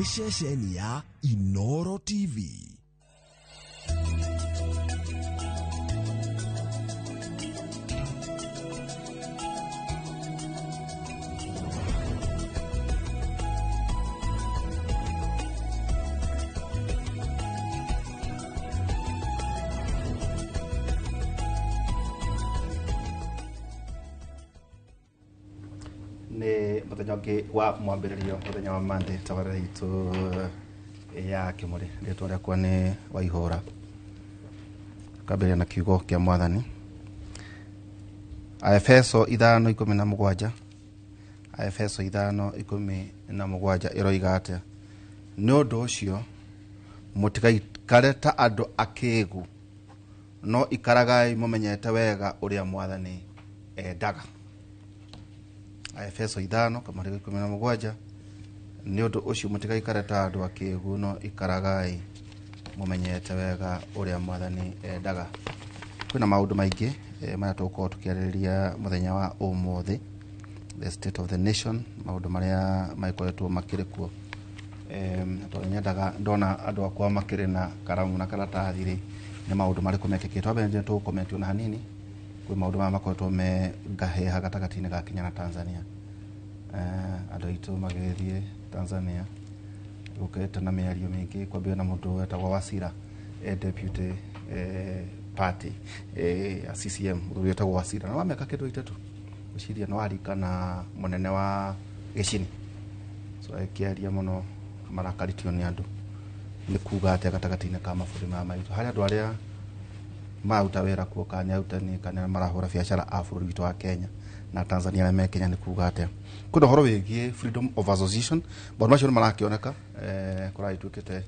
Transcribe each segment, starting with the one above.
Nĩ ceceni ya Inoro TV. Nĩ mũthenya ũngĩ wa mwambĩrĩrio, mũthenya wa Monday, tabarĩra itũ ya Kĩmũrĩ. Rĩtwa rĩakwa nĩ Waihũra. Kambĩrĩria na kiugo kĩa Mwathani, Aefeso 5:17. Aefeso 5:17 ĩroiga atĩa? Nĩ ũndũ ũcio mũtigaikare ta andũ akĩgu, no ikaragai mũmenyete wega ũrĩa Mwathani endaga. Aefeso 5:17, nĩ ũndũ ũcio mũtigaikare ta andũ akĩgu, no ikaragai mũmenyete wega ũrĩa Mwathani endaga. Kwĩna maũndũ maingĩ marĩa tũgũkorwo tũkĩarĩrĩria mũthenya wa ũmũthĩ, the state of the nation, maũndũ marĩa magĩkoretwo makĩrĩ kuo. Tondũ nyendaga ndona andũ akwa makĩrĩ na karamu na karatathi rĩ, nĩ maũndũ marĩkũ mekĩkĩte. Wambere nĩ tũgũkomentio na hanini kwĩ maũndũ maya makoretwo me ngahĩha gatagatĩ-inĩ ga Kenya na Tanzania. Andũ aitũ magĩgĩthiĩ Tanzania gũkĩte na mĩario mĩingĩ, kwambia na mũndũ wetagwo Wasira, deputy party ya CCM, mũthuri wetagwo Wasira na wa mĩaka kĩndũ 30, gwĩciria nĩ warika na mũnene wa gĩcini. So akĩaria mũno, marakaritio nĩ andũ. Nĩ kuga atĩa gatagatĩ-inĩ ka mabũrũri maya maitũ, harĩ andũ arĩa mararuta wĩra kuo, kana nĩ arutani, kana marahũra biacara a bũrũri witũ wa Kenya na Tanzania arĩa me Kenya, nĩ kuga atĩa? Kwĩna ũhoro wĩgiĩ freedom of association, maũndũ macio nĩ marakĩoneka. Kũragĩtuĩkĩte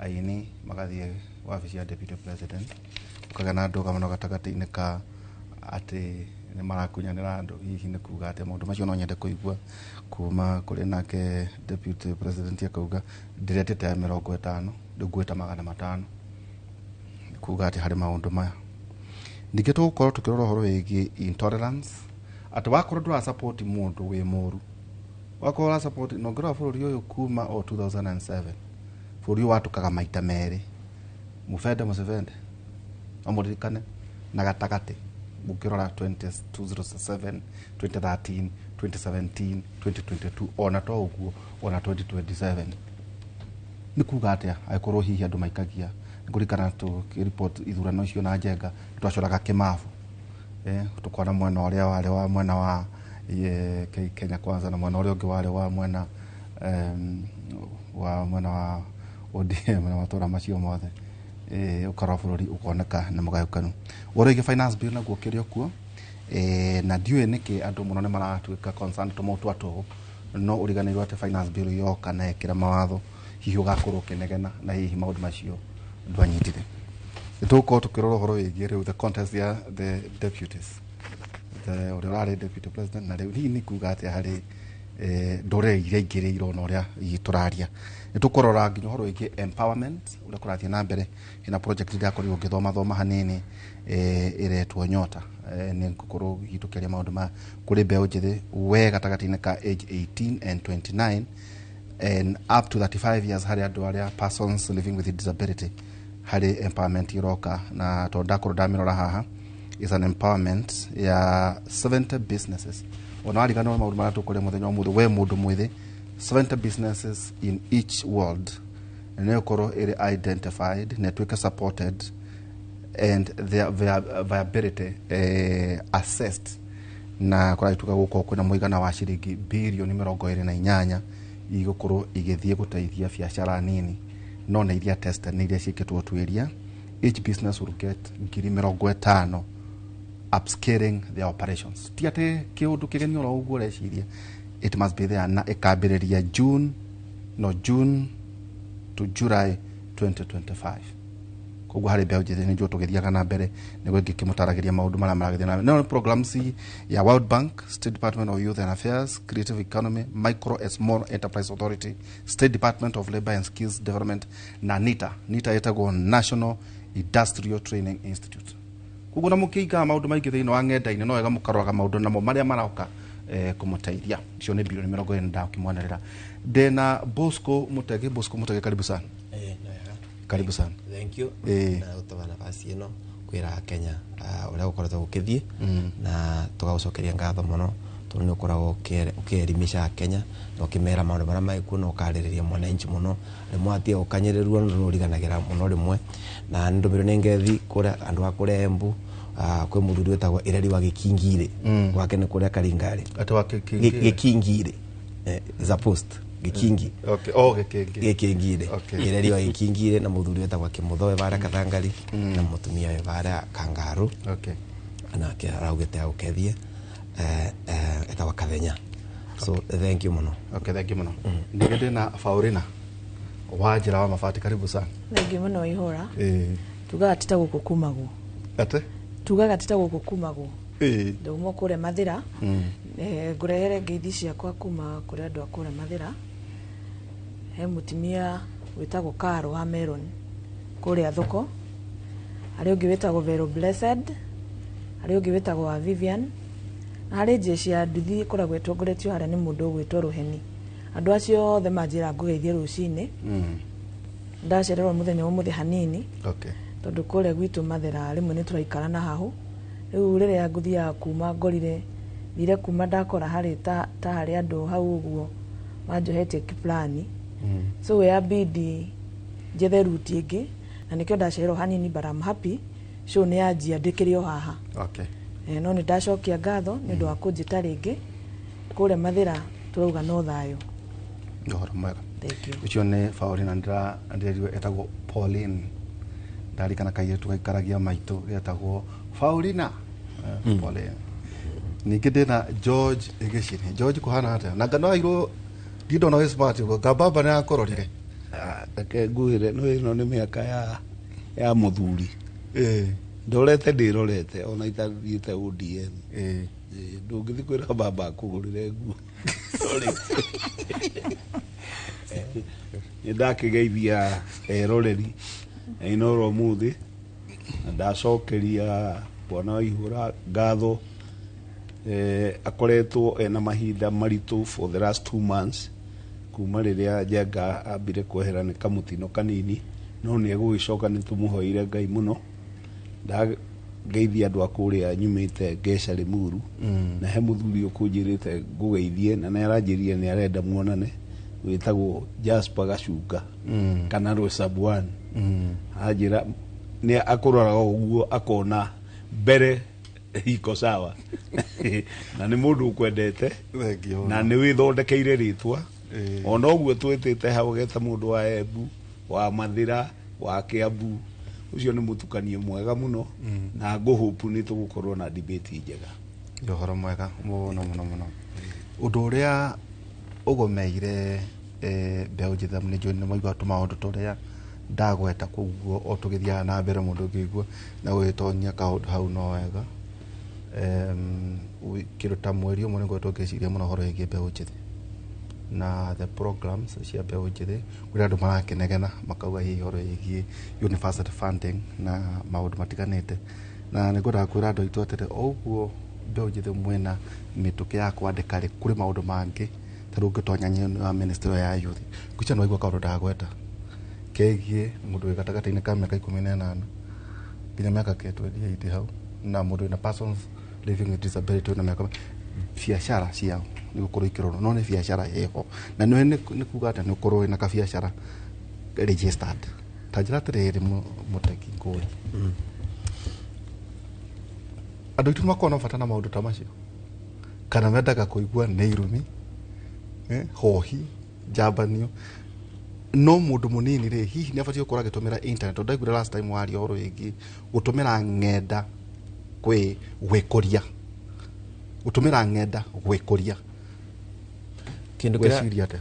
aini magathiĩ wabici ya deputy president, gũkagĩa na ndũgamano gatagatĩ-inĩ ka atĩ nĩ marakunyanĩra andũ. Hihi nĩ kuga atĩa maũndũ macio? No nyende kũigua kuma kũrĩ nake deputy president, akauga ndĩretĩte ya 50, rĩu ngwĩta 500. Kuga atĩ harĩ maũndũ maya? Ningĩ tũgũkorwo tũkĩrora ũhoro wĩgiĩ intolerance, atĩ wakorwo ndũra support mũndũ wĩ mũru, wakorwo ũra support. Na ũngĩrora bũrũri ũyũ kuma o 2007, bũrũri ũyũ watũkaga maita merĩ, mubende mũcibende, no mũririkane na gatagatĩ mũkĩrora 2007, 2013, 2017, 2022, ona to ũguo, ona 2027. Nĩ kuga atĩa angĩkorwo hihi andũ maikagia? Nĩ kũririkana tũkĩripot ithurano icio na Njenga, twacoraga kĩmabu, tũkona mwena ũrĩa warĩ wa mwena wa Kenya Kwanza na mwena ũrĩa ũngĩ warĩ wa mwena wa ODM na matũra macio mothe. Ũkarora bũrũri ũkoneka nĩ mũgayũkanu. Ũhoro wĩgiĩ finance bill naguo ũkĩrĩ o kuo, na ndiũĩ nĩkĩ andũ mũno nĩ maratuĩka concerned tũmaũ twa tũhũ, no ũriganĩirwo atĩ finance bill yoka na ĩkĩra mawatho, hihi ũgakorwo ũkĩnegena na hihi maũndũ macio ndwanyitire. Nĩ tũgũkorwo tũkĩrora ũhoro wĩgiĩ rĩu the contest ya the deputies, the ũrĩa ũrarĩ deputy president na rĩu. Hihi nĩ kuga atĩa harĩ ndũrĩrĩ iria ingĩ rĩ irona ũrĩa hihi tũraria? Nĩ tũkũrora nginya ũhoro wĩgiĩ empowerment, ũrĩa kũrathiĩ na mbere. Hena project ndĩrakorirwo ngĩthoma thoma hanini, ĩretwo Nyota. Nĩ ngũkorwo hihi tũkĩaria maũndũ ma kũrĩ mbeũ njĩthĩ, we gatagatĩ-inĩ ka age 18 and 29 and up to 35 years, harĩ andũ arĩa persons living with disability, harĩ empowerment iroka. Na tondũ ndakorwo ndamĩrora haha, is an empowerment ya 70 businesses. Ona wariganĩrwo maũndũ marĩa tũkũrĩa mũthenya wa ũmũthĩ, we mũndũ mwĩthĩ, 70 businesses in each world nĩ ĩkorwo ĩrĩ identified na ĩtuĩke supported and their viability assessed, na kũragĩtuĩka gũkorwo kwĩna mũigana wa ciringi birioni 28 igũkorwo igĩthiĩ gũteithia biacara nini, no nĩ iria tested, nĩ iria ciĩkĩtwo ũtuĩria. Each business will get 50,000 upscaling their operations. Ti atĩ kĩũndũ kĩgeni oro ũguo ũreciria, it must be there, na ĩkambĩrĩria June, no June to July 2025. Koguo harĩ mbeũ njĩthĩ, nĩ njũĩ tũgĩthiaga na mbere nĩguo ngĩkĩmũtaragĩria maũndũ marĩa maragĩthiĩ na mbere. No programs ya World Bank, State Department of Youth and Affairs, Creative Economy, Micro and Small Enterprise Authority, State Department of Labor and Skills Development na NITA. NITA ĩtagwo National Industrial Training Institute. Koguo na mũkĩingaga maũndũ maingĩ thĩinĩ wa ng'enda-inĩ, no wega mũkaroraga maũndũ namo marĩa maroka. kumuteithia. Icio nĩ bilioni 40 ndakimwanĩrĩra. Ndĩna Bosco Mutegi. Bosco Mutegi, karibu sana. Karibu sana. Thank you. Na gutaba nafasi ĩno kwĩra Kenya ũrĩa gũkoretwo gũkĩthiĩ, na tũgagũcokeria ngatho mũno tondũ nĩ ũkoragwo ũkĩelimisha Kenya na ũkĩmera maũndũ marĩa magĩkuo na ũkarĩrĩria mwananchi mũno. Rĩmwe atige gũkanyĩrĩrwo nĩ ũriganagĩra mũno rĩmwe, na nĩ ndũmĩrwo nĩ ngethi kũrĩa andũ a kũrĩa Embu. Kwĩ mũthuri wĩtagwo Ireri wa Gĩkingirĩ, gwake nĩ kũrĩa Karingarĩ. Atĩ wa Gĩkingirĩ? Gĩkingirĩ is a post Gĩkingi. Okay. Oh, Gĩkĩngĩ. Gĩkĩngirĩ. Okay. Ireri wa Gĩkingirĩ na mũthuri wĩtagwo Kĩmũtho wĩ varĩa Kathangari na mũtumia wĩ varĩa Kangaru. Okay. Nake araugĩte agũkethie, etagwo Kathenya. So thank you mũno. Okay, thank you mũno. Ningĩ ndĩna Faurina wa njĩra wa mabati, karibu sana. Thengiũ mũno ihũra. Tugaga ti ta gũkũ kumagwo. Ate? Tugaga ti ta gũkũ kumagwo. Ndauma kũrĩa Mathĩra. Ngũrehere ngeithi ciakwa kuma kũrĩ andũ a kũrĩa Mathĩra. He mũtumia wĩtagwo Karo wa Meron kũrĩa thoko, harĩ ũngĩ wĩtagwo Vero Blessed, harĩ ũngĩ wĩtagwo wa Vivian, na harĩ jeshi ya nduthi ĩkoragwo ĩtongoretio harĩa nĩ mũndũ ũgwĩtwo Rũheni. Andũ acio othe manjĩra ngũgeithie rũcinĩ. Ndacererwo mũthenya wa ũmũthĩ hanini. Okay. Tondũ kũrĩa gwitũ Mathĩra rĩmwe nĩ tũraikara na hahũ. Rĩu rĩrĩa ngũthiaga kuma ngorire thire kuma ndakora harĩ ta harĩ andũ hau ũguo manjohetie kiplani. So yabidi njethe ruti ĩngĩ na nĩkĩo ndacererwo hanini, but I'm happy show nĩ yanjia ndĩkĩrĩ o haha. Okay. No nĩ ndacokia ngatho nĩ ũndũ wa kũnjĩta rĩngĩ. Kũrĩa Mathĩra tũrauga no thayũ. Nĩ ũhoro mwega. Thank you. Ũcio nĩ Paulina, ndĩrerirwo etagwo Pauline. Ndarikana kairĩtu gaikaragia maitũ getagwo Paulina. Pauline. Ningĩ ndĩna George Gĩcini. George, kũhana atĩa? Na ngano airwo ndindona wĩ smart ũguo, ngambamba nĩ akũrorire. Reke nguĩre no ĩno nĩ mĩaka ya mũthuri. Ndorete ndĩrorete ona itathiĩte ODM. Ndũngĩthiĩ kwĩra baba akũgũrĩre nguo. Nĩ ndakĩgeithia eroreri Inooro ũmũthĩ, na ndacokeria bwana wa Ihũra ngatho. Akoretwo ena mahinda maritũ for the last 2 months kuma rĩrĩa Njenga ambire kwehera nĩ kamũtino kanini, no nĩ egũgĩcoka, nĩ tũmũhoeire Ngai mũno. Ndageithia andũ a kũrĩa nyumĩte Ngeca Limuru, na he mũthuri ũkũnjĩrĩte ngũgeithie na nĩ aranjĩrire nĩ arenda muonane, wĩtagwo Jasper Gacunga kana Rosabuan. Anjĩra nĩ akũroraga ũguo akona mbere iko sawa na nĩ mũndũ ũkwendete na nĩ wĩthondekeire rĩtwa. Ona ũguo twĩtĩte hau geta mũndũ wa Embu, wa Mathĩra, wa Kiambu, ũcio nĩ mũtukanio mwega mũno, na ngũhũpu nĩ tũgũkorwo na debate njega. Nĩ ũhoro mwega mũno mũno mũno. Ũndũ ũrĩa ũgomeire mbeũ njĩthĩ, nĩ njũĩ nĩ maigua tũmaũndũ tũrĩa ndagweta, koguo o tũgĩthiaga na mbere mũndũ ũngĩigua na gũgĩtonyia kaũndũ hau no wega. Kĩndũ ta mweri ũmwe nĩngoretwo ngĩciria mũno ũhoro wĩgiĩ mbeũ njĩthĩ na the programs cia mbeũ njĩthĩ, kũrĩa andũ marakĩnegena makauga hihi ũhoro wĩgiĩ university funding na maũndũ matiganĩte, na nĩngwendaga kwĩra andũ aitũ atĩrĩ, o ũguo mbeũ njĩthĩ mwĩna mĩtũkĩ ya kwandĩka rĩ, kũrĩ maũndũ mangĩ ta rĩu ũngĩtonya nyene wa ministry ya youth, ngwĩciria nĩ waigua kaũndũ ndagweta kegiĩ mũndũ wĩ gatagatĩ-inĩ ka mĩaka 18 nginya mĩaka 28 hau, na mũndũ wĩna persons living with disability na mĩaka biacara ciao nĩ gũkorwo ikĩrorwo, no nĩ biacara ĩho na nĩ kuga atĩ nĩ ũkorwo wĩna kabiacara registered. Ta njĩra atĩrĩrĩ, mũtegi ngũĩ, andũ aitũ nĩmakoragwo na bata na maũndũ ta macio, kana mendaga kũigua nĩ irumi, hohi, njambanio? No mũndũ mũnini rĩ, hihi nĩ abatiĩ gũkorwo agĩtũmĩra internet? Tondũ ndaiguire last time waria ũhoro wĩgiĩ gũtũmĩra ng'enda kwĩ gwĩkũria, gũtũmĩra ng'enda gwĩkũria. Kĩndũ kĩrĩa Gwĩciria atĩa?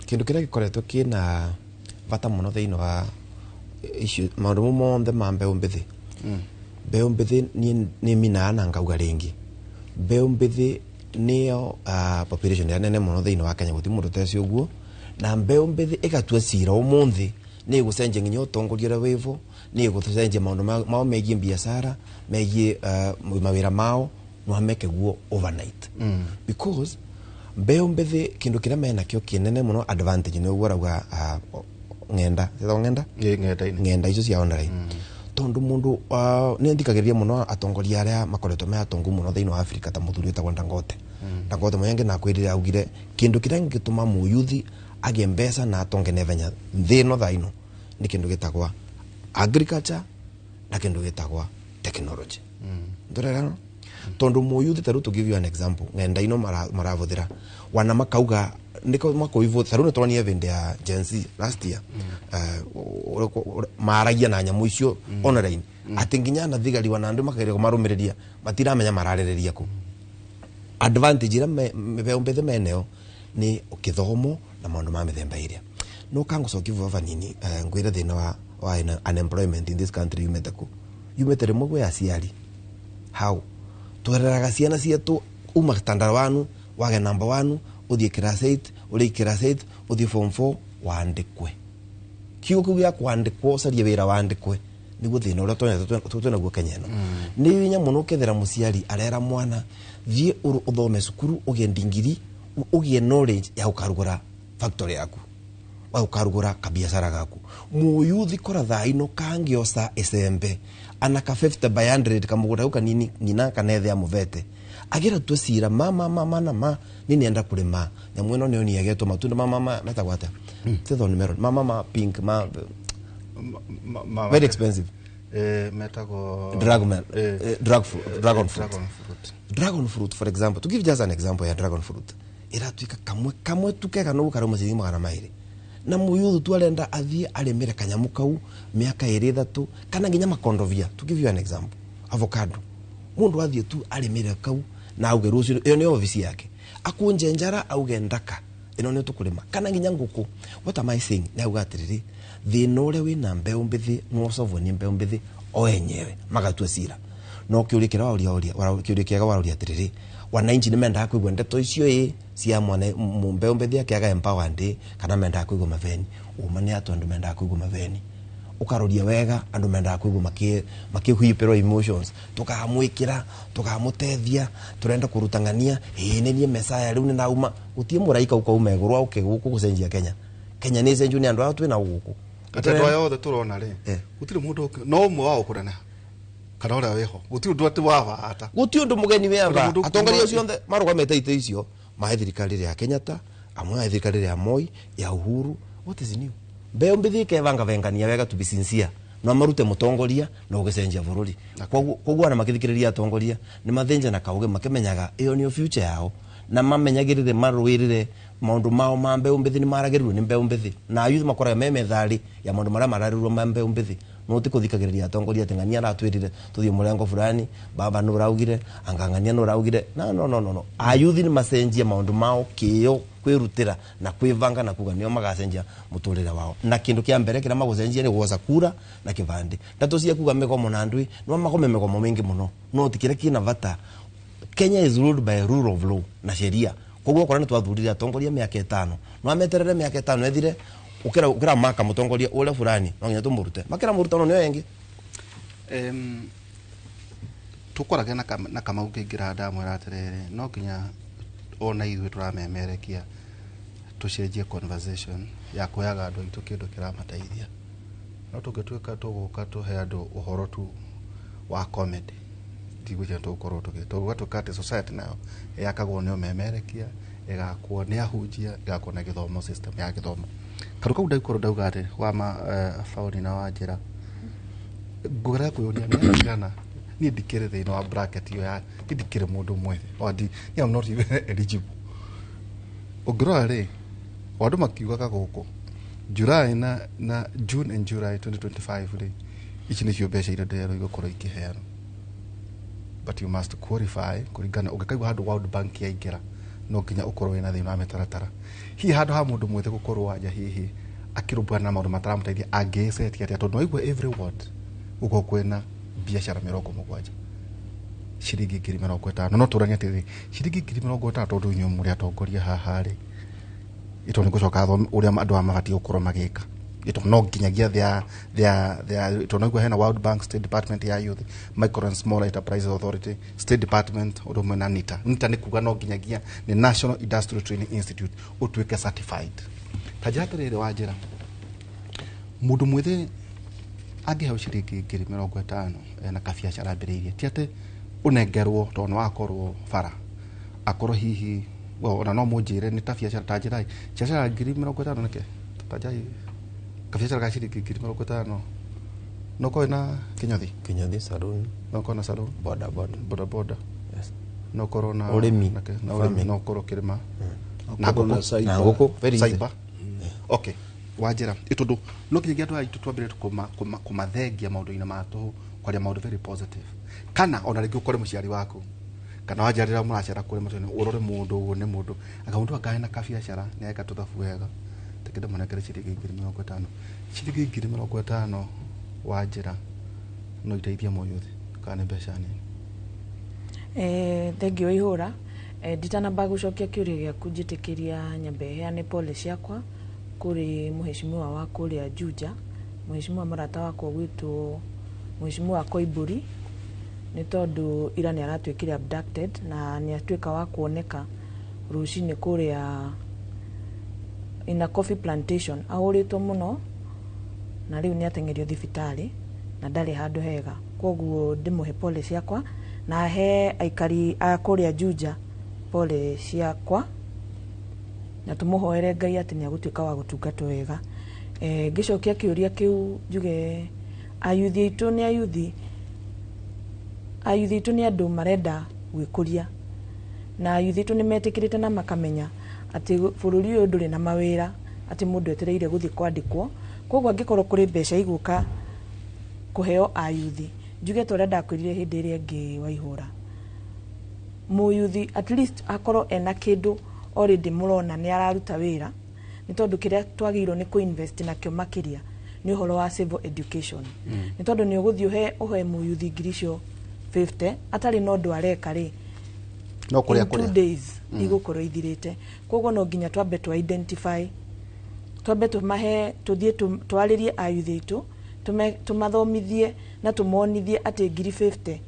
Kĩndũ kĩrĩa gĩkoretwo kĩna bata mũno thĩinĩ wa icio maũndũ mau mothe ma mbeũ mbĩthĩ. Mbeũ mbĩthĩ niĩ nĩ minaga na ngauga rĩngĩ, mbeũ mbĩthĩ nĩyo population ĩrĩa nene mũno thĩinĩ wa Kenya, gũtirĩ mũndũ ũteci ũguo. Na mbeũ mbĩthĩ ĩgatua cira ũmũthĩ nĩ ĩgũcenjia nginya ũtongoria ũrĩa wĩvo, nĩ ĩgũcenjia maũndũ mao megiĩ biacara, megiĩ mawĩra mao. No ameke guo overnight, because mbeu mbithi kindu kiria menakio kinene muno, advantage ni uguo arauga, ng'enda ciĩtagwo ng'enda. Ĩ, ng'enda-inĩ. Ng'enda icio cia online, tondu mundu nĩ nthikagĩrĩria mũno atongoria arĩa makoretwo me atongu mũno thĩinĩ wa Africa, ta mũthuri wĩtagwo Dangote. Dangote mwenye nakwĩrire, augire kĩndũ kĩrĩa gĩtũma mũyuthi agĩe mbeca na atonge naihenya thĩ ĩno thaa ino nĩ kĩndũ gĩtagwa agriculture na kĩndũ gĩtagwa technology. Ndũrerano tondu mũyuthi ta rĩu, to give you an example, ng'enda ino marabuthĩra wana makauga niko makoivo. Ta rĩu nĩtwonie vĩndĩ ya Gen Z last year, maragia na nyamũ icio online, atĩ nginya na thigari wana andũ makageria kũmarũmĩrĩria, matiramenya mararĩrĩria kũ. Advantage ĩrĩa mbeũ mbĩthĩ meneo nĩ kĩthomo na maũndũ ma mĩthemba ĩrĩa. No kangũcokia vuva vanini, ngwĩre thĩna wa unemployment in this country yumĩte kũ? Yumĩte rĩmwe gwĩ aciari. How twereraga ciana cietu: uma standard 1, wage number 1, uthie class 8, uri class 8 uthie form 4, wandikwe. Kiugo kiu gĩa kwandĩkwo, ũcarie wĩra wandĩkwe, nĩguo thĩna ũrĩa twĩnaguo Kenya ĩno. Nĩ hinya mũno ũkethera mũciari arera mwana, thiĩ ũthome cukuru, ũgĩe ndingiri, ũgĩe knowledge ya gũkarugũra factory yaku, wa gũkarugũra kabiacara gaku. Mũyuthi kora thaa ino kangĩoca icembe ana ka 50 by 100 kamũgũnda kau kanini nyina kanethe amũvete, agira tue cira ma ma ma ma na ma ni nenda kurima nyamu ĩno nĩyo niegetwo matunda ma ma metagwo atĩa? Tithon melon, ma ma ma pink ma very expensive. Metagwo Dragon drag fruit, dragon fruit. Dragon fruit. Dragon fruit, for example, to give just an example ya dragon fruit, iratuika kamwe kamwe tu kega no karauma ciringi 200, na muyuthu tu arenda athie arimire kanyamu kau miaka ĩrĩ ĩthatũ, kana nginya makondovia, to give you an example, avocado, mundu athie tu arimire kau na auge rucio ĩyo nĩ ofici yake, akunje njara, auge ndaka ĩno nĩ tũkũrĩma, kana nginya ngũkũ. What am I saying? Nĩ auga atĩrĩrĩ, thĩna ũrĩa wĩna mbeũ mbĩthĩ nĩwocovwo nĩ mbeũ mbĩthĩ o enyewe magatua cira. No kĩũria kĩrĩa waũria, ũria kĩũria kĩega waũria atĩrĩrĩ, wananchi nĩ mendaga kũigua ndeto icio ĩ cia mwana mbeũ mbĩthĩ akĩaga empowered ĩ, kana mendaga kũigua maveni? Ũma nĩ atũ andũ mendaga kũigua maveni. Ũkaroria wega, andũ mendaga kũigua makĩhuipĩrwo emotions, tukamwĩkĩra, tukamũteithia, tũrenda kũruta ng'ania, ĩĩ nĩ niĩ mesaya rĩu nĩ ndauma. Gũtirĩ mũraika ũkauma igũrũ auke gũkũ gũcenjia Kenya. Kenya nĩ ĩcenjio nĩ andũ aya twĩna gũkũ. Atĩ andũ aya othe tũrona rĩ, gũtirĩ mũndũ no ũmwe wao kũneneha kana ũrĩa wĩho, gũtirĩ ũndũ atĩ wabata. Gũtirĩ ũndũ mũgeni wĩ ava. Mũndũ Atongoria acio othe marũgamĩte itĩ icio mahe thirikari ĩrĩa ya Kenyatta, amwe a thirikari ĩrĩa ya Moi, ya Uhuru. What is new? Mbeu mbithi ikevanga vengania wega, to be sincere, no marute mutongoria na ũgĩcenjia bũrũri. Koguo ana makĩthikĩrĩria atongoria nĩ mathĩnja na kauge makĩmenyaga ĩyo nĩyo future yao, na mamenyagĩrĩre marũĩrĩre maũndũ mao ma mbeũ mbĩthĩ. Nĩ maragĩrĩrwo nĩ mbeũ mbĩthĩ, na youth makoraga me metharĩ ya maũndũ marĩa mararĩrwo ma mbeũ mbĩthĩ, no ti kũthikagĩrĩria atongoria atĩ ng'ania aratwĩrire tũthiĩ mũrengo fulani, baba nĩ ũraugire, anga ng'ania nĩ ũraugire. No, no, no, no, no. Ayuthi nĩ macenjie maũndũ mao kĩo, kwĩrutĩra na kwĩbanga na kuga nĩo magacenjia mũtũrĩre wao, na kĩndũ kĩa mbere kĩrĩa magũcenjia nĩ gwoca kura na kĩbandĩ. Ndeto cia kuga mĩgomo na andũ no magome mĩgomo mĩingĩ mũno, no ti kĩrĩa kĩna bata. Kenya is ruled by rule of law na sheria. Koguo okorwo nĩ twathurire atongoria mĩaka 5, no ameterere mĩaka 5 ethire, ukira ukira maka mũtongoria ũrĩa fulani, no nginya tũmũrute, makĩra mũruta no nĩo ĩngĩ. Tũkorage na Kamau ngĩingĩra, ndamwĩra atĩrĩrĩ, no nginya ona ithuĩ tũramemerekia tũcenjie conversation ya kũheaga andũ aitũ kĩndũ kĩramateithia. No tũngĩtuĩka tũgũka tũhe andũ ũhoro tu wa comedy, ndigwĩciria tũgũkorwo tũgatuĩka atĩ society nayo yakagwo nĩ ũmemerekia, ĩgakwo nĩ ahunjia, ĩgakwo na gĩthomo, system ya gĩthomo. Karu kau ndagĩkorwo ndauga atĩ wama Fauni na Wanjĩra, ngũgera kwĩyũria mĩaka igana niĩ ndikĩrĩ thĩinĩ wa bracket ĩyo ya niĩ ndikĩrĩ mũndũ mwĩthĩ or ndi niĩ I'm not even eligible. Ũngĩrora rĩ, o andũ makiugaga gũkũ July na June and July 2025 rĩ, ici nĩcio mbeca iria ndĩrerwo igũkorwo ikĩheanwo, but you must qualify kũringana. Ũngĩkaigua handũ World Bank yaingĩra, no nginya ũkorwo wĩna thĩinĩ wa mĩtaratara. Hihi handũ ha mũndũ mwĩthĩ gũkorwo wanja hihi akĩrũmbũyana na maũndũ mataramũteithia, angĩĩcetia atĩa? Tondũ waigua every ward gũkorwo kwĩna biacara 70, ciringi 50,000. No tũranie atĩrĩrĩ, ciringi 50,000, tondũ inyuĩ mũrĩ atongoria haha rĩ, ito nĩ ngũcoka thome ũrĩa andũ aya mabatiĩ gũkorwo magĩka. Ito no nginyagia their ito no hena World Bank, State Department ya Youth, Micro and Small Enterprises Authority, State Department undu umwe na NITA. NITA ni kuga no nginyagia ni National Industrial Training Institute utuike certified. Ta njĩra atĩrĩrĩ wa njĩra mundu mwithi angĩheo ciringi 50,000 na kabiacara ambĩrĩirie, ti atĩ ũnengerwo tondũ nĩ wakorwo bara akorwo hihi well, ona no mũnjĩre nĩ ta biacara ta njĩra biacara 50,000 nĩkĩ ta njĩra kabiacara ga ciringi 50,000 no korwo na kinyothi, Kinyothi, saloon, no korwo na salon, boda boda, boda boda, yes. No korwo na Ũrĩmi, na ũrĩmi, farming. no korwo kĩrĩma na Ũkorwo na ngũkũ. cyber. Na ngũkũ, very easy. Cyber. Okay, wanjĩra ĩtondũ no nginyagia andũ aya aitũ twambĩrĩrie kũmathengia maũndũ-inĩ ma tũhũ, kwaria maũndũ very positive, kana ona rĩngĩ ũkore mũciari waku kana wanjĩra rĩrĩa mũracera kũrĩa matũra-inĩ ũrore mũndũ ũguo nĩ mũndũ anga mũndũ anga ena kabiacara nĩ eka tũthabu wega reke ndĩmũnengere ciringi 50,000. Ciringi 50,000 wanjĩra no iteithie mũyuthi kana nĩ mbeca nini? Thengiũ ihũra. Nditanamba gũcokia kĩũria gĩaku, njĩtĩkĩria nyambe heane pole ciakwa kũrĩ mũheshimiwa wa kũrĩa Juja, mũheshimiwa mũrata wakwa gwĩtwo mũheshimiwa Koimbũri, nĩ tondũ ira nĩ aratuĩkire abducted na nĩ atuĩka wa kuoneka rũcinĩ kũrĩa in a coffee plantation ahũrĩtwo mũno, na rĩu nĩ ateng'erio thibitarĩ na ndarĩ handũ hega. Koguo ndĩmũhe pole ciakwa na he aikari a kũrĩa Juja pole ciakwa, na tũmũhoere Ngai atĩ nĩ agũtuĩka wa gũtungatwo wega. Ngĩcokia kĩũria kĩu njuge ayuthi aitũ nĩ ayuthi, ayuthi aitũ nĩ andũ marenda gwĩkũria, na ayuthi aitũ nĩ metĩkĩrĩte na makamenya atĩ bũrũri ũyũ ndũrĩ na mawĩra atĩ mũndũ etereire gũthiĩ kwandĩkwo. Koguo angĩkorwo kũrĩ mbeca igũka kũheo ayuthi, njuge ta ũrĩa ndakwĩrire hĩndĩ ĩrĩa ĩngĩ waihũra, mũyuthi at least akorwo ena kĩndũ already mũrona nĩ araruta wĩra, nĩ tondũ kĩrĩa twagĩrĩirwo nĩ kũ-invest nakĩo makĩria nĩ ũhoro wa civil education. Nĩ tondũ nĩ ũgũthiĩ ũhe mũyuthi ngiri icio 50 atarĩ na ũndũ areka rĩ, no kũrĩa in 2 kũrĩa days igũkorwo ithirĩte. Koguo no nginya twambe tũ identify, twambe tũmahe, tũthiĩ twarĩrie ayuthi aitũ, tũmathomithie na tũmonithie atĩ ngiri 50,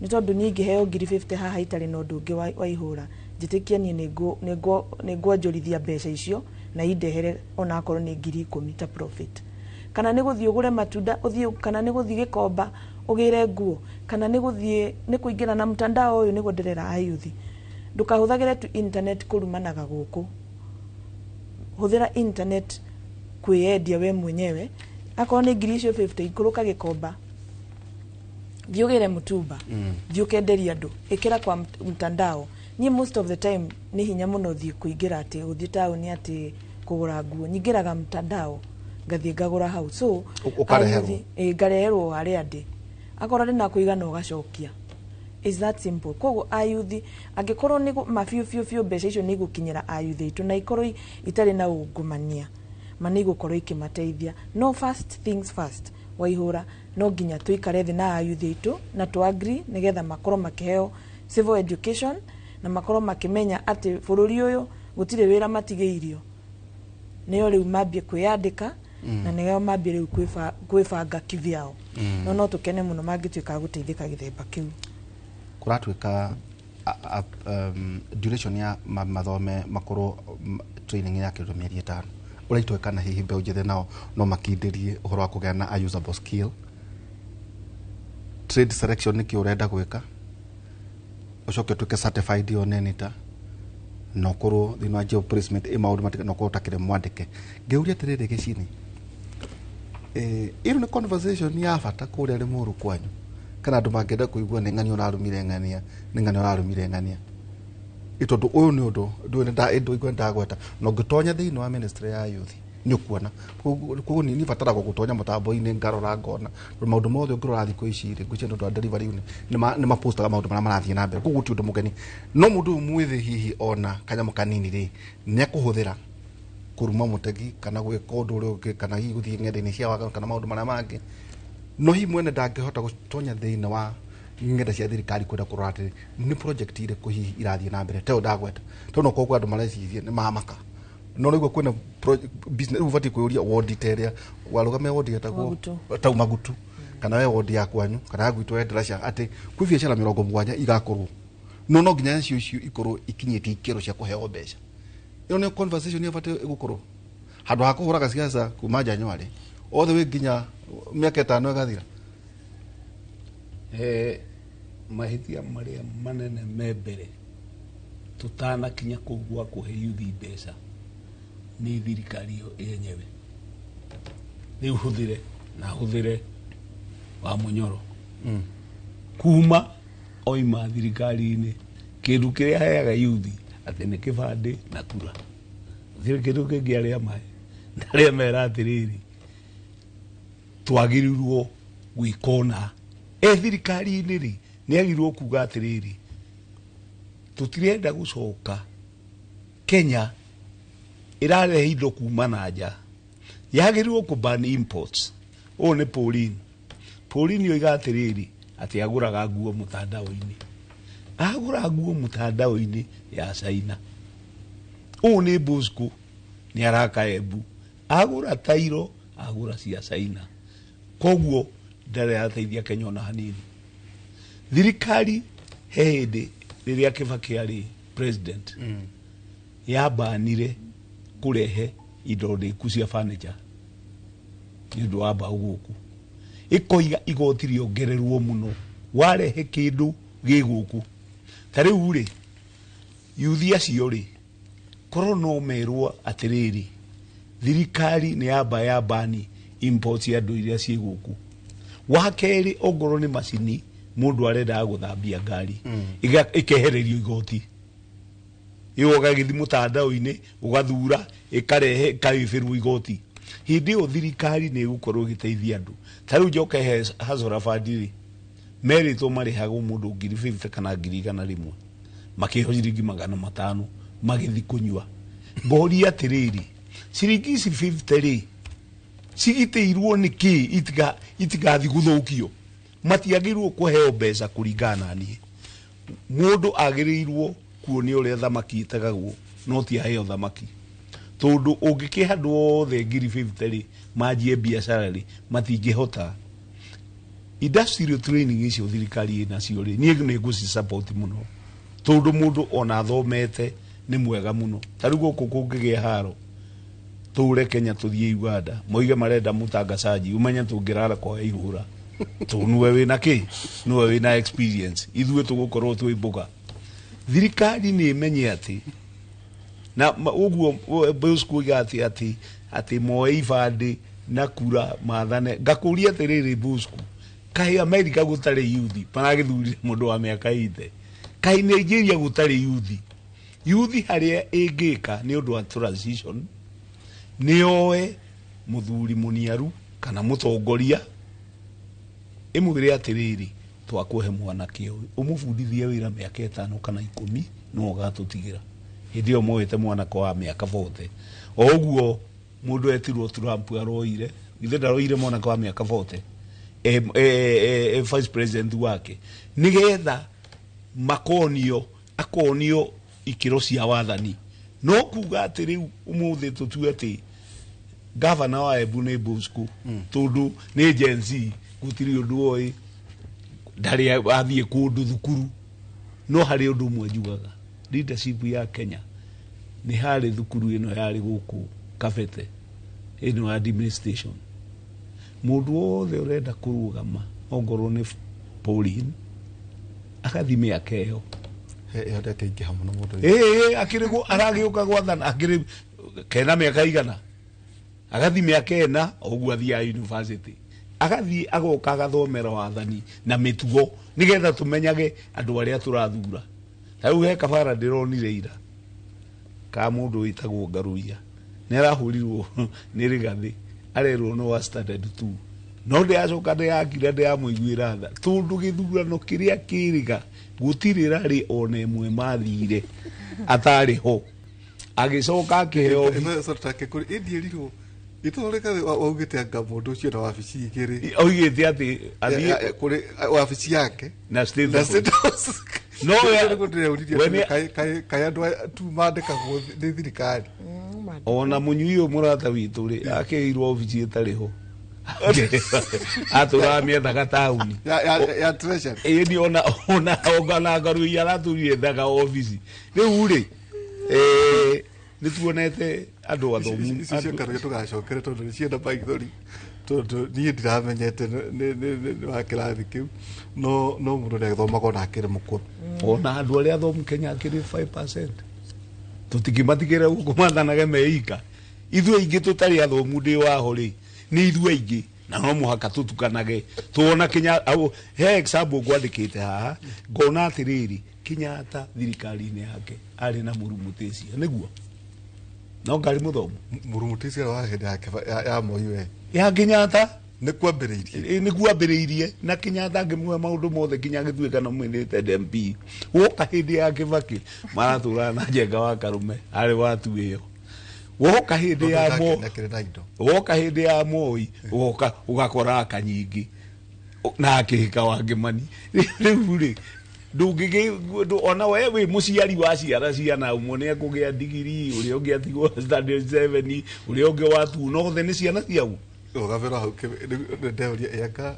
nĩ tondũ niĩ ingĩheo ngiri 50 haha itarĩ na ũndũ ũngĩ wa ihũra, njĩtĩkie niĩ nĩ ngwonjorithia mbeca icio na indehere onakorwo nĩ 10,000 ta profit. Kana nĩ gũthiĩ ũgũre matunda ũthiĩ, kana nĩ gũthiĩ Gĩkomba ũgĩre nguo, kana nĩ gũthiĩ nĩ kũingĩra na mtandao ũyũ. Nĩguo ndĩrera ayuthi, ndũkahũthagĩre tu internet kũrumanaga gũkũ, hũthĩra internet kwĩyendia we mwenyewe. Akorwo nĩ ngiri icio 50, ikũrũka Gĩkomba, thiĩ ũgĩre mũtumba, thiĩ ũkenderia andũ, ĩkĩra kwa mtandao. Niĩ most of the time nĩ hinya mũno thiĩ kũingĩra atĩ gũthiĩ taũni atĩ kũgũra nguo, nyingĩraga mtandao ngathiĩ ngagũra hau. So Ũkareherwo? Ngareherwo harĩa ndĩ, akorwo ndĩna kũigana ũgacokia. Is that simple. Koguo ayuthi angĩkorwo nĩ ma biũ biũ biũ mbeca icio nĩ igũkinyĩra ayuthi aitũ na ikorwo itarĩ na ungumania, ma nĩ igũkorwo ikĩmateithia. No first things first, waihũra, no nginya tũikare thĩ na ayuthi aitũ na tũ agree nĩgetha makorwo makĩheo civil education na makorwo makĩmenya atĩ bũrũri ũyũ gũtirĩ wĩra matigĩirio, nĩo rĩu mambie kwĩyandĩka na nĩo mambie rĩu kwĩbanga kivyao. No tũkene mũno mangĩtuĩka a gũteithĩka gĩthemba kĩu. Kũratuĩka duration ya mathome makorwo training ya kĩndũ mĩeri 5 ũrĩa itũĩ, kana hihi mbeũ njĩthĩ nao no makindĩrie ũhoro wa kũgĩa na a usable skill, trade selection nĩkĩ ũrenda gwĩka, ũcoke ũtuĩke certified yo nĩ na ũkorwo thĩinĩ wa job placement ĩ maũndũ matiga na ũkorwo ũtakĩrĩ mwandĩke. Ngĩũria atĩrĩrĩ, gĩcini ĩno nĩ conversation ya bata kũrĩa Rĩmũrũ kwanyu, kana andũ mangĩenda kũigua nĩ ng'ania ũrarumire ng'ania, nĩ ng'ania ũrarumire ng'ania, tondũ ũyũ nĩ ũndũ ndũĩ nĩ ndagweta na ũngĩtonya thĩinĩ wa ministry ya youth nĩ ũkuona. Koguo niĩ bataraga gũtonya mũtambo-inĩ ngarora ngona, tondũ maũndũ mothe ũngĩrora thikũ ici rĩ, ngwĩciria nĩ ũndũ wa delivery nĩ mapostaga maũndũ marĩa marathiĩ na mbere. Koguo ti ũndũ mũgeni, no mũndũ ũyũ mwĩthĩ hihi ona kanyamũ kanini rĩ, nĩ ekũhũthĩra kũruma mũtegi kana gwĩka ũndũ ũrĩa ũngĩ, kana hihi gũthiĩ ng'enda-inĩ cia waganu kana maũndũ marĩa mangĩ, no hihi mwene ndangĩhota gũtonya thĩinĩ wa ng'enda cia thirikari kwenda kũrora atĩrĩ nĩ project irĩkũ hihi irathiĩ na mbere teo ndagweta, tondũ no koguo andũ marecirie nĩ mamaka, no rĩu kwĩna Business rĩu ũbatiĩ kwĩyũria wondi ta ĩrĩa warũgamia wondi ĩtagwo Magutu. tau Magutu, kana we wondi ya kwanyu, kana ya gwitũ Endarasha, atĩ kwĩ biacara 70 igakorwo, no nginya nacio icio ikorwo ikinyĩtie ikĩro cia kũheo mbeca. Ĩyo nĩyo conversation ĩbatiĩ gũkorwo handũ ha kũhũraga siasa kuma January all the way nginya mĩaka 5 ĩgathira. Mahĩtia marĩa manene me mbere tũtanakinya kũu gwa kũhe yuthi mbeca nĩ thirikari ĩyo yenyewe. Rĩu hũthĩre na hũthĩre wa Mũnyoro kuma oima thirikari-inĩ, kĩndũ kĩrĩa aheaga yuthi atĩ nĩ kĩbandĩ na kura, gũtirĩ kĩndũ kĩngĩ arĩa mahe. Na arĩa mera atĩrĩrĩ, twagĩrĩirwo gwĩka ũna e thirikari-inĩ rĩ, nĩ agĩrĩirwo kuga atĩrĩrĩ, tũtirenda gũcoka Kenya ĩrarehe indo kuma na nja, yagĩrĩirwo kũ ban imports. Ũyũ nĩ Pauline. Pauline oiga atĩrĩrĩ, atĩ agũraga nguo mũtandao-inĩ, agũra nguo mũtandao-inĩ ya China. Ũyũ nĩ Bosco, nĩ araka Embu, agũra tairo, agũra cia China. Koguo ndarĩ arateithia Kenya ona hanini. Thirikari he hĩndĩ rĩrĩa Kibaki arĩ president yabanire kũrehe indo ndĩku cia furniture nĩ ũndũ wa mbaũ gũkũ, ĩkoiga igoti rĩongererwo mũno warehe kĩndũ gĩ gũkũ. Ta rĩu rĩ, yuthi acio rĩ, korwo no merwo atĩrĩrĩ, thirikari nĩ yamba ya bani import ya andũ iria ciĩ gũkũ. Wa kerĩ, ongorwo nĩ macini mũndũ arendaga gũthambia ngari, ĩkehererio igoti, ĩyo ũgagĩthiĩ mũtandao-inĩ ũgathura, ĩkarehe, ĩkarĩbĩrwo igoti. Hĩndĩ ĩyo thirikari nĩ ĩgũkorwo ĩgĩteithia andũ. Ta rĩu njoke he Hustler Fund rĩ, merĩtwo marĩhagwo mũndũ 50,000 kana 100,000, makĩheo ciringi 500 magĩthiĩ kũnyua. Ngoria atĩrĩrĩ, ciringi ici 50 rĩ, cigitĩirwo nĩ kĩ itigathiĩ gũthũkio? Matiagĩrĩirwo kũheo mbeca kũringana na niĩ. Mũndũ agĩrĩirwo kuonio ũrĩa thamaki ĩtegagwo, no ti aheo thamaki. Tondũ ũngĩkĩhe andũ othe 50,000 rĩ, manjie biacara rĩ, matingĩhota. Industrial training icio thirikari ĩnacio rĩ, niĩ nĩ ngũci support mũno, tondũ mũndũ ona athomete nĩ mwega mũno. Ta rĩu gũkũ kũngĩgĩa haro, tũre Kenya tũthiĩ Uganda, moige marenda mũtangacaji, ũmenye tũngĩrara kwa ihũra, tondũ nĩwe wĩna kĩ, nĩwe wĩna experience, ithuĩ tũgũkorwo twĩ mboga. Thirikari nĩ ĩmenye atĩ na ũguo Bosco oiga atĩ moe ibandĩ na kura mathane. Ngakũria atĩrĩrĩ Bosco, kaĩ Amerika gũtarĩ yuthi maragĩthurire mũndũ wa mĩaka 80? Kaĩ Nigeria gũtarĩ yuthi? Yuthi harĩa ĩngĩka nĩ ũndũ wa transition, nĩ yoe mũthuri mũniaru kana mũtongoria, ĩmwĩre atĩrĩrĩ, twakũhe mwanake ũyũ, ũmũbundithie wĩra mĩaka 5 kana 10, no ũgatũtigĩra. Hĩndĩ ĩyo moete mwanake wa mĩaka 40. O ũguo mũndũ etirwo Trump aroire, ithe ndaroire mwanake wa mĩaka 40 vice president wake, nĩgetha makonio, akonio ikĩro cia wathani. No kuga atĩ rĩu ũmũthĩ tũtue atĩ gavana wa Embu nĩ Bosco, tondũ nĩ Gen Z, gũtirĩ ũndũ oĩ, ndarĩ athiĩ kũndũ thukuru. No harĩ ũndũ ũmwe njugaga, leadership ya Kenya nĩ harĩ thukuru ĩno yarĩ gũkũ Kabete, ĩno ya administration. Mũndũ wothe ũrenda kũrũgama ongorwo nĩ Pauline agathiĩ mĩaka ĩyo. Ĩyo ndĩkaingĩha mũno mũndũ. Ĩĩ, akĩrĩ aragĩũka gwathana, akĩrĩ kena mĩaka igana, agathiĩ mĩaka 4 ũguo athiaga university, agathiĩ agoka agathomera wathani na mĩtugo, nĩgetha tũmenyage andũ arĩa tũrathura. Ta rĩu he kabara ndĩronire ira ka mũndũ wĩtagwo Ngaruiya, nĩ arahũrirwo nĩ Rigathĩ, arerwo no wa standard 2, no ndĩracoka ndĩrakira ndĩramũiguĩra tha, tondũ gĩthurano kĩrĩa kĩrĩga gũtirĩ rarĩ ona ĩmwe mathire atarĩ ho. Agĩcoka akĩheo ĩndierirwo itũrĩka waugĩte anga mũndũ ũcio na wabici igĩrĩ. Oigĩte atĩ athiĩ kũrĩ wabici yake na State na House. State House. No we kai andũ tu mandĩkagwo nĩ thirikari. Ona mũnyui ũyũ mũrata witũ rĩ akĩirwo obici ĩtarĩ ho atũraga mĩethaga taũni ya treasury. Ĩni ona ngarũi aratũriethaga obici rĩu rĩ nĩ tuonete andũ athomu icio cia Karuge tũgacokere tondũ nĩ cienda maithori tondũ niĩ ndiramenyete nĩ wa kĩrathi kĩu no mũndũ nĩ agĩthomaga ona akĩrĩ mũkũrũ. Ona andũ arĩa athomu Kenya akĩrĩ 5% tũtingĩmatigĩra gũkũ mathanage meika. Ithuĩ aingĩ tũtarĩ athomu ndĩ waho rĩ nĩ ithuĩ aingĩ na no mũhaka tũtukanage tuona Kenya he example ngwandĩkĩte haha ngona atĩrĩrĩ Kenyatta thirikari-inĩ yake arĩ na Mũrumutĩcia nĩguo no ngari mũthomu Mũrumutĩcia wa hĩndĩ yake ya Moi we ya Kenyatta nĩ kwambĩrĩirie nĩ kwambĩrĩirie na Kenyatta ngĩmuhe maũndũ mothe nginya agĩtuĩka nominated MP. Woka hĩndĩ ya Kibaki maratũraga na Njenga wa Karume arĩ watu ĩyo. Woka hĩndĩ ya Moi woka hĩndĩ ya Moi woka ũgakora aka nyingĩ na akĩhika wa Kĩmani. Rĩu rĩ ndũngĩgĩ ona we wĩ mũciari wa ciara ciana ũmwe nĩ ekũgĩa ndigiri ũrĩa ũngĩ atigwo standard 7 ũrĩa ũngĩ wa tu no othe nĩ ciana ciau. Ũgabĩra hau ndeũria ĩanga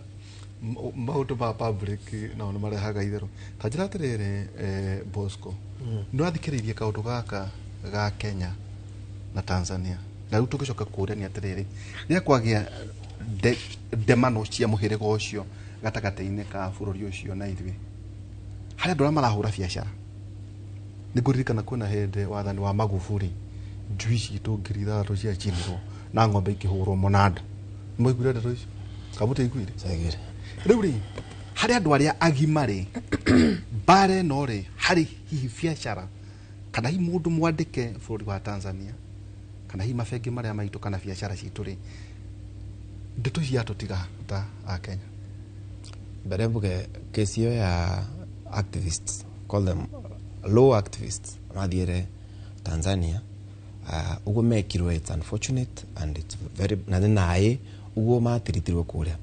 maũndũ ma public nao nĩ marehaga itherũ. Ta njĩra atĩrĩrĩ Bosco, nĩ wathikĩrĩirie kaũndũ gaka ga Kenya na Tanzania na rĩu tũgĩcoka kũũria nĩ atĩrĩrĩ rĩrĩa kwagĩa ndemano cia mũhĩrĩga ũcio gatagatĩ-inĩ ka bũrũri ũcio na ithuĩ harĩ andũ arĩa marahũra biacara. Nĩ ngũririkana kwĩna hĩndĩ wathani wa Magufuli njui citũ 6,000 ciacinirwo na ng'ombe ikĩhũrwo mũnanda. Nĩmwaiguire ndeto icio? Kana mũtiaiguire? Rĩu rĩ harĩ andũ arĩa agima rĩ mbara ĩno rĩ harĩ hihi biacara kana hihi mũndũ mwandĩke bũrũri wa Tanzania kana hihi mabengi marĩa maitũ kana biacara citũ rĩ ndeto ici yatũtiga ta a Kenya. Mbere mbuge kesi ĩyo ya activists, call them law activists mathiire Tanzania uguo mekirwe, it's unfortunate and it's very na nĩ naĩ uguo matiritirwe kũrĩa.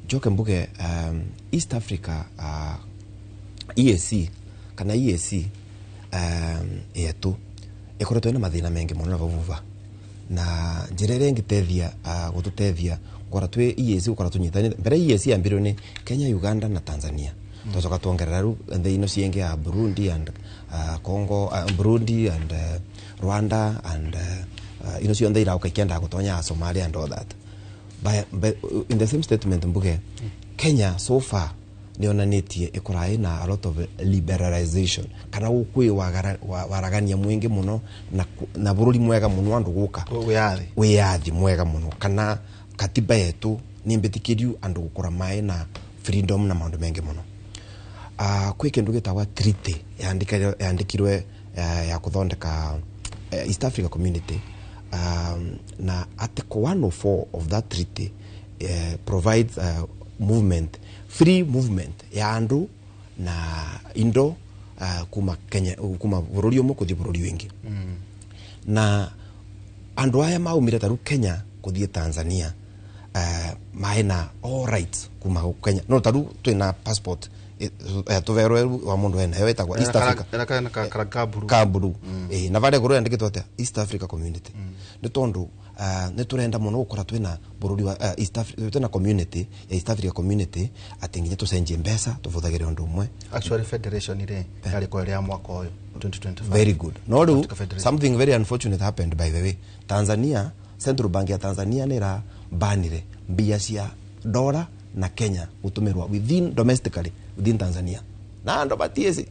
Njoke mbuge East Africa EAC kana EAC yetu ikoretwo ina mathina mengi muno na vavuva na njira ĩrĩa ĩngĩteithia gũtũteithia gũkora twĩ EAC gũkora tũnyitanĩte mbere EAC yambĩrĩirio nĩ Kenya, Uganda na Tanzania. Twacoka tuongerera rĩu nthĩ ino ciĩngĩ ya Burundi and Congo, Burundi and Rwanda and ino ciothe irauka ikiendaga gũtonya Somalia and all that. By in the same statement mbuge Kenya so far nĩyonanĩtie ĩkora ĩna a lot of liberalization kana gũkwĩ waragania mwingi muno na bũrũri mwega muno andũ gũka wĩyathi mwega muno kana katiba yetu nĩ mbĩtĩkĩriu andũ gũkora maĩ na freedom na maũndũ mengi muno. Kwĩ kĩndũ gĩtagwa treaty yandĩkirwe ya kũthondeka East Africa Community na article 104 of that treaty provides movement, free movement ya andu na indo kuma Kenya kuma bũrũri ũmwe kũthiĩ bũrũri ũngĩ. Na andu aya maumire taru Kenya kũthiĩ Tanzania maena all rights kuma Kenya no taru twina passport tuverwe wa mundu ena yo etagwa East Africa kaburu na varia guru yandikitwo atia East Africa Community ni tondu ni turenda muno gukora twina bururi wa East Africa twina community ya East Africa Community ati nginya tucenjie mbeca tubuthagire undu umwe. Actually federation ire yari ko ya mwaka uyu 2025. Very good. No riu something very unfortunate happened by the way. Tanzania Central Bank ya Tanzania nira banire mbia cia dola na Kenya gutumirwa within domestically within Tanzania na andu batiezi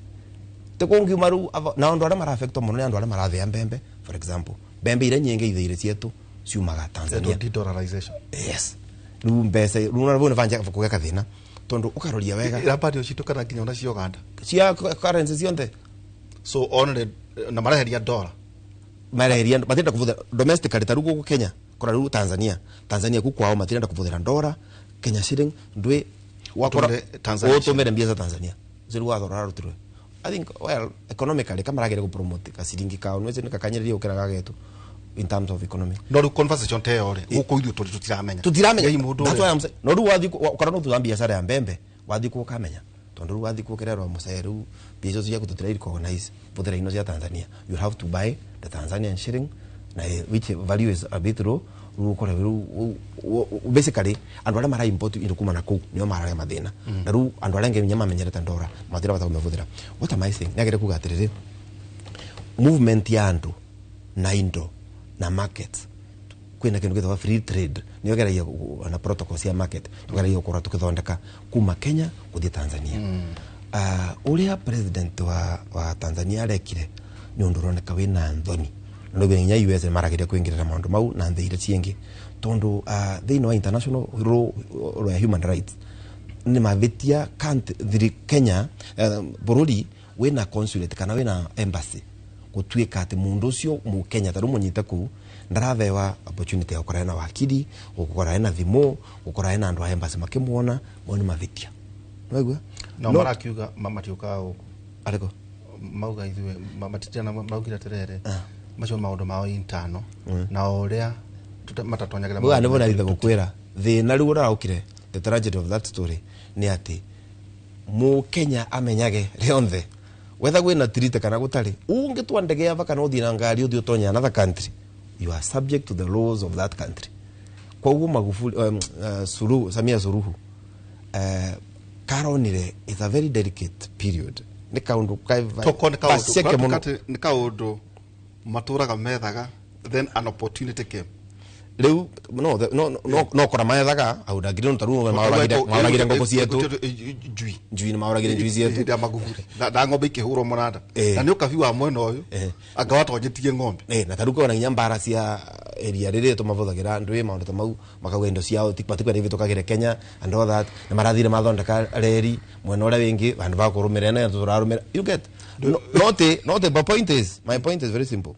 tikungiuma riu na andu aria maraffectwo muno ni andu aria marathia mbembe for example mbembe iria nyingi itheire cietu ciumaga Tanzania. De-dollarization. Yes, riu mbeca riu na riu banja kugia kathina tondu ukaroria wega irabari citu kana nginya ona cia Uganda cia currency cionthe so only na mareheria dollar mareheria matirenda kuvuthira domestically ta riu guku Kenya kora riu Tanzania Tanzania ku kwao matirenda kuvuthira dollar Kenya shilling ndwi wakora utumire mbia za Tanzania ziru wathora rutirwe. I think well economically kamaragire ku promote ka ciringi kao nweze nikakanyiriria ukira gagetu in terms of economy no ru conversation te yore guku ithu turi tutiramenya that's why I'm saying no ru wathi ukora no tuthambia biacara ya mbembe wathi ku ukamenya Tondu riu wathi kukererwa mucere riu mbia icio ciaku tutira recognize buthira ino cia Tanzania. You have to buy the Tanzanian shilling na which value is a bit low. Riu ukore riu basically andu aria mara import indo kuma na kuu nio mararĩa mathĩna, na riu andu aria angĩ nginya mamenyerete ndora mathira bata kumĩbũthĩra. What am I saying? Nĩagĩrĩire kuga atĩrĩrĩ, movement ya andu na indo na markets, kwina kindu gitagwo free trade, nio geragia na protocol cia market tugeragia gukorwo tukithondeka kuma Kenya guthie Tanzania. Uria president wa Tanzania arekire ni undu uroneka wina nthoni, na niguo nginya US marageria kuingirira maundu mau na nthi iria ciingi, tondu thiini wa international law ya human rights ni mavitia country Kenya, bururi wina consulate kana wina embassy gutuika ati mundu ucio mu Kenya taru munyite kuu ndarathewa opportunity ya gukorana na wakili, gukorana na thimu, gukorana na andu a embassy makimuona mo ni mavitia. Waigua? No marakiuga matiukaga guku ariko mauga ithuĩ matitiana maugire atiriri macio maundu mao intano na uria matatonyagĩra. Buga nĩ bona ithe gukwira thina riu ũraukire. The tragedy of that story ni ati mu Kenya amenyage rionthe whether gwina treaty kana gutari, ungitua ndege yava kana uthie na ngari uthie utonye another country, you are subject to the laws of that country. Koguo Magufuli, Suluhu, Samia Suluhu, karonire it's a very delicate period, ni kaundu ni kaundu maturaga methaga, then an opportunity came. Riu no kora methaga au ndangire no taru mauragire ngoko cietu njui njui ni mauragire njui cietu ya Magufuli na ng'ombe ikihurwo munanda na ni ukabi wa mwena uyu anga watonyetie ng'ombe. Na taru kona nginya mbara cia area riri tumavuthagira ndui maundu ta mau makauga indo ciao matikwenda ivitũkagĩre Kenya and all that, na marathire mathondeka reri mwena ũrĩa wingi vandu va kũrũmĩrĩra na tũrarũmĩrĩra, you get. No the point is, my point is very simple.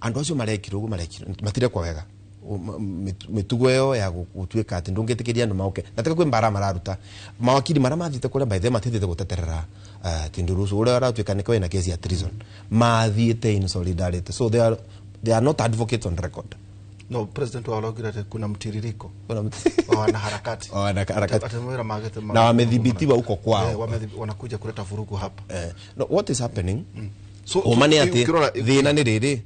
Andu acio marekirwo ũguo marekirwo matirekwo wega mitugo ĩyo ya gutuĩka atĩ ndũngĩtĩkĩria andũ maũke na tiga kwĩ mbara mararuta mawakiri maria mathiĩte kũrĩa by the matithiĩte gũteterera Tundu Lissu ũrĩa aratuĩka nĩkĩo ena kesi ya treason, mathiĩte in solidarity, so they are not advocates on record. No president wa araugire ati kuna mtiririko wa wanaharakati na wamedhibitiwa huko kwao, wanakuja kuleta vurugu hapa. No, what is happening? So ũma nĩ atĩ thĩna nĩ rĩrĩ,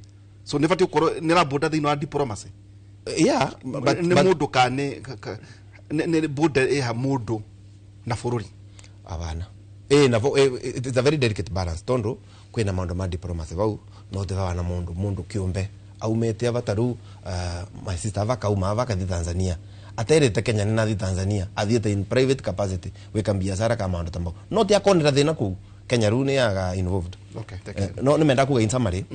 so nĩ batiĩ gũkorwo nĩ raboda thĩinĩ wa diplomacy. Yeah, but nĩ mũndũ ka nĩ border ĩha mũndũ na bũrũri abana na it's a very delicate balance, tondu kwina maundu ma diplomacy vau no tethawa na mundu kiumbe aumite ava taru my sister ava kauma ava kathi Tanzania aterete Kenya ni nathi Tanzania athiete in private capacity gwika biashara ka maundu tambo no ti akonera thina kuu Kenya riu ni yaga involved. Okay, thank you. No ni menda kuga in summary,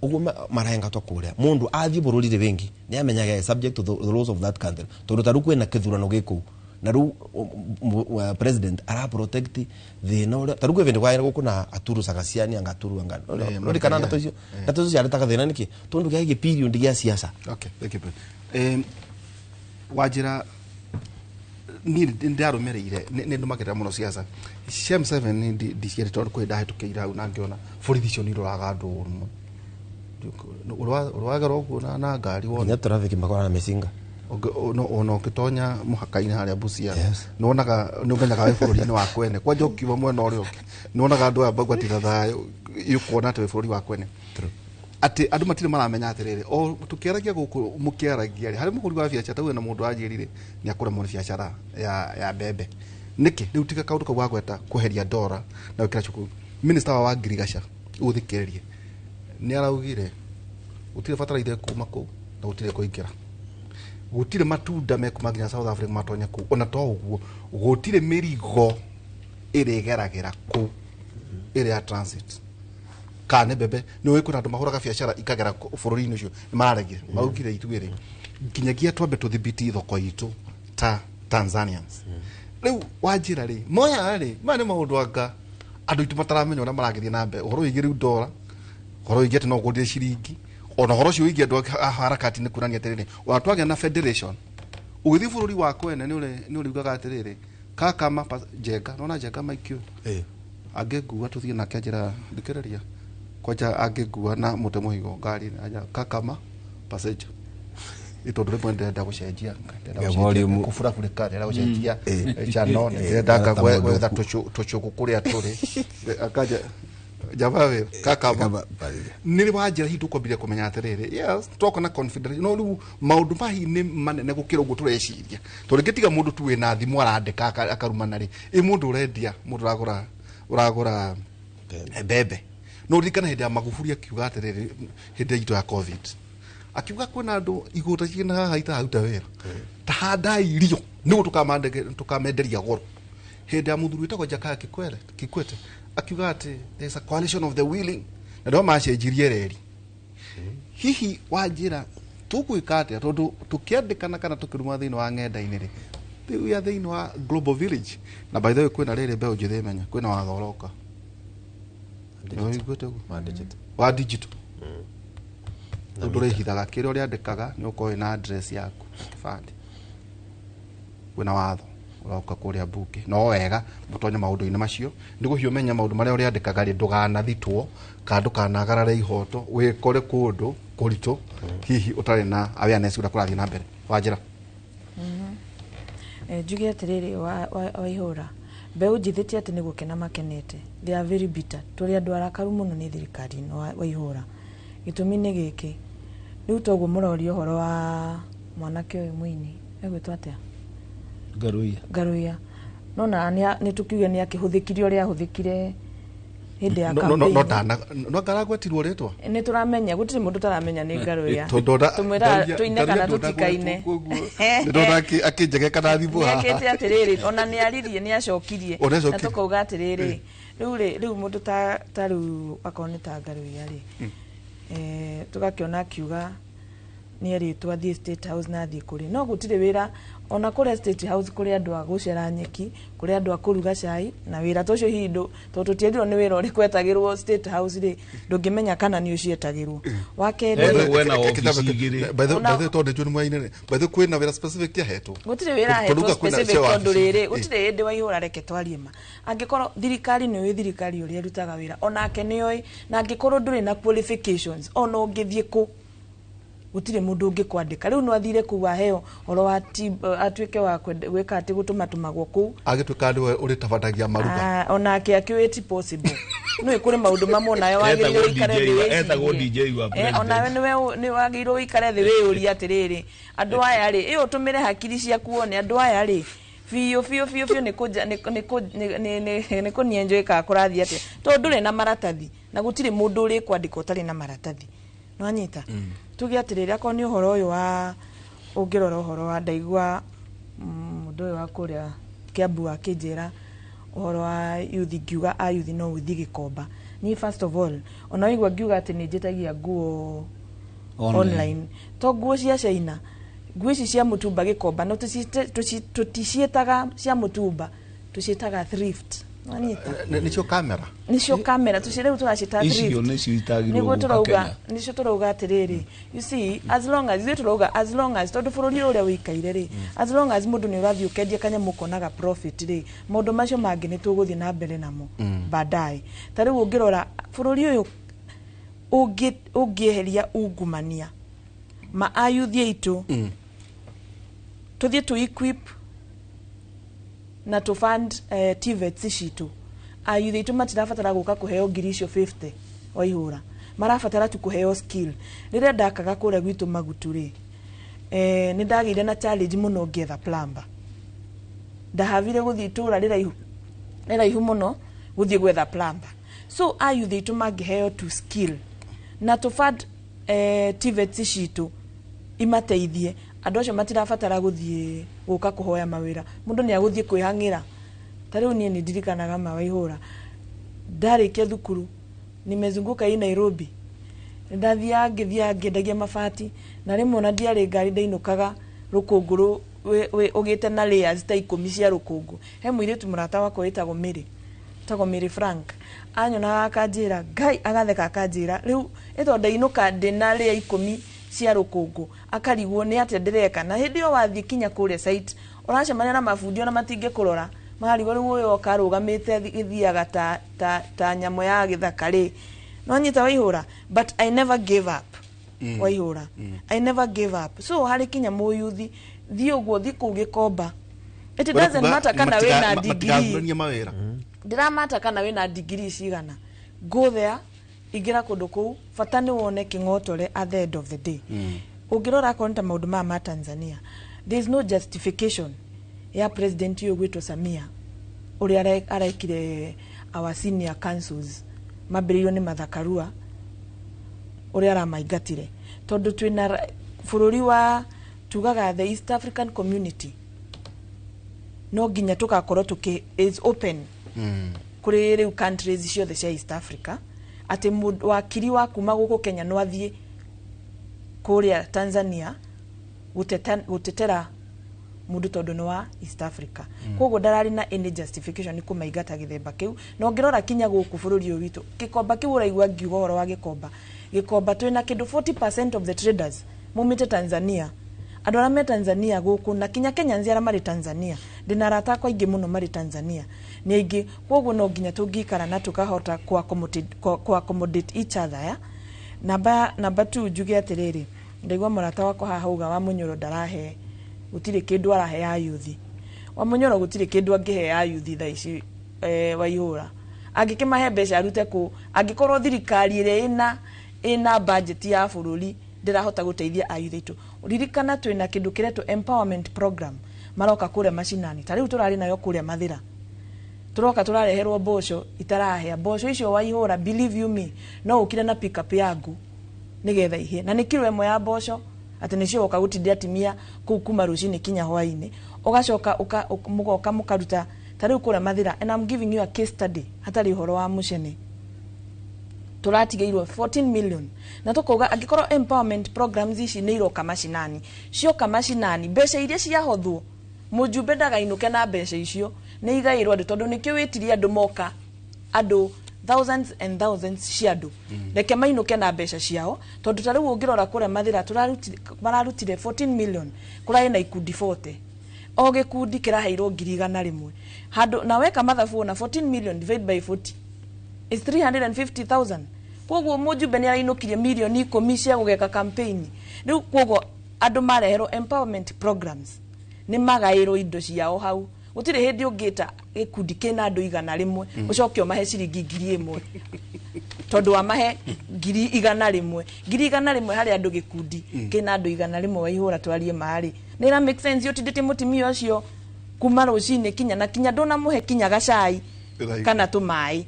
uguo marahengatwo kuria mundu athie bururi wingi ni amenyaga subject to the laws of that country, tondu taru kwina kithurano giku na riu president ara protect thina uria taru kwĩ vindu kwa guku na aturu sagaciani anga aturu anga no kana na tocio na tocio ciaretaga thina niki tondu gĩa gĩ period gĩa siasa. Okay, thank you. Wajira ni ndarumereire ni ndumakirira muno siasa cia M7 ni ndiciere tondu kwi ndahitukiire hau na ngiona borithi icio ni iroraga andu ũru mũno urwagera ũguo na ngari wona nginya traffic makora na micinga ona ũngĩtonya mũhaka-inĩ harĩa Busia nĩwonaga nĩũmenyaga wĩ bũrũri-inĩ wa kwene kwanja ũkiuma mwena ũrĩa ũngĩ nĩwonaga andũ aya magwatira thayũ ũkona atĩ wĩ bũrũri wa kwene atĩ andũ matirĩ maramenya atĩrĩrĩ o tũkĩaragia gũkũ mũkĩaragia rĩ harĩ mũhũri wa biacara tauge na mũndũ wanjĩrire nĩ akũremwo nĩ biacara ya mbembe nĩkĩ rĩu tiga kaũndũ kau wagweta kweheria ndora na gwĩkĩra cukuru. Minister wa ngirigaca ũthikĩrĩrie nĩ araugire gũtirĩ bataraitha kuma kũu na gũtirĩ kũingĩra, gũtirĩ matunda mekuma nginya South Africa matonya kũu, ona to ũguo gũtirĩ mĩrigo ĩrĩgeragĩra kũu ĩrĩ ya transit kana nĩ mbembe nĩ ũĩ kwĩna andũ mahũraga biacara ikagera bũrũri-inĩ ũcio nĩ mararegire maraugire ithuĩ rĩ nginyagia twambe tũthibiti thoko itũ ta Tanzanians. Rĩu wanjĩra rĩ moya rĩ maya nĩ maũndũ anga andũ aitũ mataramenya ũrĩa maragĩthiĩ na mbere ũhoro wĩgiĩ rĩu ndora ũhoro wĩgiĩ atĩ no ũgũrire ciringi ona ũhoro ũcio wĩgiĩ andũ a harakati nĩ kuonania atĩrĩrĩ ona twagĩa na federation ũgĩthiĩ bũrũri wa kwene nĩ ũriugaga atĩrĩrĩ kakama Njenga nona Njenga maikio angĩngua tũthiĩ nake anjĩra thikĩrĩria kwanja angĩngua na mũte mũhigo ngari aja kakama passenger Tondũ rĩmwe ndĩrenda gũcenjia, ndĩrenda Ya gũcenjia volume. kũburabũrĩka, ndĩrenda gũcenjia channel, ndĩrenda Ta mũndũ gwetha tũcũgũ kũrĩa tũrĩ. Akaja jaba wĩra kakamba Kamba, parire. nä rä wanjä ra hihi tåkwambiria kå menya atä rä rä yes twoka na confederation no rä u maå ndå mahi nä manene gå kä ra å guo tå reciria tondå rä ngä tiga må ndå tu wä na thimå arandä ka akarumana rä ä må ndå å rendia må ndå å ragå ra mbembe no ririkana hä ndä ya Magufuli akiuga atä rä rä hä ndä itå ya COVID akiuga kwĩna andũ igũta ciĩna haha itararuta wĩra ta handai irio nĩguo tũkamenderia goro. Hĩndĩ ya mũthuri wĩtagwo Jakaya Kikwete akiuga atĩ there is a coalition of the willing na ndio macenjirie reri. Hihi wanjĩra tũgwĩka atĩa tondũ tũkĩandĩkana kana tũkĩruma thĩinĩ wa ng'enda-inĩ rĩ rĩu ya thĩinĩ wa global village? Na by the way, kwĩna rĩrĩ mbeũ njĩthĩ menya kwĩna watho ũroka. Nĩũiguĩte ũguo? Wa digital. Wa digital rĩu ndũrĩhithaga kĩrĩa ũrĩandĩkaga, nĩ ũkorwo wĩna address yaku na kĩbandĩ. Kwĩna watho ũroka kũrĩa mbunge, no wega mũtonye maũndũ-inĩ macio nĩguo hihi ũmenye maũndũ marĩa ũrĩandĩkaga rĩ, ndũganathitwo kana ndũkanagarare ihoto wĩkore kũndũ kũritũ hihi ũtarĩ na awareness ũrĩa kũrathiĩ na mbere. Wanjĩra. Njuge atĩrĩrĩ, Waihũra, mbeũ njĩthĩ ti atĩ nĩ gũkena makenete. They are very bitter. Tũrĩ andũ arakaru mũno nĩ thirikari ĩno, Waihũra. Gĩtũmi nĩ gĩkĩ, rĩu toguo mũroria ũhoro wa mwanake ũyũ mũini egwĩtwo atĩa? Ngaruiya. Ngaruiya. Nona nĩ tũkiuge nĩ akĩhũthĩkire ũrĩa ahũthĩkire hĩndĩ ya No campaign. ndana no ngaragwetirwo rĩtwa. Nĩ tũramenya, gũtirĩ mũndũ ũtaramenya nĩ Ngaruiya. Tondũ Tũmwĩraga tũine kana tũtikaine. Ndona akĩnjegeka na thimũ haha. Nĩekĩte atĩrĩrĩ, ona nĩ aririe, nĩ acokirie. O, nĩ acokirie. Na tũkauga atĩrĩrĩ, rĩu rĩ, rĩu mũndũ ta rĩu akorwo nĩ ta Ngaruiya rĩ, tũgakĩona akiuga nĩ erĩtwo athiĩ State House na athiĩ kũrĩ no gũtirĩ wĩra. Ona kũrĩa State House kũrĩ andũ a gũcera nyeki, kũrĩ andũ a kũruga cai na wĩra ta ũcio hihi tondũ tũtierirwo nĩ wĩra ũrĩkũ etagĩrwo State House rĩ, ndũngĩmenya kana nĩ ũcietagĩrwo. Wa kerĩ Etagwo ena ofici igĩrĩ. By the way, tondũ nĩ mwainĩ, by the way, kwĩna wĩra specific ahetwo? Gũtirĩ wĩra Tondũ ahetwo uga kwĩna specific cia tondũ wabici. rĩrĩ, gũtirĩ hĩndĩ, Waihũra, reke twarie ma. Angĩkorwo thirikari nĩ ũĩ thirikari ũrĩa ĩrutaga wĩra, onake nĩ oĩ, na angĩkorwo ndũrĩ na qualifications, ona ũngĩthiĩ kũ gũtirĩ mũndũ ũngĩkwandĩka. Rĩu no athire kũu aheo ũhoro wa atuĩke wa gwĩka atĩ gũtũmatũmagwo kũu. Agĩtuĩka nĩwe ũrĩtabatagia maruga. Ah, onake akĩũĩ ti possible. Nĩ kũrĩ maũndũ mamwe onawe wagĩrĩirwo Etagwo ũikare DJ thĩ etagwo wĩcirie. DJ wa president. Onawe nĩwe nĩ wagĩrĩirwo ũikare thĩ wĩyũrie atĩrĩrĩ, andũ aya rĩ, ĩ ũtũmĩre hakiri ciaku wone andũ aya rĩ biũ biũ biũ biũ nĩ kũnja nĩ kũnienjoy kana kũrathiĩ atĩa, tondũ ndũrĩ na maratathi na gũtirĩ mũndũ ũrĩkwandĩka ũtarĩ na maratathi. Nĩwanyita? Tuge atĩrĩrĩ, akorwo nĩ ũhoro ũyũ wa ũngĩrora ũhoro wa ndaigua mũndũ ũyũ wa kũrĩa Kiambu akĩnjĩra ũhoro wa youth, ngiuga a youth no ũthiĩ Gĩkomba. Niĩ first of all, ona waigua ngiuga atĩ nĩ njĩtagia nguo Online. online, to nguo cia China, nguo ici cia mũtumba Gĩkomba no tũticiĩtaga cia mũtumba, tũciĩtaga thrift. Wanyita? Nĩcio kamera. Nicio kamera rĩu tũracita Icio thrift. nĩcio itagĩrĩirwo Nĩguo gũka tũrauga Kenya. Nicio tũrauga atĩrĩrĩ, you see, as long as ithuĩ tũrauga as long as tondũ bũrũri ũrĩa ũikaire rĩ, as long as mũndũ nĩ ũrathiĩ ũkendia kanyamũ ũkonaga profit rĩ, maũndũ macio mangĩ nĩ tũgũthiĩ na mbere namo baadaye. Ta rĩu ũngĩrora bũrũri ũyũ ũngĩeheria ungumania ma ayuthi aitũ, tũthiĩ tũ equip na tũ fund TVETs citũ, ayuthi aitũ matirabatara gũka kũheo ngiri icio 50, Waihũra. Marabatara tu kũheo skill. Rĩrĩa ndakaga kũrĩa gwitũ Magutu rĩ, nĩ ndagĩire na challenge mũno ngĩetha plumber. Ndahavire gũthiĩ itũra rĩraihu rĩraihu mũno gũthiĩ gwetha plumber. So ayuthi aitũ mangĩheo tu skill na tũ fund TVETs citũ imateithie, andũ acio matirabatara gũthiĩ gũka kũhoya mawĩra. Mũndũ nĩ agũthiĩ kwĩhang'ĩra. Ta rĩu niĩ nĩ ndirikanaga ma, Waihũra, ndarĩkia thukuru nimezunguka hii Nairobi, ndathiaga ngĩthiaga ngĩendagia mabati, na rĩmwe ona ndiarĩ ngari, ndainũkaga rũkũngũ ũgĩte na layers ta 10 cia rũkũngũ. He mũirĩtu mũrata wakwa wĩtagwo Mary, wĩtagwo Mary Frank, anyonaga akanjĩra ngai, agatheka akanjĩra rĩu ĩto ndainũka ndĩna layer 10 cia rũkũngũ, akarigwo nĩ atĩa ndĩreka. Na hĩndĩ ĩyo wathiĩ kinya kũrĩa site ũracemania na mabundi ona matingĩkũrora, makarigwo rĩu ũyũ oka arũgamĩte gĩthiaga ta nyamũ ya gĩthaka rĩ. No nyita, Waihũra, but I never gave up. Waihũra, I never gave up. So harĩ kinya mũyuthi, thiĩ ũguo, thiĩ kũu Gĩkomba, it doesn't matter kana wĩna degree. Matigathuranie mawĩra. Ndiramata kana wĩna degree cigana, go there, ingĩra kũndũ kũu, bata nĩ wone kĩng'otore. At the end of the day, ũngĩrora akorwo nĩ ta maũndũ maya ma Tanzania, there is no justification ya president ũyũ gwĩtwo Samia ũrĩa arekire our senior councils mambĩrĩirio nĩ Martha Karua, ũrĩa aramaingatire, tondũ twĩna bũrũri wa tugaga the East African Community, no nginya tũgakorwo tũkĩ is open kũrĩ rĩu countries ciothe cia East Africa, atĩ wakiri wa kuma gũkũ Kenya no athiĩ kũrĩa Tanzania gũtetera mũndũ tondũ nĩ wa East Africa. Koguo ndararĩ na any justification kũmaingata gĩthemba kĩu. Na ũngĩrora kinya gũkũ bũrũri ũyũ witũ, Gĩkomba kĩu ũraigua ngiuga ũhoro wa Gĩkomba, Gĩkomba twĩna kĩndũ 40% of the traders maumĩte Tanzania. Andũ arĩa me Tanzania gũkũ na kinya Kenyans arĩa marĩ Tanzania, ndĩna arata akwa aingĩ mũno marĩ Tanzania, nĩ aingĩ. Koguo no nginya tũngĩikara na tũkahota ku accommodate each other. Ya namba 2, njuge atĩrĩrĩ, ndaigua mũrata wakwa haha auga wa Mũnyoro ndarahe, gũtirĩ kĩndũ arahe ayuthi. Wa Mũnyoro gũtirĩ kĩndũ angĩhe ayuthi thaa ici. Waihũra, angĩkĩmahe mbeca arute kũ angĩkorwo thirikari ĩrĩa ĩna budget ya bũrũri ndĩrahota gũteithia ayuthi aitũ? Ririkana twĩna kĩndũ kĩretwo empowerment program, maroka kũrĩa macinani, ta rĩu tũrarĩ nayo kũrĩa Mathĩra, tũroka tũrareherwo mboco itarahĩa. Mboco icio, Waihũra, believe you me, no ũkire na pick up yaku nigetha ihĩe, na nĩ kiro ĩmwe ya mboco atĩ nĩcio woka gũtinda atimia kũu kuma rũcinĩ kinya hwainĩ, ũgacoka mũgoka mũkaruta ta rĩu kũrĩa Mathĩra. And I'm giving you a case study hatarĩ ũhoro wa mũcene. Tũratigĩirwo 14 million na tũkauga angĩkorwo empowerment programs ici nĩ iroka macinani, cioka macinani, mbeca iria ciahothwo, mũjumbe ndagainũke na mbeca icio, nĩ igaĩrwo andũ, tondũ nĩkĩo wĩtirie andũ moka, andũ thousands and thousands cia andũ, reke mainũke na mbeca ciao. Tondũ ta rĩu ũngĩrora kũrĩa Mathĩra mararutire 14 million, kũrarĩ na ikundi 40, o gĩkundi kĩraheirwo 100,000 handũ, na weka mathabu na 14 million divide by 40 is 350,000. Koguo mũjumbe nĩ arainũkirie mirioni 10 cia gũgeka campaign rĩu. Koguo andũ mareherwo empowerment programs nĩ magaĩrwo indo ciao hau. Gũtirĩ hĩndĩ ũngĩta gĩkundi kĩna andũ 100 ũcoke ũmahe ciringi 1,000, tondũ wamahe 100,000, 100,000 harĩ andũ gĩkundi kĩna andũ 100. Waihũra, twarie marĩ nĩ ĩra make sense ũtindĩtie mũtumia ũcio kuma rũcinĩ kinya na kinya ndũnamũhe kinya gacai kana tũmaĩ.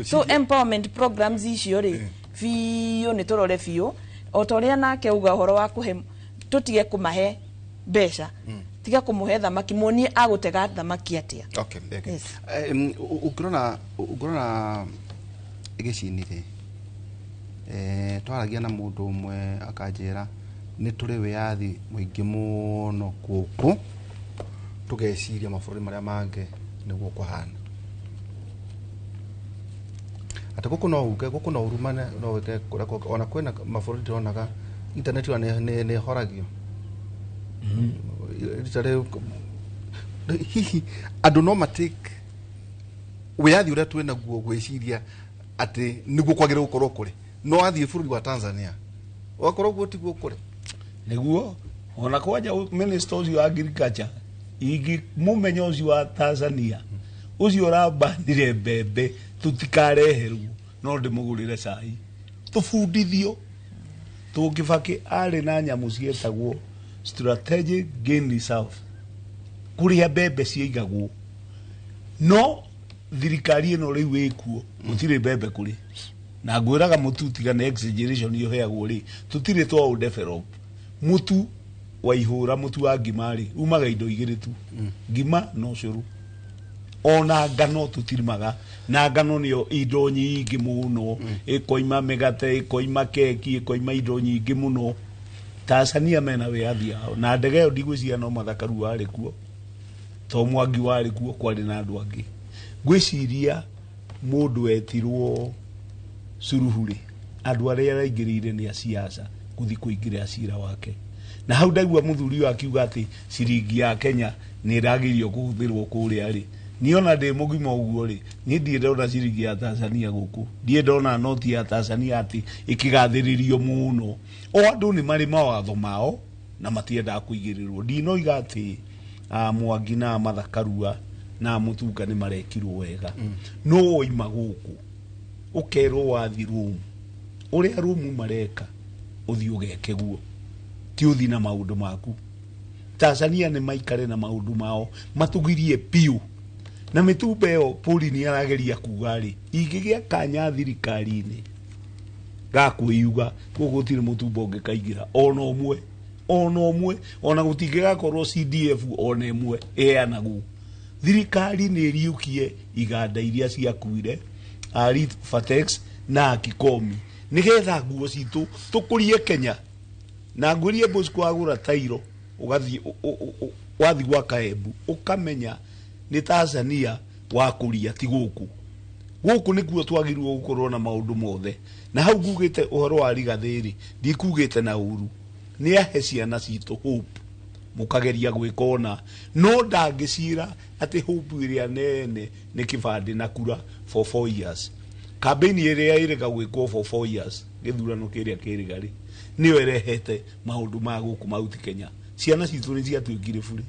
So empowerment programs icio rĩ, biũ nĩ tũrore biũ, o ta ũrĩa nake uga ũhoro wa kũhe, tũtige kũmahe mbeca, tiga kũmũhe thamaki, muonie agũtega thamaki atĩa. Okay. Yes. Ũngĩrora gĩcini rĩ, twaragia na mũndũ ũmwe akanjĩra nĩ tũrĩ wĩyathi mũingĩ mũno gũkũ, tũgeciria mabũrũri marĩa mangĩ nĩguo kũhana, atĩ gũkũ no uge, gũkũ no urumane, no wĩke kũrĩa kũngĩ. Ona kwĩna mabũrũri ndĩronaga internet ĩyo nĩ ĩhoragio rita rĩu. Hihi andũ no matake wĩyathi ũrĩa twĩ naguo gwĩciria atĩ nĩguo kwagĩrĩire gũkorwo kũrĩ, no athiĩ bũrũri wa Tanzania ũgakorwo guo tiguo kũrĩ? Niguo ona kwanja minister ũcio wa agriculture ingĩmũmenya ũcio wa Tanzania ũcio ũrambanire mbembe tũtikareherwo, no ndĩmũgũrĩre cai tũbundithio. Tũkĩbakĩ arĩ na nyamũ cietagwo strategic gain reserve kũrĩa mbembe ciaigagwo, no thirikari ĩno rĩu ĩkuo gũtirĩ mbembe kũrĩ, na ngwĩraga mũtu tiga nĩ exaggeration ũheagwo rĩ, tũtirĩ twa develop mũtu wa ihũra. Mũtu wa ngima rĩ, umaga indo igĩrĩ tu, ngima na ũcũrũ. Ona ngano tũtirimaga, na ngano nĩyo indo nyingĩ mũno, ĩkoima mĩgate, ĩkoima keki, ĩkoima indo nyingĩ mũno. Tanzania mena wĩyathi wao na ndege ĩyo ndigwĩciria no Mathakaru warĩ kuo, to Mwangi warĩ kuo, kwarĩ na andũ angĩ. Ngwĩciria mũndũ wetirwo Suluhu rĩ, andũ arĩa araingĩrĩire nĩ a siasa gũthiĩ kũingĩrĩra cira wake, na hau ndaigua mũthuri ũyũ akiuga atĩ ciringi ya Kenya nĩ ĩragĩrio kũhũthĩrwo kũrĩa rĩ, Niĩ ona ndĩ mũgima ũguo rĩ, niĩ ndirĩ ndona ciringi ya Tanzania gũkũ, ndirĩ ndona noti ya Tanzania atĩ ĩkĩgathĩrĩrio mũno. O andũ nĩ marĩ mawatho mao na matiendaga kũigĩrĩrwo. Ndinoiga atĩ Mwangi na Martha Karua na Mutunga nĩ marekirwo wega, no woima gũkũ ũkerwo wathi rumu ũrĩa rumu mareka ũthiĩ ũgeke guo, ti ũthi na maũndũ maku. Tanzania nĩ maikare na maũndũ mao matugirie biũ. Na mĩtumba ĩyo Pauline arageria kuga rĩ, ingĩgĩa kanya thirikari-inĩ gakwĩyuga gũkũ gũtirĩ mũtumba ũngĩkaingĩra ona ũmwe, ona ũmwe, ona gũtingĩgakorwo CDF ona ĩmwe ĩheanagwo. Thirikari nĩ ĩriũkie iganda iria ciakuire Rifatex na Kikomi nĩgetha nguo citũ tũkũrie Kenya. Na ngũrie Bosco agũra tairo ũgathiĩ wathi gwa Kaembu ũkamenya nĩ Tanzania wakũria ti gũkũ. Gũkũ nĩkuo twagĩrĩirwo gũkorwo na maũndũ mothe. Na hau ngugĩte ũhoro wa Rigathĩ rĩ, ndikugĩte na ũru, nĩ ahe ciana citũ hope mũkageria gwĩka ona, no ndangĩcira atĩ hope ĩrĩa nene nĩ kĩbandĩ na kura for 4 years. Campaign ĩrĩa ĩrĩga gwĩkwo for 4 years gĩthurano kĩrĩa kĩrĩga rĩ, nĩyo ĩrehete maũndũ ma gũkũ Mount Kenya. Ciana citũ nĩ ciatuĩkire burĩ,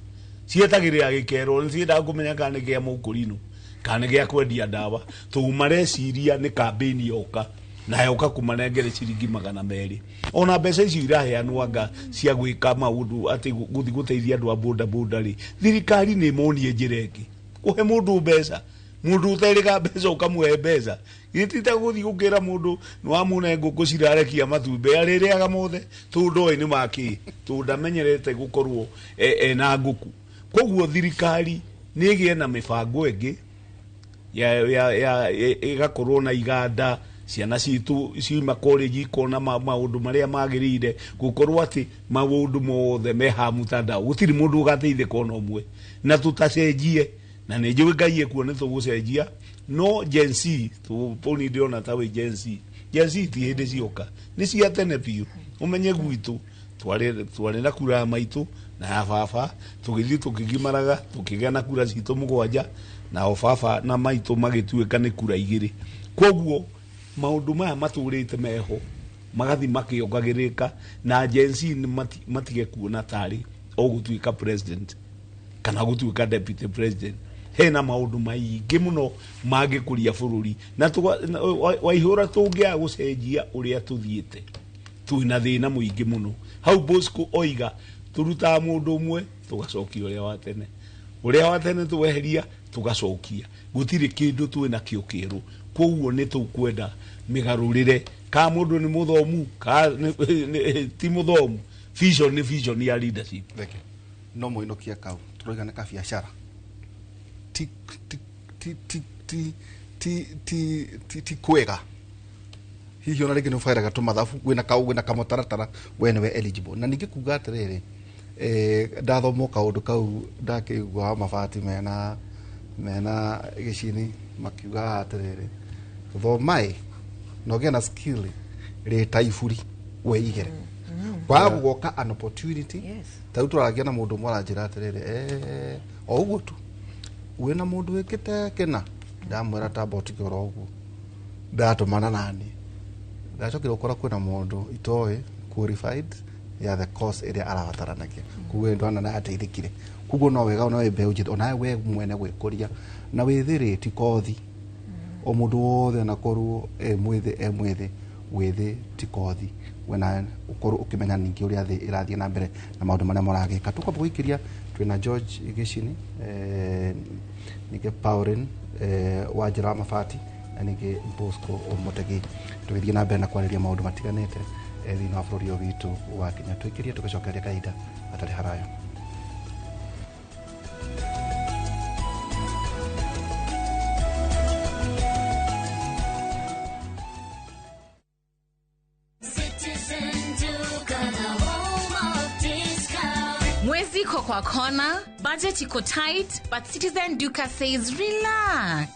cietagĩrĩra gĩkerwo, nĩ ciendaga kũmenya kana nĩ kĩa mũkũrinũ kana nĩ gĩa kwendia ndawa, tondũ mareciria nĩ campaign yoka na yoka kũmanengere ciringi 200. Ona mbeca icio iraheanwo anga cia gwĩka maũndũ atĩ gũthiĩ gũteithia andũ a boda boda rĩ, thirikari nĩ ĩmonie njĩra ĩngĩ. Kũhe mũndũ mbeca, mũndũ ũterĩga mbeca ũkamũhe mbeca, gĩtita gũthiĩ gũkĩra mũndũ nĩ wamũne ngũkũ cirarekia matumbĩ arĩrĩaga mothe tondũ ndoĩ nĩ makĩ, tondũ ndamenyerete gũkorwo ena ngũkũ. Koguo thirikari nĩ ĩgĩe na mĩbango ĩngĩ ya ĩgakorwo na iganda, ciana citũ ciuma college ikona maũndũ marĩa magĩrĩire, gũkorwo atĩ maũndũ mothe me ha mtandao, gũtirĩ mũndũ ũgateithĩka ona ũmwe, na tũtacenjie. Na nĩ njũĩ Ngai ekuo nĩ tũgũcenjia, no Gen Z tũponi ndĩrona ta wĩ Gen Z. Gen Z ti hĩndĩ cioka, nĩ cia tene biũ. Ũmenye gwitũ twarĩ na kura ya maitũ na ya baba, tũgĩthiĩ tũkĩgimaraga tũkĩgĩa na kura citũ 7, nao baba na maitũ magĩtuĩka nĩ kura 2. Koguo maũndũ maya matũrĩte meho magathi makĩongagĩrĩka, na Gen Z matige kuona tarĩ o gũtuĩka president kana gũtuĩka deputy president. Hena maũndũ maingĩ mũno mangĩkũria bũrũri, na waihũra tũngĩaga gũcenjia ũrĩa tũthiĩte twĩna thĩna mũingĩ mũno. Hau Bosco oiga tũrutaga mũndũ ũmwe tũgacokia ũrĩa wa tene, ũrĩa wa tene tweheria tũgacokia, gũtirĩ kĩndũ twĩnakĩo kĩerũ. Koguo nĩ tũkwenda mĩgarũrĩre, ka mũndũ nĩ mũthomu ka ti mũthomu, vision nĩ vision ya leadership. No mũinũkie kau tũroiga nĩ kabiacara, ti ti ti ti ti ti ti ti ti kwega. Hihi ona rĩngĩ nĩ ũbairaga tũmathabu, wĩna kau wĩna kamũtaratara, we nĩwe eligible. Na ningĩ kuga atĩrĩrĩ, ndathomwo kaũndũ kau ndakĩigua wa mabati mena gĩcini makiuga atĩrĩrĩ, thomaĩ na ũgĩe na skill rĩta iburi weigere kwaga gũgoka an opportunity. Ta rĩu tũragia na mũndũ ũmwe aranjĩra atĩrĩrĩ, o ũguo tu wĩna mũndũ wĩkĩte kĩna, ndamwĩra tamba ũtige oro ũguo, ndatũmana nani ndacokire gũkora kwĩna mũndũ itoĩ qualified ya the course ĩrĩa arabataranagia, koguo ndona na ateithĩkire. Koguo no wega ona wĩ mbeũ njĩthĩ, ona we mwene gwĩkũria na wĩthĩ ti kothi, o mũndũ wothe onakorwo e mwĩthĩ wĩthĩ ti kothi, wena ũkorwo ũkĩmenya ningĩ ũrĩa thĩ ĩrathiĩ na mbere na maũndũ marĩa maragĩka. Tũkwamba gũikĩria twĩna George Gĩcini, ningĩ Pauline wa njĩra wa mabati, na ningĩ Bosco Mũtegi, tũgĩthiĩ na mbere na kwarĩria maũndũ matiganĩte thĩinĩ wa bũrũri ũyũ witũ wa Kenya. Tũikĩrie tũgĩcokeria kahinda gatarĩ haraya. Mwezi iko kwa kona, budget iko tight, but Citizen Duka says relax.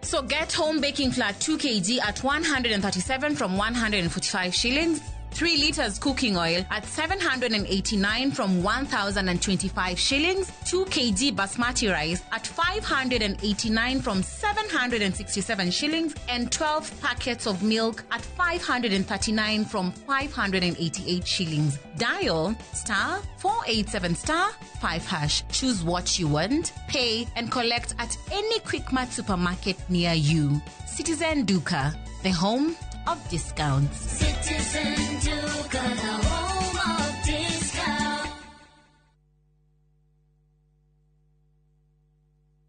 So get home baking flour 2 kg at 137 from 145 shillings, 3 liters cooking oil at 789 from 1,025 shillings, 2 kg basmati rice at 589 from 767 shillings, and 12 packets of milk at 539 from 588 shillings. Dial star 487 star 5 hash. Choose what you want, pay, and collect at any Quickmart supermarket near you. Citizen Duka, the home of discounts. Citizen Duka, the home of discounts.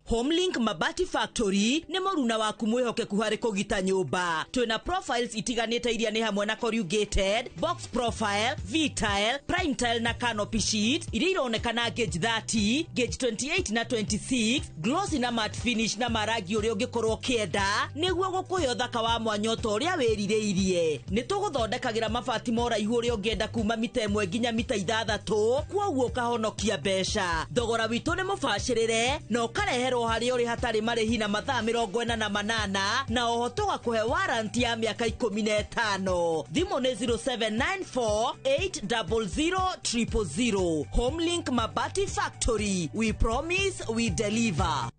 Homelink Mabati Factory nĩ mũruna waku mwĩhokeku harĩ kũgita nyũmba. Twĩna profiles itiganĩte iria nĩ hamwe na corrugated, box profile, V-tile, prime tile na canopy sheet iria ironekana gauge 30, gauge 28 na 26, glossy na matte finish na marangi ũrĩa ũngĩkorwo ũkĩenda nĩguo gũkũhe ũthaka wa mwanya ota ũrĩa wĩrirĩirie. Nĩ tũgũthondekagĩra mabati ma ũraihu ũrĩa ũngĩenda kuma mita 1 nginya mita 6, kwoguo ũkahonokia mbeca. Thogora witũ nĩ mũbacĩrĩre na ũkarehe harĩ ũrĩ hatarĩ marĩhi na mathaa 48 na oho tũgakũhe warranty ya mĩaka 15. Thimũ nĩ 0794 800 000. Homelink Mabati Factory, we promise we deliver.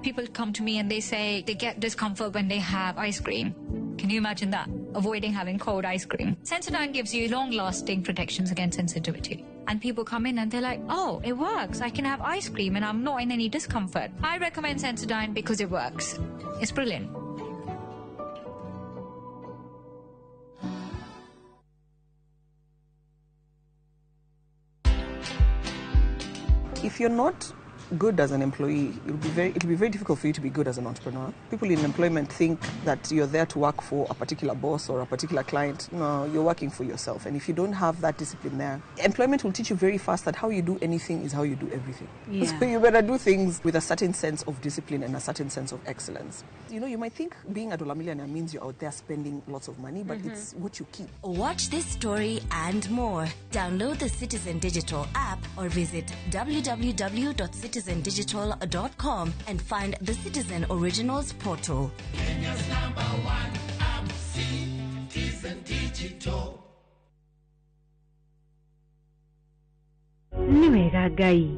People come to me and they say they get discomfort when they have ice cream. Can you imagine that? Avoiding having cold ice cream. Sensodyne gives you long-lasting protections against sensitivity. And people come in and they're like, oh, it works. I can have ice cream and I'm not in any discomfort. I recommend Sensodyne because it works. It's brilliant. If you're not good as an employee, it'll be very difficult for you to be good as an entrepreneur. People in employment think that you're there to work for a particular boss or a particular client. No, you're working for yourself. And if you don't have that discipline there, employment will teach you very fast that how you do anything is how you do everything. Yeah. So you better do things with a certain sense of discipline and a certain sense of excellence. You know, you might think being a dollar millionaire means you're out there spending lots of money, but it's what you keep. Watch this story and more. Download the Citizen Digital app or visit www.citizendigital.com and find the Citizen Originals portal. Kenya's number one app, Citizen Digital. Nĩ wega Ngai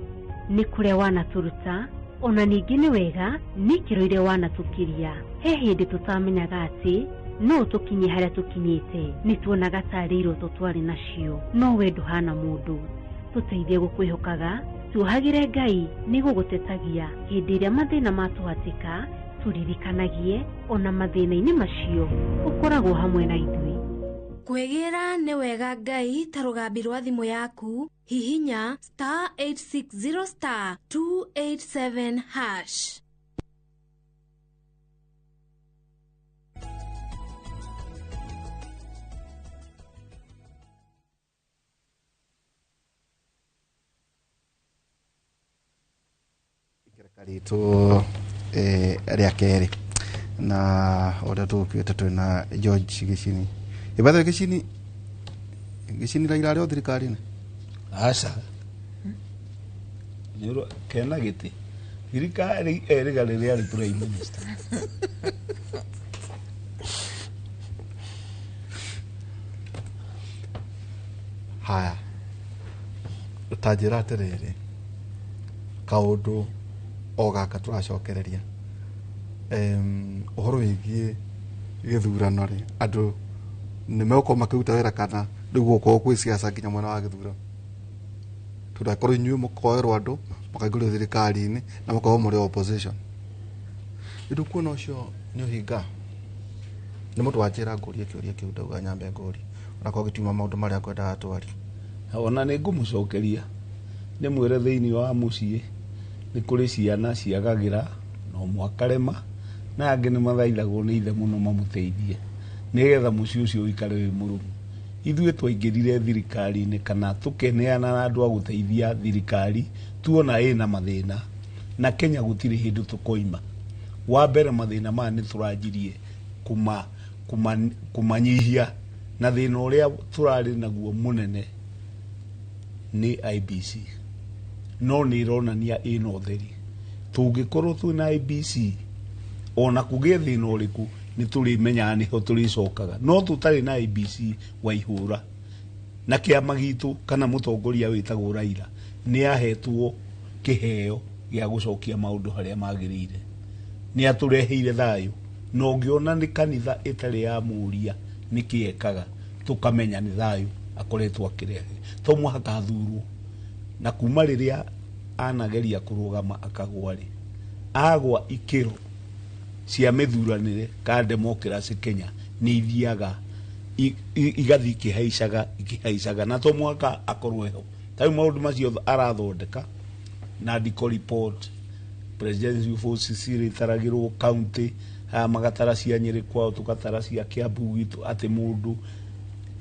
nĩ kũrĩa wanatũruta ona ningĩ nĩ wega nĩ ikĩro iria wanatũkiria. He hĩndĩ tũtamenyaga atĩ no tũkinye harĩa tũkinyĩte, nĩ tuonaga tarĩ iroto twarĩ nacio, no we ndũhana mũndũ. Tũteithie gũkwĩhokaga, tuohagĩre Ngai nĩ gũgũtetagia hĩndĩ ĩrĩa mathĩna matũhatĩka, tũririkanagie ona mathĩna-inĩ macio ũkoragwo hamwe na ithuĩ. Kwĩgĩra nĩ wega Ngai ta rũgambi rwa thimũ yaku, hihinya star 860 star 287 hash. Ritũ rĩa kerĩ na ũrĩa tũgũkiuĩte twĩna George Gĩcini. Ĩbathe Gĩcini, Gĩcini Raila arĩ o thirikari-inĩ? Aca. Nĩ kena gĩtĩ. Thirikari erĩga rĩrĩa arĩ prime minister. Haya. Ta njĩra atĩrĩrĩ, kaũndũ o gaka tũracokereria ũhoro wĩgiĩ gĩthurano rĩ, andũ nĩ megũkorwo makĩruta wĩra kana rĩu gũkorwo kwĩ siasa nginya mwena wa gĩthurano? Tondũ angĩkorwo inyuĩ mũkoerwo andũ mũkaingĩrio thirikari-inĩ na mũkorwo mũrĩ opposition, rĩu kuona ũcio nĩ ũhinga. Nĩ mũndũ wanjĩra ngũrie kĩũria kĩu ndauga nyambe ngũrie, onakorwo gĩtiuma maũndũ marĩa ngwendaga twarie. Ona nĩ ngũmũcokeria ndĩmwĩre thĩinĩ wa mũciĩ nĩ kũrĩ ciana ciagagĩra no mwakarema na angĩ nĩ mathaithagwo nĩ ithe mũno mamũteithie nĩgetha mũciĩ ũcio ũikare wĩ mũrũmu. Ithuĩ twaingĩrire thirikari-inĩ kana tũkeneana na andũ a gũteithia thirikari tuona ĩna mathĩna, na Kenya gũtirĩ hĩndĩ tũkoima. Wa mbere mathĩna maya nĩ tũranjirie kũmanyihia, na thĩna ũrĩa tũrarĩ naguo mũnene nĩ IBC. No nĩ ĩronania ĩna ũtheri. Tũngĩkorwo twĩna IEBC, ona kũgĩe thĩna ũrĩkũ, nĩ tũrĩmenyaga nĩho tũrĩcokaga. No tũtarĩ na IEBC, Waihũra na kĩama gitũ kana mũtongoria wĩtagwo Raila nĩ ahetwo kĩheo gĩa gũcokia maũndũ harĩa magĩrĩire. Nĩ atũreheire thayũ, na ũngĩona nĩ kanitha ĩtarĩ ya mũria nĩkĩ ekaga, tũkamenya nĩ thayũ akoretwo akĩrehe. To mũhaka athurwo, na kuma rĩrĩa anageria kũrũgama akagwa rĩ, agwa ikĩro cia mĩthuranĩre ka democracy Kenya nĩ ithiaga igathiĩ ikĩhaicaga ikĩhaicaga, na to mũhaka akorwo eho. Ta rĩu maũndũ macio arathondeka na ndiko report, presidential forces irĩtaragĩrwo county, haya magatara cia Nyĩrĩ kwao, tũgatara cia Kiambu gitũ, atĩ mũndũ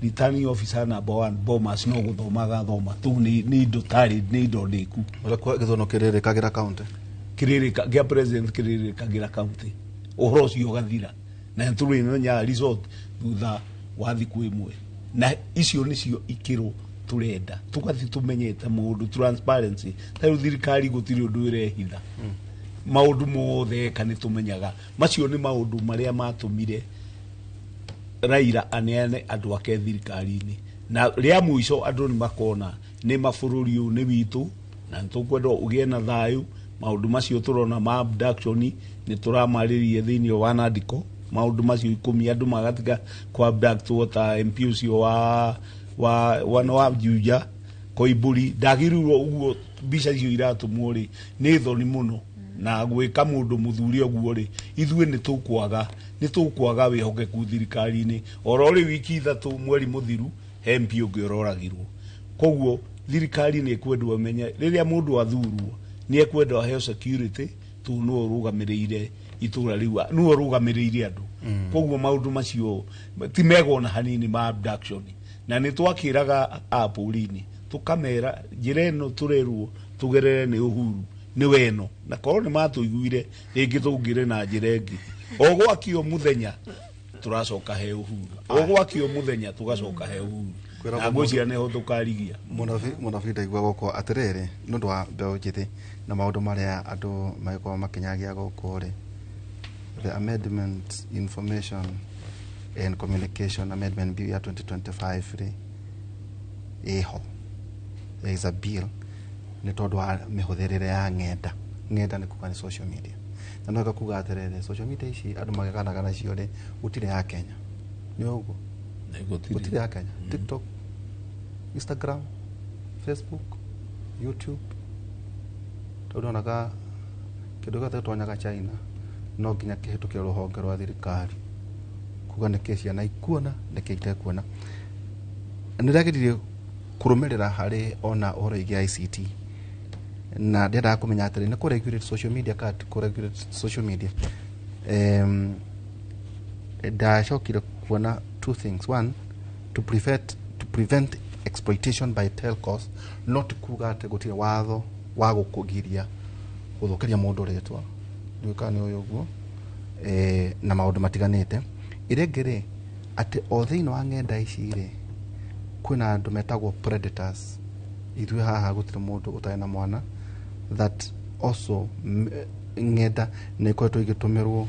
returning officer number one Bomas no gũthoma agathoma tu, nĩ indo tarĩ nĩ indo ndĩku. Ũrĩa gĩthurano kĩrĩrĩkagĩra county, kĩrĩrĩka gĩa president kĩrĩrĩkagĩra county, ũhoro ũcio ũgathira na nĩtũrĩmenya result thutha wa thikũ ĩmwe. Na icio nĩcio ikĩro tũrenda, tũgathiĩ tũmenyete maũndũ, transparency. Ta rĩu thirikari gũtirĩ ũndũ ĩrehitha, maũndũ mothe eka nĩ tũmenyaga. Macio nĩ maũndũ marĩa matũmire Raila aneane andũ ake thirikari-inĩ, na rĩa mũico andũ nĩ makona nĩ mabũrũri ũyũ nĩ witũ na nĩ tũkwenda ũgĩe na thayũ. Maũndũ macio tũrona ma abduction nĩ tũramarĩrie thĩinĩ wa nandiko, maũndũ macio 10, andũ magatiga kũ abductwo ta MP ũcio wa Juja Koimbũri ndagĩrĩirwo ũguo. Mbica icio iratũmwo rĩ, nĩ thoni mũno na gwĩka mũndũ mũthuri ũguo rĩ, ithuĩ nĩ tũkwaga wĩhokeku thirikari-inĩ. Oro rĩu wiki 3 mweri mũthiru he MP ũngĩ ũroragirwo. Koguo thirikari nĩ ĩkwendwo ĩmenye rĩrĩa mũndũ athurwo nĩ ekwendwo aheo security, tondũ nĩwe ũrũgamĩrĩire itũra rĩu, nĩwe ũrũgamĩrĩire andũ. Koguo maũndũ macio ti mega ona hanini ma abduction, na nĩ twakĩraga apũrini tũkamera njĩra ĩno tũrerwo tũgerere nĩ Uhuru nĩ weno, na korwo nĩ matũiguire rĩngĩ tũngĩrĩ na njĩra ĩngĩ. O gwakio mũthenya tũracoka he Uhuru, o gwakio mũthenya tũgacoka he Uhuru, na ngwĩciria nĩho tũkarigia. Mũnabii ndaigua gũkũ atĩrĩrĩ, nĩ ũndũ wa mbeũ njĩthĩ na maũndũ marĩa andũ magĩkorwo makĩnyagia gũkũ rĩ, the Amendment, Information and Communication Amendment Bill ya 2025 rĩ, ĩho, there is a bill nĩ tondũ wa mĩhũthĩrĩre ya ng'enda. Ng'enda nĩ kuga nĩ social media, na no kuga atĩrĩrĩ, social media ici andũ magĩganaga nacio rĩ, gũtirĩ ya Kenya, nĩ ũguo? Gũtirĩ ya Kenya. TikTok, Instagram, Facebook, YouTube, tondũ onaga kĩndũ gĩothe gĩtonyaga China no nginya kĩhĩtũkĩre rũhonge rwa thirikari kuga nĩkĩ ciana ikuona, nĩkĩ itekuona. Nĩ ndageririe kũrũmĩrĩra harĩ ona ũhoro wĩgiĩ ICT, na ndiendaga kũmenya atĩrĩ, nĩ kũ regulate social media kana ti kũ regulate social media. Ndacokire kuona two things. One, to prevent exploitation by telcos, not kuga atĩ gũtirĩ watho wa gũkũgiria gũthũkĩria mũndũ rĩtwa, ndiũĩ kana nĩ ũyũ ũguo, na maũndũ matiganĩte. Ĩrĩa ĩngĩ rĩ, atĩ o thĩinĩ wa ng'enda ici rĩ, kwĩna andũ metagwo predators. Ithuĩ haha gũtirĩ mũndũ ũtarĩ na mwana, that also ng'enda nĩ ikoretwo igĩtũmĩrwo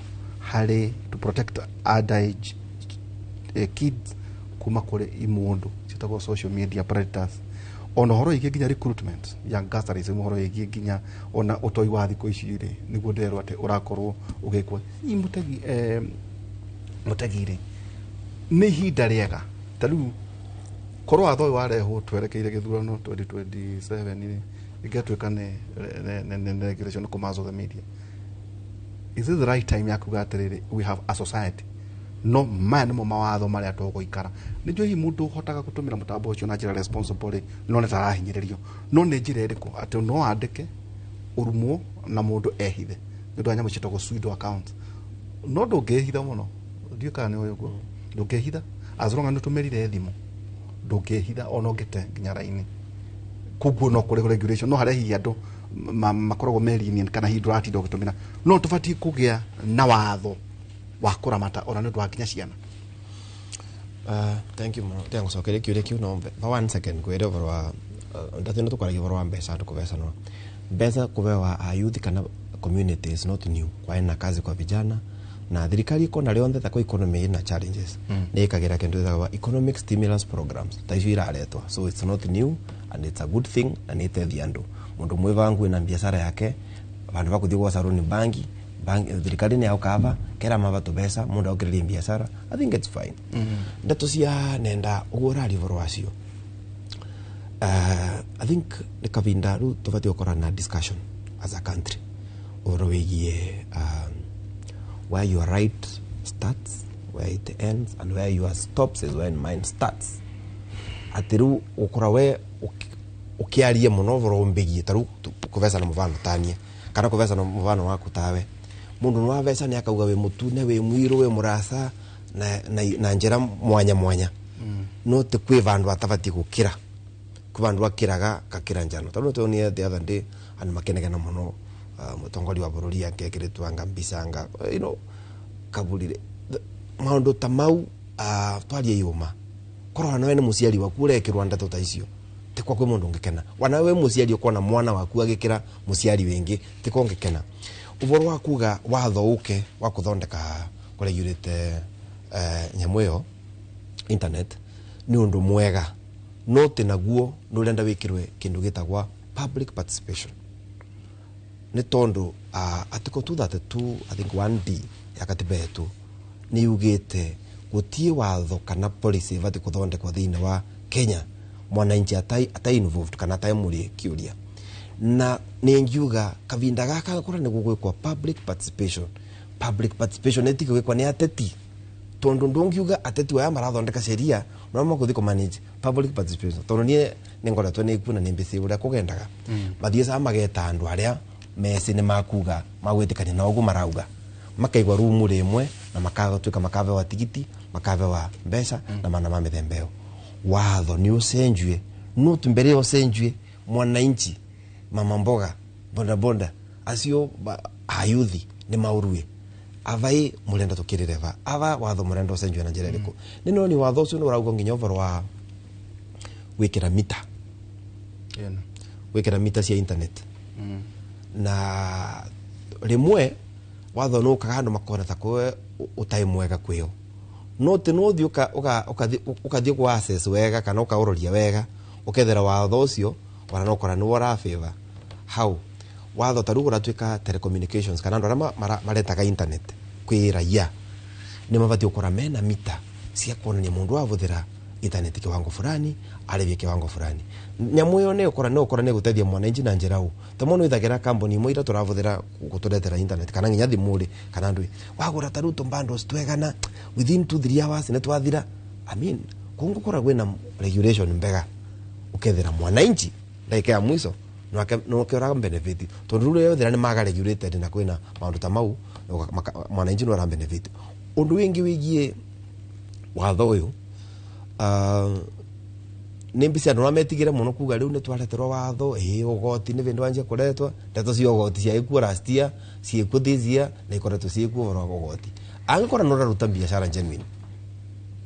harĩ to protect underage kids kuma kũrĩ imũndũ ciĩtagwo social media predators, ona ũhoro wĩgiĩ nginya recruitment ya gangsterism, ũhoro wĩgiĩ nginya ona ũtoi wa thikũ ici rĩ, nĩguo ndĩrerwo atĩ ũrakorwo ũgĩkwo. Hihi mũtegi, mũtegi rĩ, nĩ ihinda rĩega ta rĩu korwo watho ũyũ warehwo twerekeire gĩthurano 2027 rĩ, ĩngĩatuĩka nĩ regulation kũ the media, is this the right time ya kuga atĩrĩrĩ, we have a society, no maya nĩmo mawatho marĩa tũgũikara? Nĩ njũĩ hihi mũndũ ũhotaga gũtũmĩra mũtambo ũcio na njĩra responsible rĩ, no nĩ tarahinyĩrĩrio, no nĩ njĩra ĩrĩkũ atĩ no andĩke ũrumwo na mũndũ ehithe nĩ ũndũ wa nyamũ ciĩtagwo pseudo accounts? No ndũngĩhitha mũno, ndiũĩ kana nĩ ũĩ ũguo, ndũngĩhitha as long as nĩ ũtũmĩrire thimũ, ndũngĩhitha ona ũngĩte nginya raini. Koguo no kũrĩ regulation, no harĩa hihi andũ makoragwo me lenient kana hihi ndũratinda ũgĩtũmĩra, no tũbatiĩ kũgĩa na watho wa kũramata ona nĩ ũndũ wa nginya ciana. Thank you mũno. Tiga ngũcokeria kĩũria kĩu, no for one second ngwĩre ũhoro wa Ndathino tukwaragia ũhoro wa mbeca andũ kũbecanwo mbeca kubewa a youth kana community is not new. Kwaena kazi kwa vijana na thirikari ikona rĩonthe ta kwa economy ina challenges, nĩ ĩkagĩra kĩndũ gĩtagwo economic stimulus programs ta icio iraretwo. So it's not new and it's a good thing, na nĩ ĩteithia andũ. Mũndũ mwĩvangu ina biacara yake vandu va kuthii gwacarwo ni bangi bangi, thirikari nĩ yaukava kera mava tũbeca mũndũ aukĩrĩrie biacara. I think it's fine. Ndeto cia nenda ũguo ũraria ũhoro wacio, I think nĩ kavinda rĩu tũbatiĩ gũkorwo na discussion as a country ũhoro wĩgiĩ where your right starts, where it ends, and where your stops is when mine starts. Atĩ rĩu gũkora we ũkĩaria mũno ũhoro ũmbĩgiĩ ta rĩu kũvecana mũvano tanie kana kũvecana mũvano waku tawe mũndũ nĩwaveca nĩ akauga wĩ mũtune, wĩ mũirũ, wĩ mũraca na njĩra mwanya mwanya. No ti kwĩ vandũ atabatiĩ gũkĩra, kwĩ vandũ akĩraga gakĩra njano. Tondũ nĩtwonire the other day andũ makenegena mũno, mũtongoria wa bũrũri akekĩrĩtwo anga mbica anga kaburire maũndũ ta mau. Twarie yũma korwo nawe nĩ mũciari waku ũrekĩrwo ndeto ta icio, ti kwa kwĩ mũndũ ũngĩkena. Wana we mũciari ũkona mwana waku agĩkĩra mũciari wĩngĩ, ti kwa ũngĩkena. Ũhoro wa kuga watho ũke wa kũthondeka kũregulate nyamũ ĩyo internet nĩ ũndũ mwega, no tĩ naguo nĩ ũrenda wĩkĩrwe kĩndũ gĩtagwa public participation, nĩ tondũ article 232, I think 1D ya katiba yetu nĩ yugĩte gũtiĩ watho kana policy ĩbatiĩ kũthondekwo thĩinĩ wa Kenya mwananchi atai involved kana atai mũrie kĩũria. Na nĩ ngiuga kavinda gaka gakora nĩ gũgwĩkwo public participation. Public participation ĩtige gwĩkwo nĩ ateti, tondũ ndũngiuga ateti aya marathondeka sheria no makũthi kũ manage public participation, tondũ niĩ nĩ ngoretwo nĩ kuona nĩ mbĩci ũrĩa kũgendaga mathiĩ ca mageta andũ arĩa meci nĩ makuga magwĩtĩkania na ũguo marauga, makaigwa rumu rĩmwe na makatuĩka makabewa tigiti, makabewa mbeca na mana ma mĩthemba ĩyo. Watho nĩ ũcenjue, no tu mbere ya ũcenjue mwananchi, mama mboga, boda boda acio ayuthi nĩ maurue avai murenda tukirire va ava watho murenda ucenjue na njira iriku. Nĩ no ni watho ucio nĩ ũrauga nginya ũhoro wa gwĩkĩra mita, gwĩkĩra mita cia internet. Na rĩmwe watho nĩ ũkaga andũ makona ta kwe ũtarĩ mwega kwĩo, no tĩ no ũthiĩ ũkathiĩ kwa access wega kana ũkaũroria wega ũkethera watho ũcio ona no ũkora nĩwe ũrabĩva hau. Watho ta rĩu ũratuĩka telecommunications kana andũ arĩa maretaga internet kwĩ raia nĩ mabatiĩ gũkorwo mena mita cia kuonania mũndũ wabũthĩra internet kiwango fulani arĩhie kiwango fulani. Nyamũ ĩyo nĩ ũkora nĩ gũteithia mwananchi na njĩra ũ ta mũno ithagĩra kambuni imwe iria tũrabũthĩra gũtũretera internet kana nginya thimũ rĩ kana ndũĩ wagũra ta rĩu tũ bundles twegana within 2-3 hours nĩ twathira. I mean kũngũkora kwĩna regulation mbega ũkethera mwananchi ndagĩka ya mwico noke ũra benefit, tondũ rĩu yethera nĩ maga regulated na kwĩna maũndũ ta mau mwananchi no ara benefit. Ũndũ wĩngĩ wĩgiĩ watho ũyũ, nĩ mbica andũ mametigĩre mũno kuga rĩu nĩ twareterwo watho ĩ ũgoti nĩ bĩndũ wanjia kũretwo ndeto cia ũgoti ciagĩkuo last year, ciĩkuo this year na ikoretwo ciĩkuo ũhoro wa ũgoti. Angĩkorwo nĩ ũraruta biacara genuine,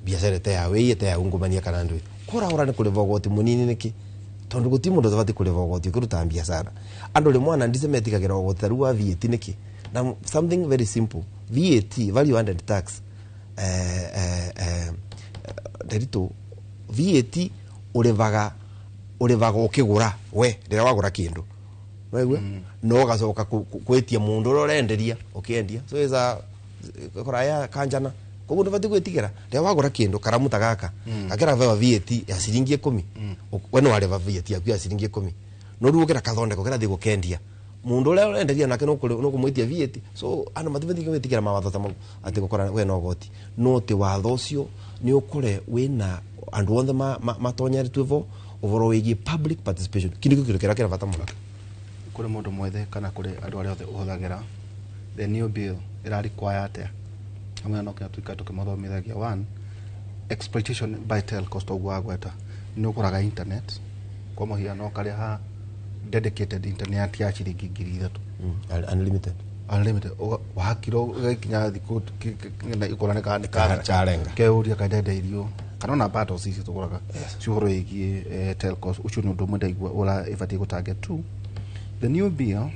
biacara ĩte ya wĩi ĩte ya ungumania kana ndũĩ, kũragũra nĩ kũrĩva ũgoti mũnini nĩkĩ? Tondũ gũtirĩ mũndũ ũtabatiĩ kũrĩva ũgoti ũkĩruta biacara. Andũ rĩmwe ona ndice metigagĩra ũgoti ta rĩu wa VAT nĩkĩ? Na something very simple, VAT, value added tax, nderitũ VAT ũrĩvaga ũkĩgũra we rĩrĩa wagũra kĩndũ waigua no ũgacoka gwĩtia mũndũ ũrĩa ũrenderia ũkĩendia, so is a kũraya kanjana. Koguo ndũbatiĩ gwĩtigĩra rĩrĩa wagũra kĩndũ karamu ta gaka gakĩrabewa VAT ya ciringi 10, we nĩ warĩva VAT yaku ya ciringi 10, no rĩu ũkĩra kathondeko kĩrathiĩ gũkendia mũndũ ũrĩa ũrenderia nake nũkũmwĩtia VAT. So andũ matibatiĩ gwĩtigĩra mawatho ta mau atĩ gũkora wĩna ũgoti, no tĩ watho ũcio nĩ ũkore wĩna andũ othe matonyeretwo vo ũhoro wĩgiĩ public participation kĩndũ kĩu kĩrĩa kĩra bata mũno. Kũrĩ mũndũ mwethe kana kũrĩ andũ arĩa othe ũhũthagĩra the new bill ĩra require atĩa hamwe no kinya tuikare tũkĩmathomithagia. One, exploitation by telcos, toguo wagweta nĩ ũgũraga internet kwa mũhiano ũkarĩha dedicated internet ya ciringi 3,000. Unlimited. Unlimited wahakirwo ũgĩkinya thikũ ikũra nĩ Karenga. Keuria kaĩ ndendeirio Kana ona bundles ici tũgũraga cia ũhoro wĩgiĩ telcos. Ũcio nĩ ũndũ ũmwe ndaigua ũra ĩbatiĩ gũ target two. The new bill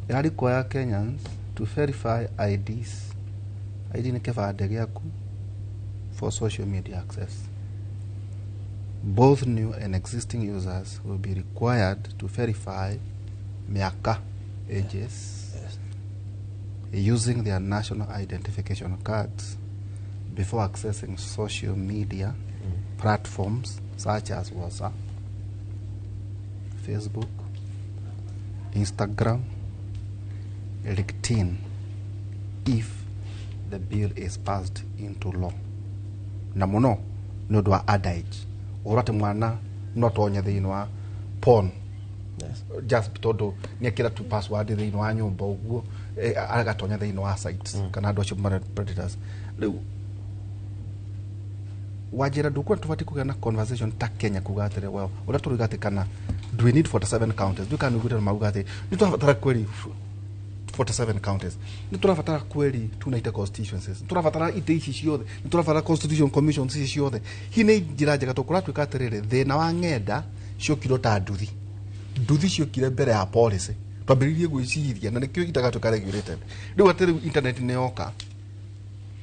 ĩra require Kenyans to verify IDs, ID nĩ kĩbandĩ gĩaku, for social media access. Both new and existing users will be required to verify mĩaka, ages, using their national identification cards before accessing social media platforms such as WhatsApp, Facebook, Instagram, LinkedIn, if the bill is passed into law. Na mũno nĩ ũndũ wa underage, ũhoro atĩ mwana no tonye thĩinĩ wa porn just tondũ nĩ ekĩra tu password thĩinĩ wa nyũmba ũguo, agatonya thĩinĩ wa sites kana andũ acio marĩ predators. Rĩu wanjĩra, ndũkuona tũbatiĩ kũgĩa na conversation ta Kenya kuga atĩrĩ, well, ũrĩa tũruga atĩ kana do we need 47 counties? Nduĩ kana nĩguo mauga atĩ nĩ tũrabatara kweri 47 counties, nĩ tũrabatara kweri 290 constituencies, nĩ tũrabatara itĩ ici ciothe, nĩ tũrabatara constitution commissions ici ciothe. Hihi nĩ njĩra njega? Tũkũratuĩka atĩrĩrĩ, thĩna wa ng'enda ciokire ta nduthi, nduthi ciokire mbere ya policy twambĩrĩirie gwĩciria, na nĩkĩo itagatuĩka regulated. Rĩu atĩ rĩu internet nĩ yoka,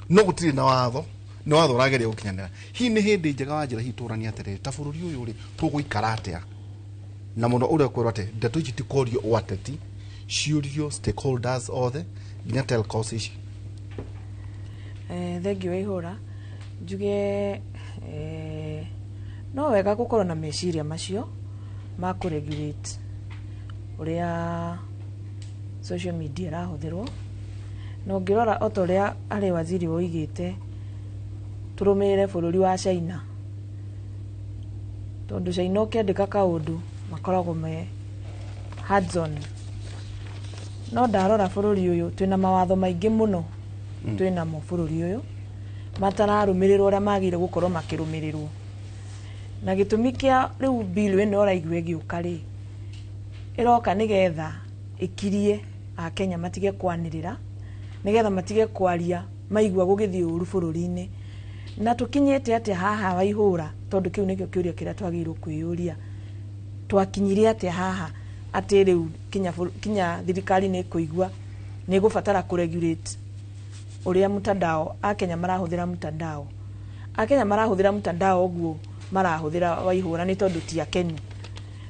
no gũtirĩ na watho, nĩ watho ũrageria gũkinyanĩra. Hihi nĩ hĩndĩ njega wa njĩra hihi tũranie atĩrĩrĩ, ta bũrũri ũyũ rĩ, tũgũikara atĩa na mũno ũrĩa kwĩrwo atĩ ndeto ici ti korio o ateti, ciũrio stakeholders othe nginya telcos ici? Thengiũ Waihũra. Njuge no wega gũkorwo na meciria macio ma kũ-regulate ũrĩa social media ĩrahũthĩrwo, na ũngĩrora o ta ũrĩa arĩ waziri woigĩte, tũrũmĩrĩre bũrũri wa China, tondũ China ũkĩandĩka kaũndũ makoragwo me hands on. No ndarora bũrũri ũyũ, twĩna mawatho maingĩ mũno twĩnamo bũrũri ũyũ matararũmĩrĩrwo ũrĩa magĩrĩire gũkorwo makĩrũmĩrĩrwo. Na gĩtũmi kĩa rĩu bill ĩno ũraigua ĩgĩũka rĩ, ĩroka nĩgetha ĩkirie akenya matige kwanĩrĩra, nĩgetha matige kwaria maigua gũgĩthiĩ ũru bũrũri-inĩ. Na tũkinyĩte atĩa haha, Waihũra? Tondũ kĩu nĩkĩo kĩũria kĩrĩa twagĩrĩirwo kwĩyũria, twakinyire atĩa haha atĩ rĩu kinya thirikari nĩ ĩkũigua nĩ ĩgũbatara kũ-regulate ũrĩa mtandao akenya marahũthĩra mtandao, akenya marahũthĩra mtandao ũguo marahũthĩra, Waihũra, nĩ tondũ ti akenu.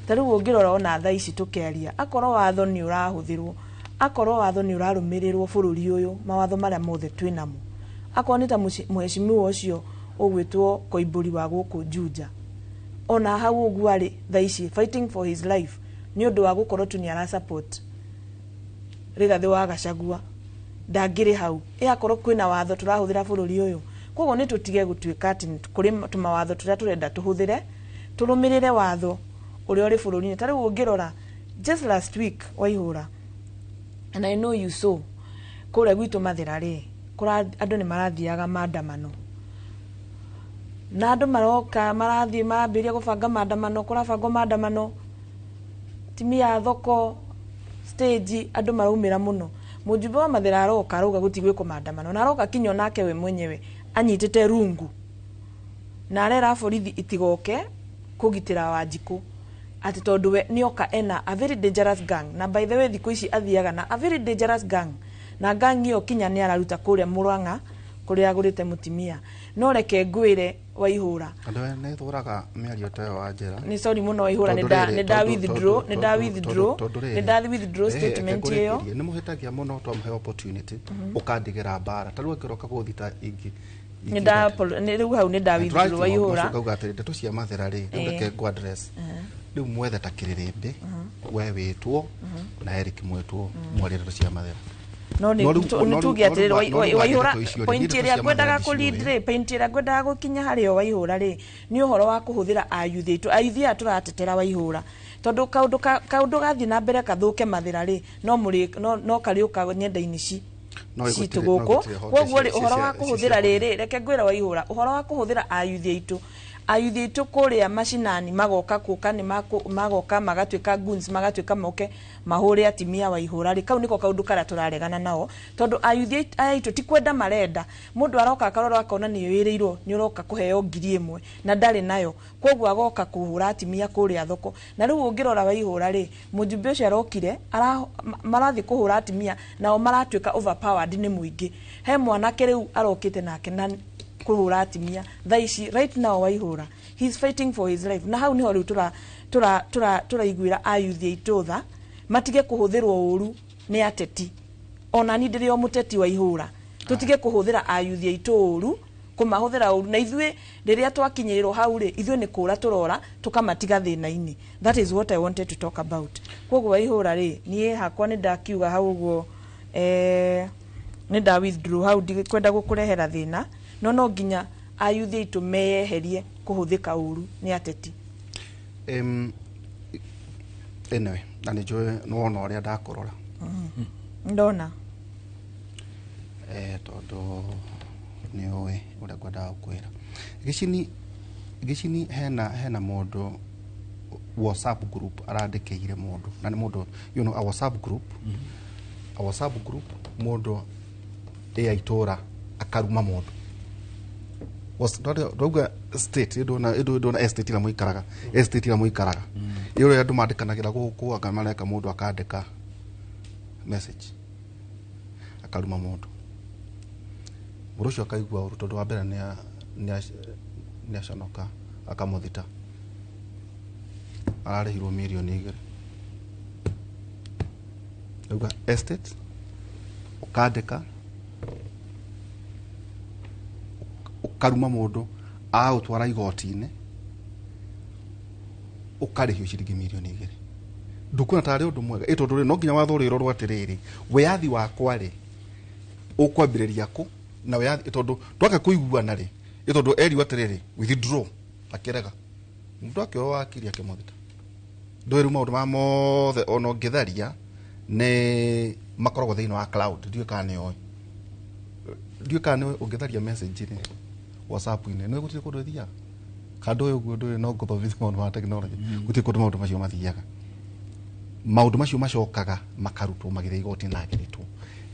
Ta rĩu ũngĩrora ona thaa ici tũkĩaria, akorwo watho nĩ ũrahũthĩrwo, akorwo watho nĩ ũrarũmĩrĩrwo bũrũri ũyũ, mawatho marĩa mothe twĩnamo, akorwo nĩ ta mũheshimiwa ũcio ũgwĩtwo Koimbũri wa gũkũ Juja, ona hau ũguo arĩ thaa ici fighting for his life nĩ ũndũ wa gũkorwo tu nĩ ara support Rigathĩ wa Gachagua, ndangĩrĩ hau ĩ akorwo kwĩna watho tũrahũthĩra bũrũri ũyũ. Koguo nĩ tũtige gũtuĩka atĩ kũrĩ tũmawatho tũrĩa tũrenda tũhũthĩre, tũrũmĩrĩre watho ũrĩa ũrĩ bũrũri-inĩ. Ta rĩu ũngĩrora just last week, Waihũra, and I know you saw, kũrĩa gwitũ Mathĩra rĩ, andũ nĩ marathiaga maandamano, na andũ maroka marathiĩ marambĩrĩria gũbanga maandamano, kũrabangwo maandamano timia thoko stage, andũ maraumĩra mũno. Mũjumbe wa Mathĩra aroka arauga gũtigwĩkwo maandamano, na aroka kinya onake we mwenyewe anyitĩte rungu, na arera borithi itigoke kũgitĩra Wanjikũ, atĩ tondũ we nĩoka ena a very dangerous gang. Na by the way, thikũ ici athiaga na a very dangerous gang, na gang ĩyo kinya nĩ araruta kũrĩa Mũrang'a kũrĩa agũrĩte mũtimia. No reke ngwĩre, Waihũra, Andũ aya nĩ thũraga mĩario ta ĩyo wa njĩra. Nĩ sorry mũno, Waihũra, nĩ nda withdraw statement ĩyo. Nĩ mũhĩtagia mũno twamũhe opportunity ũkandigĩra mbara ta rĩu angĩroka gũthita ingĩ. Nĩ rĩu hau nĩ nda withdraw, Waihũra. Ngauga atĩrĩ, ndeto cia Mathĩra rĩ, rĩu reke ngũ address. Rĩu mwethe ta kĩrĩrĩmbĩ, we wĩtwo na Eric mwĩtwo mwarie ndeto cia Mathĩra. No No nĩ no tuge no atĩrĩrĩ, no rĩu Waihũra, ndeto icio rĩ, point niĩ ndeto ĩrĩa cia ngwendaga Mathĩra kũ-lead ndiciũĩ. rĩ, point ĩrĩa ngwendaga gũkinya harĩ yo, Waihũra rĩ, nĩ ũhoro wa kũhũthĩra ayuthi aitũ, ayuthi aya tũratetera, Waihũra, tondũ kaũndũ gathiĩ na mbere kathũke Mathĩra rĩ, no mũrĩ no karĩũka nyenda-inĩ ci No citũ no gũkũ. gũtirĩ honge Koguo rĩ, ũhoro wa kũhũthĩra rĩrĩ, reke ngwĩre, Waihũra, ũhoro wa kũhũthĩra ayuthi aitũ Ayuthi aitũ kũrĩa macinani magoka kũka nĩ magoka magatuĩka goons, magatuĩka moke mahũre atimia wa ihũra rĩ, kau nĩko kaũndũ karĩa tũraregana nao, tondũ ayuthi aya aitũ ti kwenda marenda. Mũndũ aroka akarora akona nĩ wĩrĩirwo nĩ ũroka kũheo 1000 na ndarĩ nayo, koguo agoka kũhũra atimia kũrĩa thoko. Na rĩu ũngĩrora wa ihũra rĩ, mũjumbe ũcio arokire marathiĩ kũhũra atimia nao maratuĩka overpowered nĩ mũingĩ. He mwanake rĩu arokĩte nake na kũhũra atimia thaa ici right now wa ihũra, he is fighting for his life. Na hau niho rĩu tũraiguĩra ayuthi aitũ tha, matige kũhũthĩrwo ũru nĩ ateti. Ona ni ndĩrĩ o mũteti wa ihũra, tũtige kũhũthĩra ayuthi aitũ ũru, kũmahũthĩra ũru. Na ithuĩ rĩrĩa twakinyĩrĩrwo hau rĩ, ithuĩ nĩ kũra tũrora tũkamatiga thĩna-inĩ. That is what I wanted to talk about. Koguo wa ihũra rĩ, niĩ hakwa nĩ ndakiuga hau ũguo, nĩ nda withdraw hau, ndikwenda gũkũrehera thĩna, no nginya ayuthi aitũ meyeherie kũhũthĩka ũru nĩ ateti. Anyway, na nĩ njũĩ nĩ wona ũrĩa ndakũrora. Ndona. Tondũ nĩ ũĩ ũrĩa ngwendaga gũkwĩra. Gĩcini hena mũndũ WhatsApp group arandĩkĩire mũndũ, na nĩ mũndũ, you know, a WhatsApp group, a WhatsApp group, mũndũ ĩ itũra akaruma mũndũ. Ndauga state ndona estate ĩrĩa mũikaraga, estate ĩrĩa mũikaraga ĩ ũrĩa andũ mandĩkanagĩra gũkũ, anga mareka mũndũ akandĩka message akaruma mũndũ, mũndũ ũcio akaigua ũru tondũ wa mbere nĩ aconoka, akamũthita, ararĩhirwo 2 mirioni. Ndauga estate ũkandĩka ũkaruma mũndũ, agũtwara igoti-inĩ, ũkarĩhio ciringi 2 mirioni. Ndukuona tarĩ ũndũ mwega ĩ tondũ rĩ, no nginya watho ũrĩrorwo atĩrĩrĩ, wĩyathi wakwa rĩ ũkwambĩrĩria kũ na wĩyathi, tondũ twaka kũiguana rĩ, ĩ tondũ eriwo atĩrĩrĩ withdraw, akĩrega, mũndũ akĩoya wakiri akĩmũthita. Ndũĩ rĩu maũndũ maya mothe ona ũngĩtharia nĩ makoragwo thĩinĩ wa cloud. Ndiũĩ kana nĩ ũĩ, ndiũĩ kana nĩ ũngĩtharia message rĩ WhatsApp-inĩ, nĩ gũtirĩ kũndũ ĩthiaga kana ndũĩ ũguo, ndũĩ no ngũthomithia maũndũ ma technology. Gũtirĩ kũndũ maũndũ macio mathiaga, maũndũ macio macokaga makarutwo magĩthiĩ igoti na agĩrĩtwo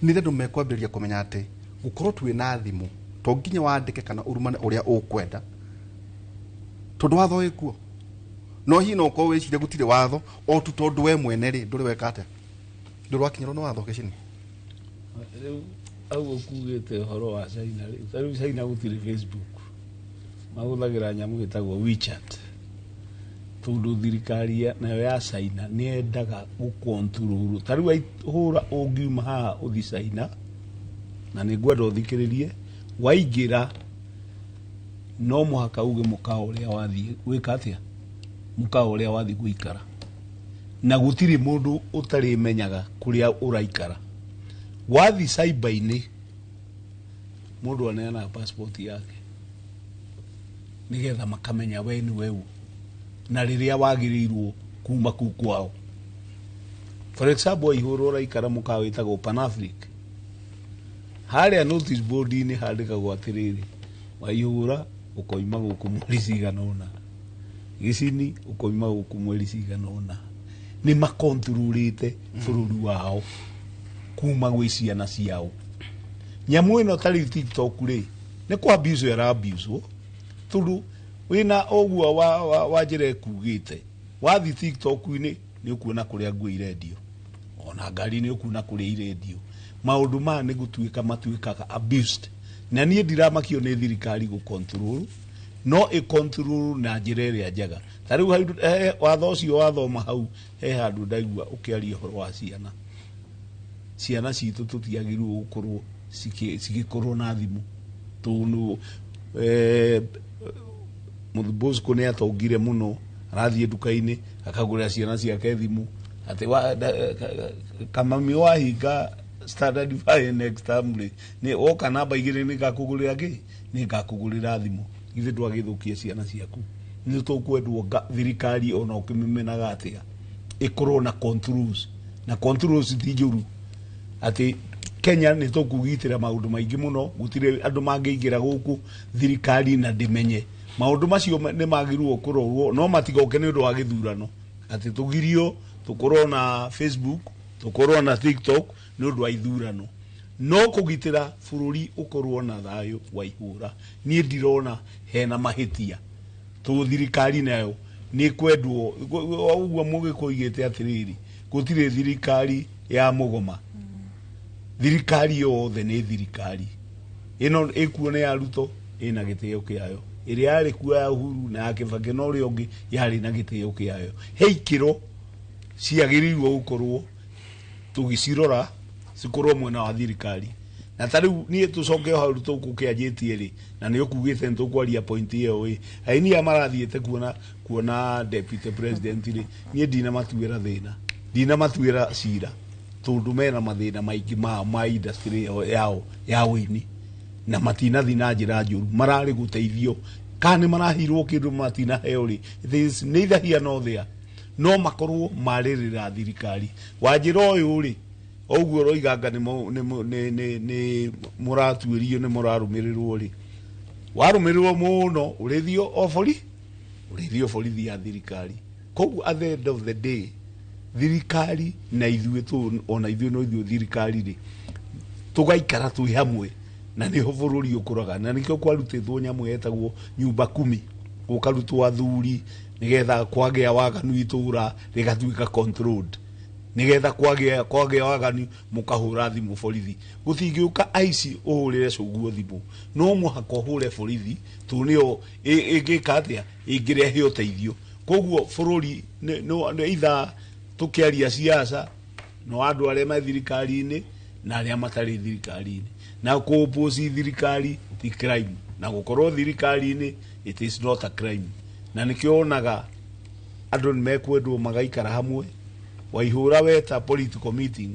nĩ andũ mekwambĩrĩria kũmenya atĩ gũkorwo twĩ na thimũ to nginya wandĩke kana ũrumane ũrĩa ũkwenda, tondũ watho wĩ kuo. No hihi no ũkorwo wĩcirie gũtirĩ watho o tu tondũ we mwene rĩ ndũrĩ weka atĩa, ndũrĩ wakinyĩrwo nĩ watho gĩcini. Rĩu au ũkugĩte ũhoro wa China rĩ, ta rĩu China gũtirĩ Facebook, mahũthagĩra nyamũ ĩtagwo WeChat, tondũ thirikari nayo ya China nĩ yendaga gũkontrol. Ta rĩu hũra ũngiuma haha ũthi China, na nĩ ngwenda ũthikĩrĩrie, waingĩra no mũhaka uge mũkawa ũrĩa wathiĩ gwĩka atĩa, mũkawa ũrĩa wathiĩ gũikara, na gũtirĩ mũndũ ũtarĩmenyaga kũrĩa ũraikara. Wathi cyber-inĩ mũndũ aneanaga passport yake nĩgetha makamenya we nĩ weũ na rĩrĩa wagĩrĩirwo kuma kuu kwao. For example, Waihũra ũraikara mũkawa wĩtagwo Panafric, harĩa notice board-inĩ handĩkagwo atĩrĩrĩ, Waihũra ũkoima gũkũ mweri cigana ũna, Gĩcini ũkoima gũkũ mweri cigana ũna. Nĩ makontrolĩte bũrũri wao kuma gwĩ ciana ciao. Nyamũ ĩno ta rĩu TikTok rĩ, nĩ kũ abuse ĩra abuse, tondũ wĩna ũguo wa njĩra ĩkugĩte, wathi TikTok-inĩ nĩ ũkuona kũrĩa nguo irendio, ona ngari nĩ ũkuona kũrĩa irendio. Maũndũ maya nĩ gũtuĩka matuĩkaga abused, na niĩ ndiramakio nĩ thirikari gũ control, no ĩ control na njĩra ĩrĩa njega. Ta rĩu watho ũcio wathoma hau, he handũ ndaigua ũkĩaria ũhoro wa ciana. Ciana citũ tũtiagĩrĩirwo gũkorwo cigĩkorwo na thimũ, tondũ Bosco nĩ atongire mũno, arathiĩ nduka-inĩ akagũrĩra ciana ciake thimũ, atĩ kamami wahinga standard 5 next term rĩ, nĩ woka namba 2 nĩ ngakũgũrĩra kĩ, nĩ ngakũgũrĩra thimũ. Githĩ ndwagĩthũkia ciana ciaku? Nĩ tũkwendwo thirikari ona ũkĩmĩmenaga atĩa ĩkorwo na controls, na controls ti njũru, atĩ Kenya nĩ tũkũgitĩra maũndũ maingĩ mũno, gũtirĩ andũ mangĩingĩra gũkũ thirikari na ndĩmenye. Maũndũ macio nĩ magĩrĩirwo kũrorwo, no matigoke nĩ ũndũ wa gĩthurano atĩ tũgirio tũkorwo na Facebook, tũkorwo na TikTok nĩ ũndũ wa ithurano. No kũgitĩra bũrũri ũkorwo na thayũ wa ihũra, niĩ ndirona hena mahĩtia tũ thirikari nayo nĩ kwendwo ũguo. Mũgĩkũigĩte atĩrĩrĩ, gũtirĩ thirikari ya mũgoma, thirikari yothe nĩ thirikari. Ĩno ĩkuo nĩ ya Ruto, ĩna gĩtĩo kĩayo, ĩrĩa yarĩ kuo ya Uhuru na ya Kibaki na ũrĩa ũngĩ yarĩ na gĩtĩo kĩayo. He ikĩro ciagĩrĩirwo gũkorwo tũgĩcirora cikorwo mwena wa thirikari. Na ta rĩu niĩ tũcoke hau tũkũkĩanjĩtie rĩ, na nĩ ũkugĩte nĩ tũkwaria point ĩyo ĩ, aini aya marathiĩte kuona deputy president rĩ, niĩ ndinamatuĩra thĩna, ndinamatuĩra cira, tondũ mena mathĩna maingĩ mao ma industry yao ya ũini, na matinathi na njĩra njũru, mararĩ gũteithio kana nĩ marahirwo kĩndũ matinaheo rĩ, it is neither here nor there. No makorwo marĩrĩra thirikari wa njĩra ũyũ rĩ, ũguo ũroiganga nĩ mũratuĩrio, nĩ mũrarũmĩrĩrwo rĩ, warũmĩrĩrwo mũno ũrĩthio o bori, ũrĩthio borithi ya thirikari. Koguo at the end of the day, thirikari na ithuĩ tũ ona ithuĩ no ithuĩ thirikari rĩ, tũgaikara twĩ hamwe na nĩho bũrũri ũkũraga. Na nĩkĩo kwarutĩtwo nyamũ yetagwo nyumba kumi, gũkarutwo athuri nĩgetha kwagĩa waganu itũra rĩgatuĩka controlled, nĩgetha kwagĩa waganu mũkahũra thimũ borithi. Gũtingĩũka aici ũhũrĩre cũguo thimũ, no mũhaka ũhũre borithi tondũ nĩyo ĩngĩka atĩa, ĩngĩrehe ũteithio. Koguo bũrũri nĩ ithaa tũkĩaria siasa no andũ arĩa me thirikari-inĩ na arĩa matarĩ thirikari-inĩ, na kũoppose thirikari ti crime, na gũkorwo thirikari-inĩ it is not a crime. Na nĩkĩo wonaga andũ nĩ mekwendwo magaikara hamwe. Waihũra weta political meeting,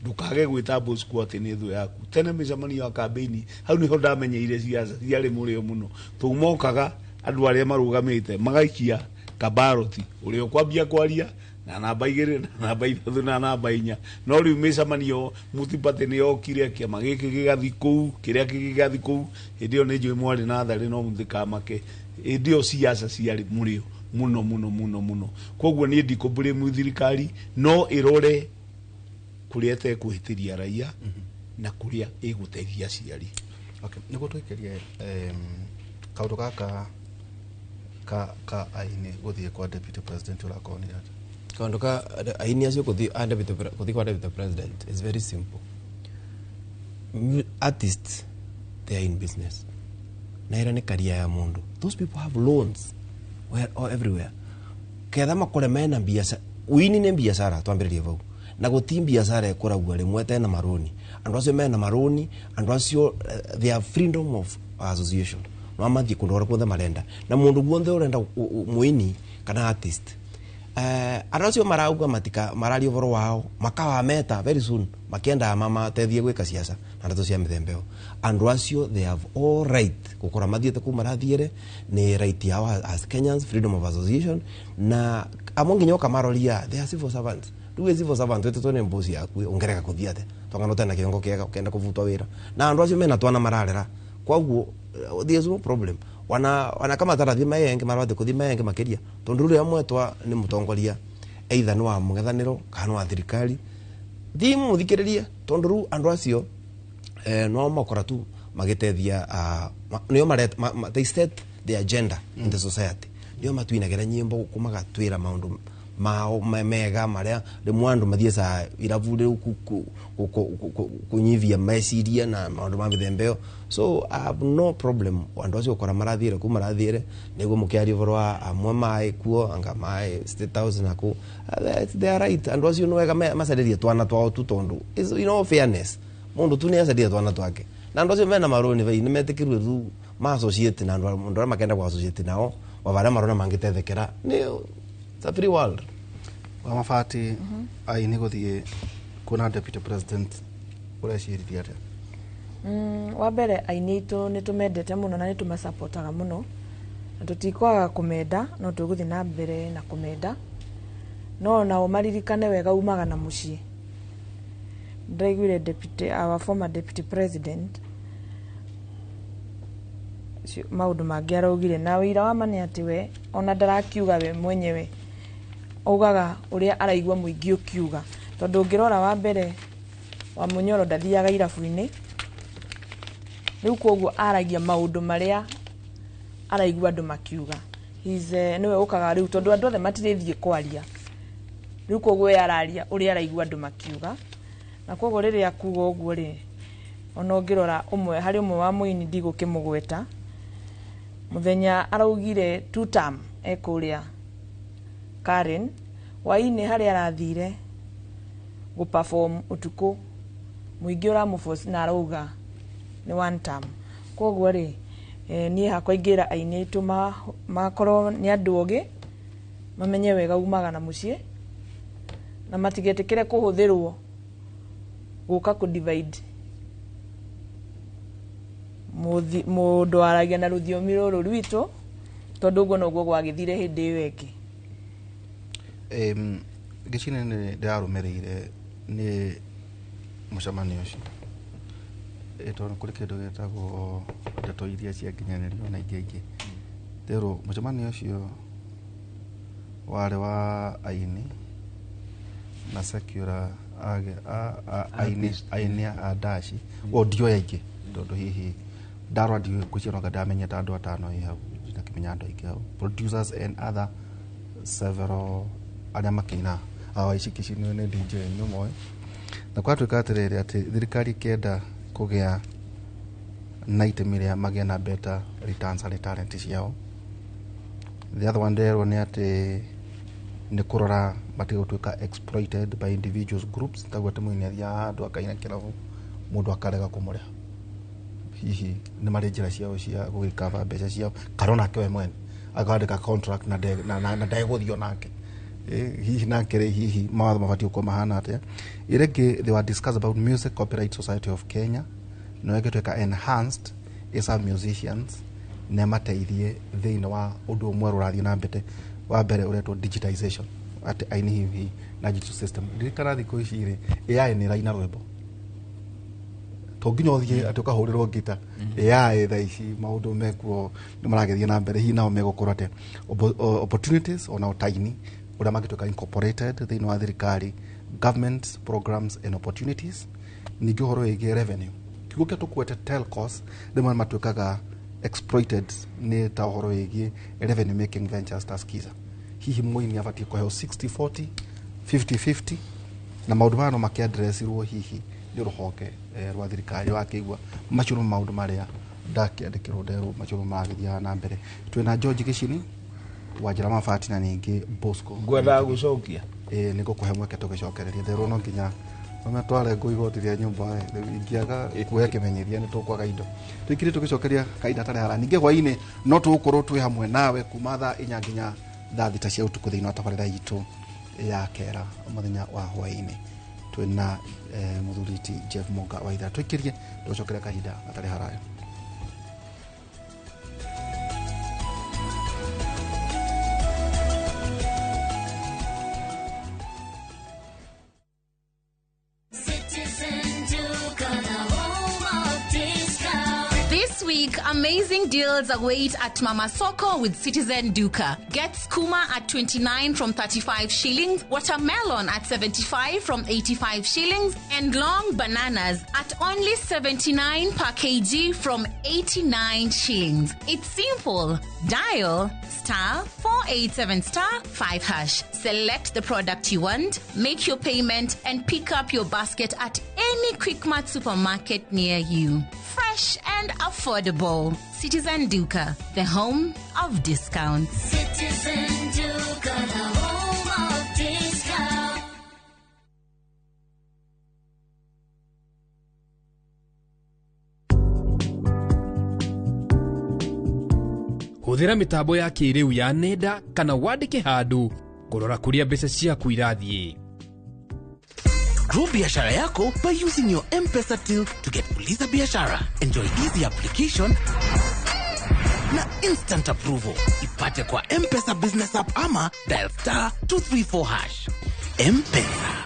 ndũkage gwĩta Bosco atĩ nĩ thũ yaku. Tene mĩcemanio ya kambĩini, hau nĩho ndamenyeire ciaca ciarĩ mũrĩo mũno, tondũ mokaga andũ arĩa marũgamĩte magaikia kabaroti, ũrĩa ũkwambia kwaria na namba 2 na namba 3 na namba 4. No rĩu mĩcemanio multiparty nĩ yokire, kĩama gĩkĩ gĩgathi kũu, kĩrĩa kĩngĩ gĩgathi kũu. Hĩndĩ ĩyo nĩ njũĩ mwarĩ na tharĩ, no mũtikamake, hĩndĩ ĩyo ciaca ciarĩ mũrĩo mũno mũno mũno mũno. Koguo niĩ ndikũ thirikari no ĩrore kũrĩa ĩtekũhĩtĩria raia na kũrĩa ĩgũteithia aciari. Okay, nĩguo tũikĩrie kaũndũ gaka ka aini gũthiĩ kwa deputy president, ũrakorwo nĩ atĩa? Kaundu ka aini acio kuthi a deputy kuthi kwa deputy president is very simple. Artists, they are in business na ira ni career ya mundu. Those people have loans where or everywhere ketha makore mena biacara. Uini ni biacara, twambiririe vau, na guti biacara ikuragua rimwe tena maroni. Andu acio mena maroni, andu acio they have freedom of association, no mathie kundu kuria kuothe marenda, na mundu guothe urenda muini kana artist, andu acio marauga matika mararia ũhoro wao makawameta very soon makienda mamateithie gwĩka ciaca na ndeto cia mĩthemba ĩyo. Andu acio, they have all right gũkora mathiĩte kuu marathiĩre, nĩ right yao as Kenyans, freedom of association. Na amwe nginya ũkamaroria, they are civil servants. Rĩu wĩ civil servant wĩtĩtwo nĩ mbosi yaku, ũngĩrega kũthiĩ atĩa twangana ũtena kĩongo kĩega ũkenda kũbutwo wĩra, na andu acio mena twana mararera. Koguo there is no problem wana kama tarathi maenge marwate kuthi maenge makiria, tondu riria mwetwa ni mutongoria either ni wa mugethaniro kana ni wa thirikari, thi muthikiririe, tondu riu andu acio no makora tu magitethia nio maret they set the agenda in the society, nio matuinagira nyimbo guku magatwira maundu mao mega maria rimwe andu mathieca irabu riu kunyivia meciria na maundu ma mithemba ĩyo. So I have no problem andu acio gukora marathiire kuu marathiire niguo mukiaria ũhoro wa amwe mai kuo anga mai State House na kuu. They are right, andu acio nĩ wega macarĩrie twana twao tu, tondu is you know fairness, mundu tu nĩ acarĩrie twana twake, na andu acio mena marũni vai nĩ metĩkĩrwe tu ma associate na andu arĩa makenda ku associate nao wa barĩa marona mangĩtethekera. Nĩ it's a free world. Wa mabati aini gũthiĩ kuona deputy president, ũreciririe atĩa? Wa mbere aini aitũ nĩ tũmendete mũno na nĩ tũmasapotaga mũno, na tũtikwaga kũmenda, no tũgũthiĩ na mbere na kũmenda, no nao maririkane wega umaga na mũciĩ. Ndĩraiguire deputy, our former deputy president Maũndũ mangĩ araugire na ũira wa ma nĩ atĩ we ona ndarakiuga we mwenyewe, augaga ũrĩa araigua mũingĩ ũkiuga, tondũ ũngĩrora wa mbere wa Munyoro ndathiaga irabu-inĩ rĩu, koguo aragia maũndũ marĩa araigua andũ makiuga. He's, nĩwe ũkaga rĩu tondũ andũ othe matirĩthiĩ kwaria rĩu, koguo we araria ũrĩa araigua andũ makiuga, na koguo rĩrĩa kuga ũguo rĩ, ona ũngĩrora ũmwe harĩ ũmwe wa mũini ndigũkĩmũgweta, mũthenya araugire two term ekũrĩa Karen hwainĩ harĩa arathire gũ perform ũtukũ, mũingĩ ũramũforce na arauga nĩ one term. Koguo rĩ, niĩ hakwa ingĩra aini aitũ makorwo nĩ andũ ogĩ, mamenye wega umaga na mũciĩ na matigetĩkĩre kũhũthĩrwo gũka kũ divide mũndũ waragia na rũthiomi rũrũ rwitũ, tondũ ũguo noguo gwagĩthire hĩndĩ ĩyo ĩngĩ. Gĩcine nĩ ndĩrarũmĩrĩire nĩ mũcemanio ũcio, tondũ kũrĩ kĩndũ gĩtagwo ndeto iria ciakinyanĩrio na ingĩ ingĩ rĩrũ. Mũcemanio ũcio warĩ wa aini na secular aini a ndaci o ndioya ingĩ, tondũ hihi ndarora ngwĩciria no ndamenyete andũ atano ĩ hau, ndakĩmenya andũ aingĩ hau, producers and other several arĩa makĩina awa ici kici nĩ DJ nĩ moĩ. Na kwatuĩka atĩrĩrĩ, atĩ thirikari ĩkĩenda kũgĩa na itemi rĩa magĩe na better returns harĩ talent ciao. The other one nderwo nĩ atĩ nĩ kũrora matige gũtuĩka exploited by individuals groups, taguo atĩ mũini athiaga handũ akaina kĩrabu mũndũ akarega kũmũrĩha, hihi nĩ marĩ njĩra ciao cia gũgĩkaba mbeca ciao, kana onake we mwene akandĩka contract na ndegũthiĩ onake. Hihi nake rĩ, hihi mawatho mabatiĩ gũkorwo mahana atĩa? Ĩrĩa ĩngĩ they were discussed about Music Copyright Society of Kenya, no ĩgĩtuĩka enhanced ĩserve musicians na ĩmateithie thĩinĩ wa ũndũ mwerũ ũrathiĩ na mbere wa mbere ũretwo digitization, atĩ aini hihi na digital system. Ndirikana thikũ ici rĩ, AI nĩ ĩraina rwĩmbo, to nginya ũthiĩ atĩ ũkahũrĩrwo ngita. AI thaa ici maũndũ mekuo nĩ maragĩthiĩ na mbere, hihi nao megũkorwo atĩa? Opportunities ona ũtaini ũrĩa mangĩtuĩka incorporated thĩinĩ wa thirikari government programs and opportunities. Ningĩ ũhoro wĩgiĩ revenue, kiugo kĩa tũkwete telcos rĩmwe matuĩkaga exploited nĩ ta ũhoro wĩgiĩ revenue making ventures ta Skiza, hihi mũini abatiĩ kũheo 60 40 50 50, na maũndũ maya no makĩadressirwo hihi nĩ rũhonge rwa thirikari wakĩigua. Macio nĩmo maũndũ marĩa ndakĩandĩkĩrwo nderwo macio nĩmo maragĩthiaga na mbere. Twĩna George Gĩcini Wanjĩra Mabati na ningĩ Bosco. Ngwendaga gũcokia. Ĩĩ, nĩ ngũkũhe mweke tũgĩcokereria. Nderwo no nginya matware ngũ igoti rĩa nyũmba rĩu ingĩaga kuhe kĩmenyithia nĩ tũkwaga indo. Tũikire tũgĩcokeria kahinda hatarĩ haraya. Ningĩ hwainĩ no tũgũkorwo twĩ hamwe nawe kuma thaa 4 nginya thaa 6 cia ũtukũ thĩinĩ wa tabarĩra itũ ya kera mũthenya wa hwainĩ. Twĩna mũthuri ti Jeff Monga wa ithaa. Tũikĩrie tũgĩcokeria kahinda hatarĩ haraya. Week, amazing deals await at Mama Soko with Citizen Duka. Get skuma at 29 from 35 shillings, watermelon at 75 from 85 shillings, and long bananas at only 79 per kg from 89 shillings. It's simple. Dial *487*5#. Select the product you want, make your payment, and pick up your basket at any Quickmart supermarket near you. Fresh and affordable. Citizen Duka, the home of discounts. Citizen Duka, the home of discounts. Hũthĩra mĩtambo ya kĩrĩu ya nenda kana wandĩke handũ kũrora kũrĩa mbeca ciaku irathiĩ. Grow biashara yako by using your M-Pesa till to get Uliza Biashara. Enjoy easy application na instant approval. Ipate kwa M-Pesa Business App ama dial *234#. M-Pesa.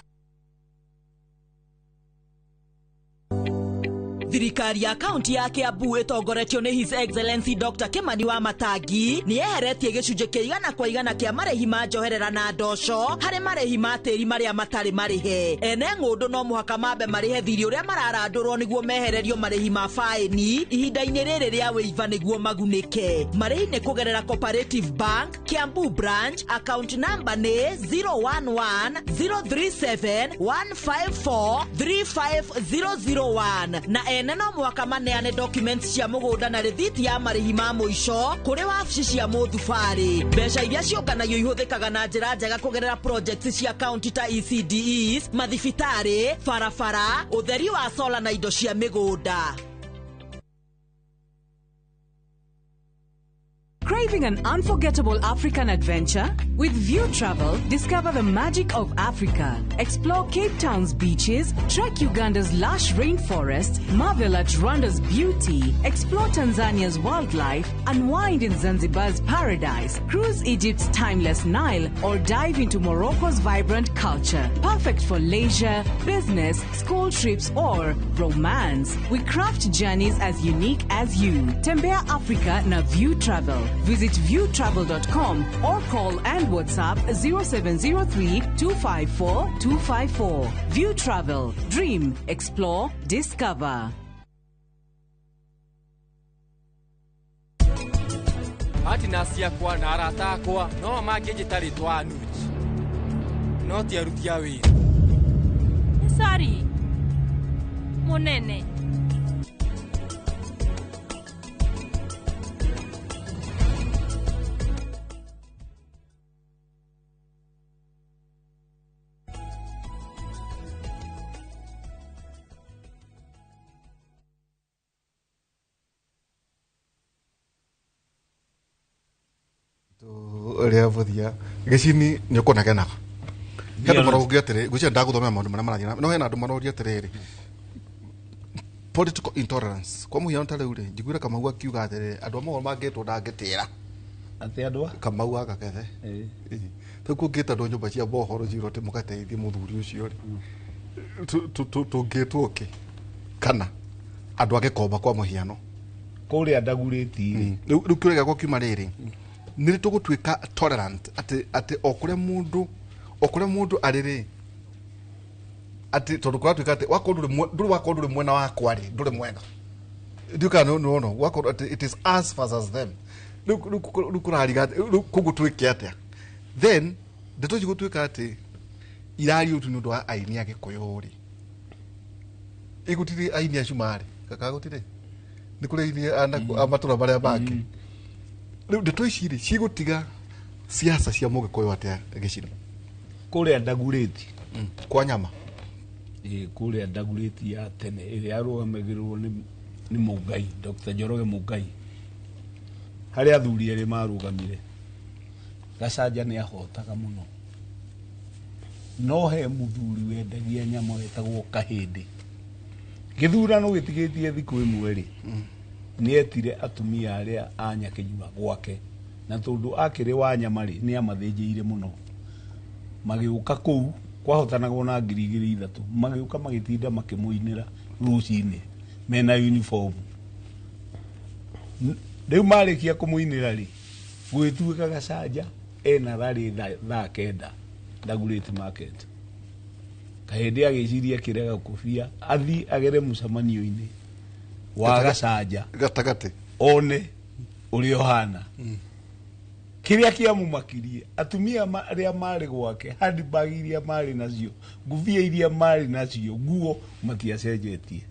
Thirikari ya kaunti ya Kiambu ĩtongoretio nĩ His Excellency Dr. Kimani wa Matangi nĩ yeheretie gĩcunjĩ kĩa 100% kĩa marĩhi ma njoherera na ndoco harĩ marĩhi ma tĩri marĩa matarĩ marĩhe. Ene ng'ũndũ no mũhaka mambe marĩhe thirĩ ũrĩa mararandũrwo nĩguo mehererio marĩhi ma faĩni ihinda-inĩ rĩrĩ rĩa wĩiva nĩguo magunĩke. Marĩhi nĩ kũgerera Cooperative Bank Kiambu branch, account number nĩ 011 037 154 35001 na ene no mũhaka maneane documents cia mũgũnda na rĩthiti ya marĩhi ma mũico kũrĩ wabici cia mũthubarĩ. Mbeca iria ciũnganagio ihũthĩkaga na njĩra njega kũgerera projects cia county ta ECDEs, mathibitarĩ, barabara, ũtheri wa sola na indo cia mĩgũnda. Craving an unforgettable African adventure? With View Travel, discover the magic of Africa. Explore Cape Town's beaches, trek Uganda's lush rainforests, marvel at Rwanda's beauty, explore Tanzania's wildlife, unwind in Zanzibar's paradise, cruise Egypt's timeless Nile, or dive into Morocco's vibrant culture. Perfect for leisure, business, school trips, or romance. We craft journeys as unique as you. Tembea Africa na View Travel. Visit viewtravel.com or call and WhatsApp 0703 254 254. View Travel. Dream, explore, discover. Partners ciakwa na arata akwa no mangĩnjĩta rĩtwa Anuj no ti aruti a wĩra. Sorry, mũnene. Ria buthia gicini ni ukunegenaga he andu maraugia atiri ngwiciria ndaguthomera maundu maria marathie no hena andu marauria atiriri political intolerance kwa muhiano ta riu ri njiguire Kamau akiuga atiriri andu a mohoro mangitwo ndangitira ati andu a Kamau agakethe riu kungita andu nyumba cia mohoro cirwo ati mugateithie muthuri ucio ri tungitwo ki kana andu a Gikomba kwa muhiano kuria ndaguriti ri riu kiuria giakwa kiuma riri nä tå gå tuä ka tolerant atä o kå rä a må ndå arä rä atä tondå kå ratuä ka atä wakorwo ndå rä mwena wakwa rä ndå rä mwega ndiå kana nä wona wakorwo atä it is us versus them rä u kå rariga koguo twä ke atä a then ndeto ici gå tuä ka atä irario tu nä å ndå wa aini a gä kå yå rä igåtirä aini acio marä kaka gå tirä nä kå rä aini a matå ra marä a mangä. Rĩu ndeto ici rĩ cigũtiga siasa cia mũgĩkũyũ atĩa gĩcino kũrĩa ndagurĩti kwa nyama ĩ kũrĩa ndagurĩti ya tene ĩrĩa yarũgamagĩrĩrwo nĩ Mũngai Dr. Njoroge Mũngai harĩ athuri erĩ marũgamire. Gacanja nĩ ahotaga mũno no he mũthuri wendagia nyama wetagwo Kahĩndĩ. Gĩthurano gĩtigĩtie thikũ ĩmwe rĩ nĩetire atumia arĩa a Nyakĩnyua gwake na tondũ akĩrĩ wa nyama rĩ nĩ amathĩnjĩire mũno magĩũka kũu kwahotanagwo na 2,300 magĩũka magĩtinda makĩmũinĩra rũcinĩ mena uniform. Rĩu marĩkia kũmũinĩra rĩ gwĩtuĩka Gacanja ena rarĩ thaa 9 Ndagurĩti market. Kahĩndĩ agĩciria kĩrega kũbia athi agere mũcemanio-inĩ wa Gacanja gatagatĩ one ũrĩa ũhana. Kĩrĩa kĩamũmakirie atumia arĩa marĩ gwake handbag iria marĩ nacio ngubia iria marĩ nacio nguo matiacenjetie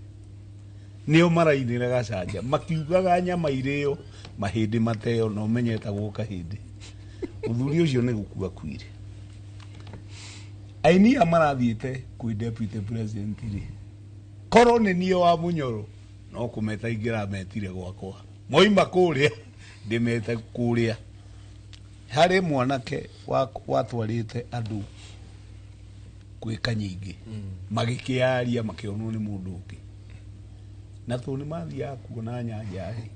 nĩo marainĩra Gacanja makiugaga nyama irĩo mahĩndĩ mateo na ũmenyetagwo Kahĩndĩ. Mũthuri ũcio nĩ gũkua akuire. Aini a marathiĩte kwĩ deputy president rĩ korwo nĩ niĩ wa Mũnyoro no kũmeta ingĩrametire gwakwa moima kũrĩa ndĩmete kũrĩa. Harĩ mwanake watwarĩte andũ gwĩka nyingĩ magĩkĩaria makĩonwo nĩ mũndũ ũngĩ na tondũ nĩ mathiaga kuona Nyanja rĩ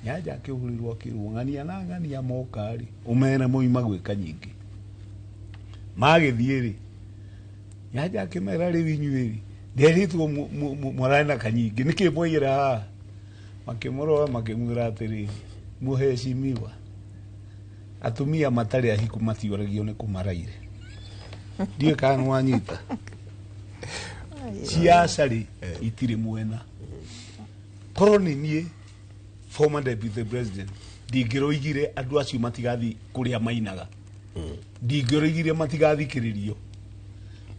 Nyanja akĩhũrĩrwo akĩrwo ng'ania na ng'ania moka rĩ ũmere moima gwĩka nyingĩ magĩthiĩ rĩ Nyanja akĩmera rĩu inyuĩ rĩ Nderitwo mwarane na kanyingĩ nĩkĩ mwaiyĩra haha? Makĩmũrora makĩmwĩra atĩrĩrĩ, mũhecimiwa, atumia matarĩ ahiku matiũragio nĩ kũmaraire. Ndiũĩ kana nĩwanyita. Siasa rĩ itirĩ mwena. Korwo nĩ niĩ former deputy president ndingĩroigire andũ acio matigathiĩ kũrĩa mainaga, ndingĩroigire matigathikĩrĩrio.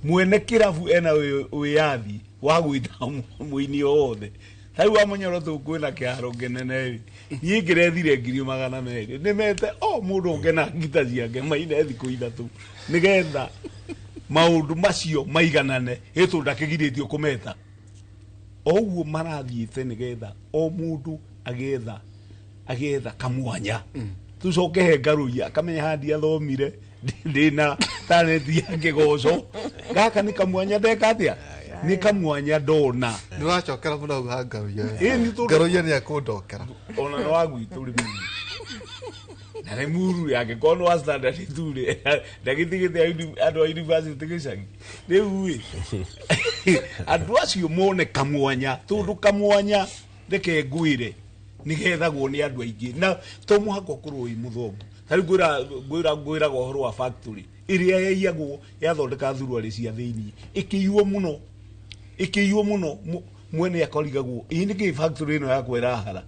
Mwene kĩrabu ena wĩyathi wa gwĩta mũini o wothe. Ta rĩu Wamũnyoro tũkwĩna kĩharo kĩnene rĩ, niĩ ngĩrethire 200,000 nĩmete o mũndũ ũngĩ na ngita ciake maine thikũ 3 nĩgetha maũndũ macio maiganane. Ĩtũ ndakĩgirĩtio kũmeta o ũguo marathiĩte nĩgetha o mũndũ agetha kamwanya. Tucoke he Ngaruiya akamenya handi athomire ndĩna talent ya kĩgoco gaka nĩ kamwanya ndeka atĩa, nĩ kamwanya ndona. Nĩ ũracokera mũno hau ha Ngaruiya. Ngaruiya nĩ akũndokera ona nĩ wa gwitũ rĩ mũno na nĩ muru yake korwo nĩ wa standard tu rĩ ndagĩtigĩte andũ a university gĩcagi. Rĩu ĩ andũ acio mone kamwanya, tondũ kamwanya reke ngwĩre nĩgethagwo nĩ andũ aingĩ na to mũhaka ũkorwo wĩ mũthomu. Ta rĩu ngwĩraga ũhoro wa factory ĩrĩa yaiyagwo yathondeka thuruarĩ cia thĩiniĩ ĩkĩiywo mũno, mwene akorigagwo ĩ nĩkĩ factory ĩno yakwa ĩrahara,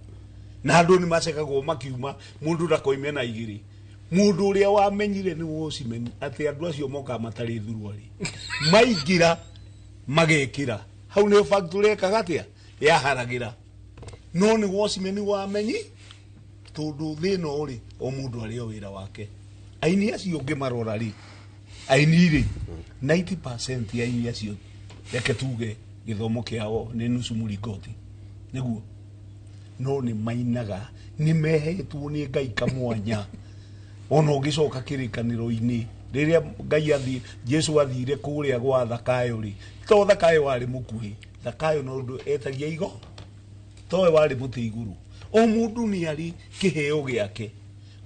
na andũ nĩ macekagwo makiuma mũndũ ndakoime na igĩrĩ. Mũndũ ũrĩa wamenyire nĩ Watchman atĩ andũ acio mokaga matarĩ thuruarĩ maingĩra magekĩra hau nĩho factory ĩkaga atĩa yaharagĩra. No nĩ Watchman wamenyi tondũ thĩna ũrĩ o mũndũ arĩ o wĩra wake. Aini acio ũngĩmarora rĩ, aini rĩ 90% ya aini acio reke tuge gĩthomo kĩao nĩ nusu mũringoti nĩguo, no nĩ mainaga nĩ mehetwo nĩ Ngai kamwanya. Ona ũngĩcoka kĩrĩkanĩro-inĩ rĩrĩa Ngai athi Jesu athire kũrĩa gwa Thakayo rĩ, to Thakayo warĩ mũkuhĩ, Thakayo no ũndũ etagia igo towe warĩ mũtĩ igũrũ. O mũndũ nĩ arĩ kĩheo gĩake.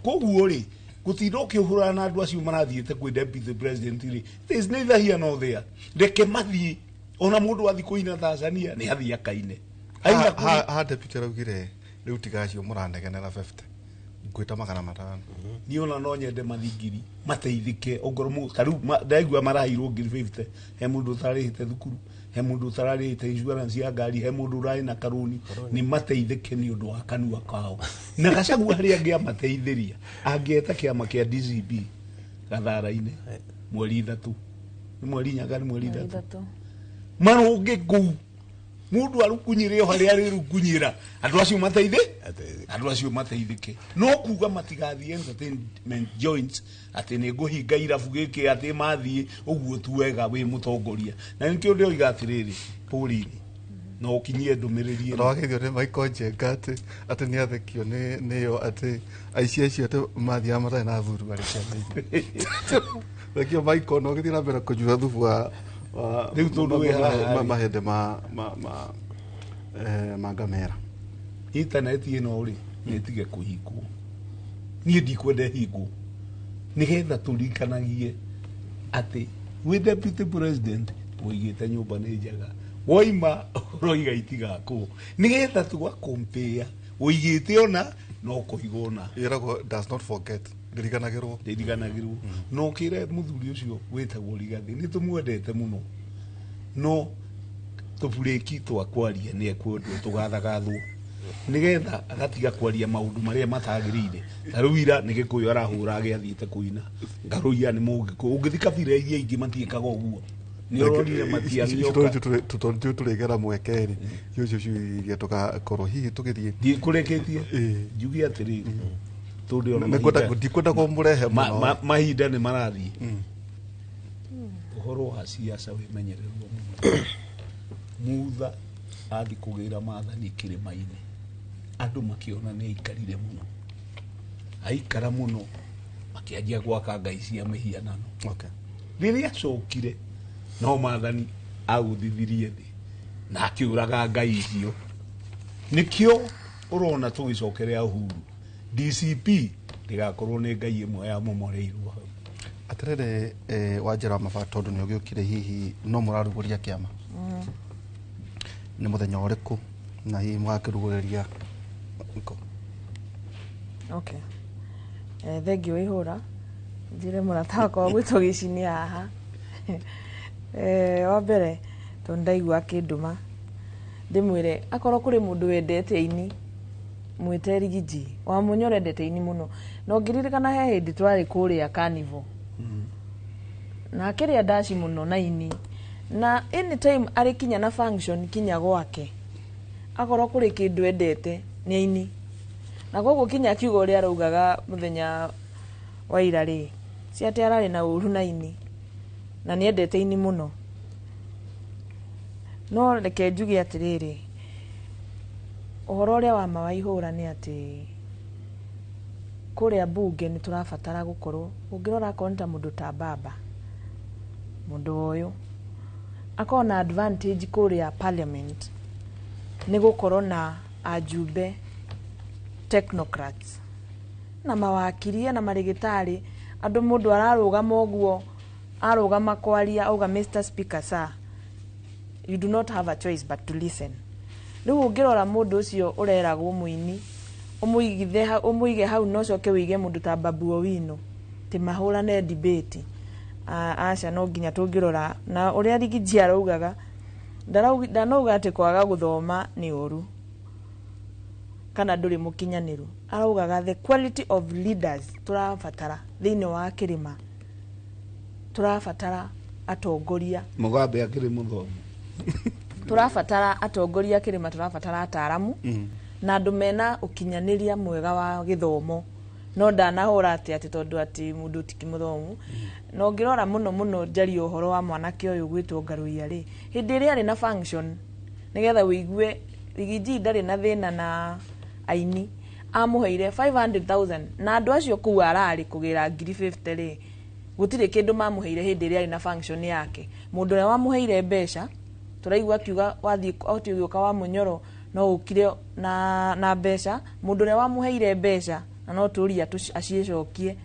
Koguo rĩ gũtinda ũkĩhũrana na andũ acio marathiĩte kwĩ deputy president rĩ, there is neither here nor there. Reke mathiĩ, ona mũndũ athiĩ kũina Tanzania nĩ athiĩ akaine. Ha deputy araugire rĩu tiga acio mũranegenera 50 ngwĩta 500. Niĩ ona no nyende mathiĩ ngiri mateithĩke ongorwo ta rĩu ndaigua maraheirwo 50,000, he mũndũ ũtarĩhĩte thukuru, he mũndũ ũtararĩhĩte insurance ya ngari, he mũndũ ũrarĩ na karũni, nĩ mateithĩke nĩ ũndũ wa kanua kao. Na Gachagua harĩa angĩamateithĩria angĩeta kĩama kĩa DCB Gathara-inĩ mweri 3 nĩ mweri 4 nĩ mweri 3 marũnge kũu mũndũ arukunyire o harĩa arĩrukunyĩra andũ acio mateithĩ, andũ acio mateithĩke. No kuga matigathiĩ entertainment joints atĩ nĩ ngũhinga irabu gĩkĩ atĩ mathiĩ ũguo tu wega wĩ mũtongoria. Na nĩkĩo ndĩroiga atĩrĩrĩ, Pauline, no ũkinyie ndũmĩrĩri ĩno. Wageithio nĩ Michael Njenga atĩ nĩ athekio nĩyo atĩ aici acio atĩ mathiaga matarĩ na thuruarĩ ciana-inĩ. Thekio Michael, no ũgĩthiĩ na mbere kũnyua thubu wa rĩu tondũ wĩ haha mahĩndĩ ma ngamĩra. Intaneti ĩno rĩ nĩ ĩtige kũhingwo. Niĩ ndikwenda ĩhingwo nĩgetha tũririkanagie atĩ wĩ deputy president ũigĩte nyũmba nĩ njega, woima ũroiga itigakwo, nĩgetha tũgakompea ũigĩte ona no kũigwo ona. Ĩragwo does not forget, ndĩriganagĩrwo. Ndĩriganagĩrwo. No ũkĩre mũthuri ũcio wĩtagwo Rigathĩ nĩ tũmwendete mũno, no tũburĩki twa kwaria nĩ ekwendwo tũgathagathwo nĩgetha agatiga kwaria maũndũ marĩa matagĩrĩire. Ta rĩu ira nĩ Gĩkũyũ arahũra agĩathiĩte kũina, Ngaruiya nĩ Mũgĩkũyũ, ũngĩthiĩ kabira iria ingĩ matiĩkaga ũguo. Nĩ ũronire matianioka. Tondũ tũrĩgera mweke rĩ, icio ciũria tũgakorwo hihi tũgĩthiĩ. Ndikũrĩkĩtie njuge atĩrĩrĩ, tondũ ona ndikwenda kũmũrehe mũno. Mahinda nĩ marathiĩ. Ũhoro wa siasa wĩmenyererwo mũno. Mutha athi kũgĩra maathani kĩrĩma-inĩ, andũ makĩona nĩ aikarire mũno, aikara mũno makĩanjia gwaka ngai cia mĩhianano. Rĩrĩa acokire no maathani agũthithirie thĩ na akĩũraga ngai icio. Nĩkĩo ũrona tũgĩcokerea Uhuru, DCP ndĩgakorwo nĩ ngai ĩmwe ya momoreirwo hau. Atĩrĩrĩ, Wanjĩra wa Mabata, tondũ nĩ ũgĩũkire hihi no mũrarugũria kĩama? Nĩ mũthenya ũrĩkũ na hihi mũgakĩrugũrĩria kũ? Okay. Thengiũ ihũra njĩre mũrata wakwa wa gwĩtwo Gĩcini haha. Wa mbere tondũ ndaigua akĩndũma ndĩmwĩre akorwo kũrĩ mũndũ wendete ini mwĩte Rigiji wa Munyoro endete ini mũno, na ũngĩririkana he hĩndĩ twarĩ kũrĩa Carnival na akĩrĩa ndaci mũno na ini, na anytime arĩ kinya na function kinya gwake akorwo kũrĩ kĩndũ endete nĩ aini, na koguo kinya akiuga ũrĩa araugaga mũthenya wa ira rĩ, si atĩ ararĩ na ũru na ini, na nĩ endete ini mũno. No reke njuge atĩrĩrĩ, ũhoro ũrĩa wa ma wa ihũra nĩ atĩ kũrĩa mbunge nĩ tũrabatara gũkorwo, ũngĩrora akorwo nĩ ta mũndũ ta baba, mũndũ ũyũ akorwo na advantage kũrĩa parliament nĩ gũkorwo na ajumbe technocrats na mawakiri na marĩgĩtarĩ, andũ mũndũ ararũgama ũguo arũgama kwaria auga Mr. Speaker sir, you do not have a choice but to listen. Rĩu ũngĩrora mũndũ ũcio ũreragwo mũini ũmũige hau no ũcoke wĩige mũndũ ta Babu Owino ti mahũrane debate, aca no nginya tũngĩrora na ũrĩa Rigiji araugaga ndanauga atĩ kwaga gũthoma nĩ ũru kana ndũrĩ mũkinyanĩru, araugaga the quality of leaders tũrabatara thĩinĩ wa kĩrĩma, tũrabatara atongoria. Mugabe akĩrĩ mũthomu. Tũrabatara atongoria kĩrĩma, tũrabatara ataaramu na andũ mena ũkinyanĩria mwega wa gĩthomo, no ndanahũra atĩ atĩ tondũ atĩ mũndũ ti mũthomu. Na ũngĩrora mũno mũno njarie ũhoro wa mwanake ũyũ gwĩtwo Ngaruiya rĩ, hĩndĩ ĩrĩa arĩ na function nĩgetha wĩigue Rigiji ndarĩ na thĩna na aini, amũheire 500,000 na andũ acio kũu ararĩ kũgĩra 50,000 rĩ, gũtirĩ kĩndũ mamũheire hĩndĩ ĩrĩa arĩ na function yake. Mũndũ ũrĩa wamũheire mbeca tũraigua akiuga wathiĩ ũgĩũka wa Munyoro no ũkire na mbeca, mũndũ ũrĩa wamũheire mbeca na no tũria aciĩcokie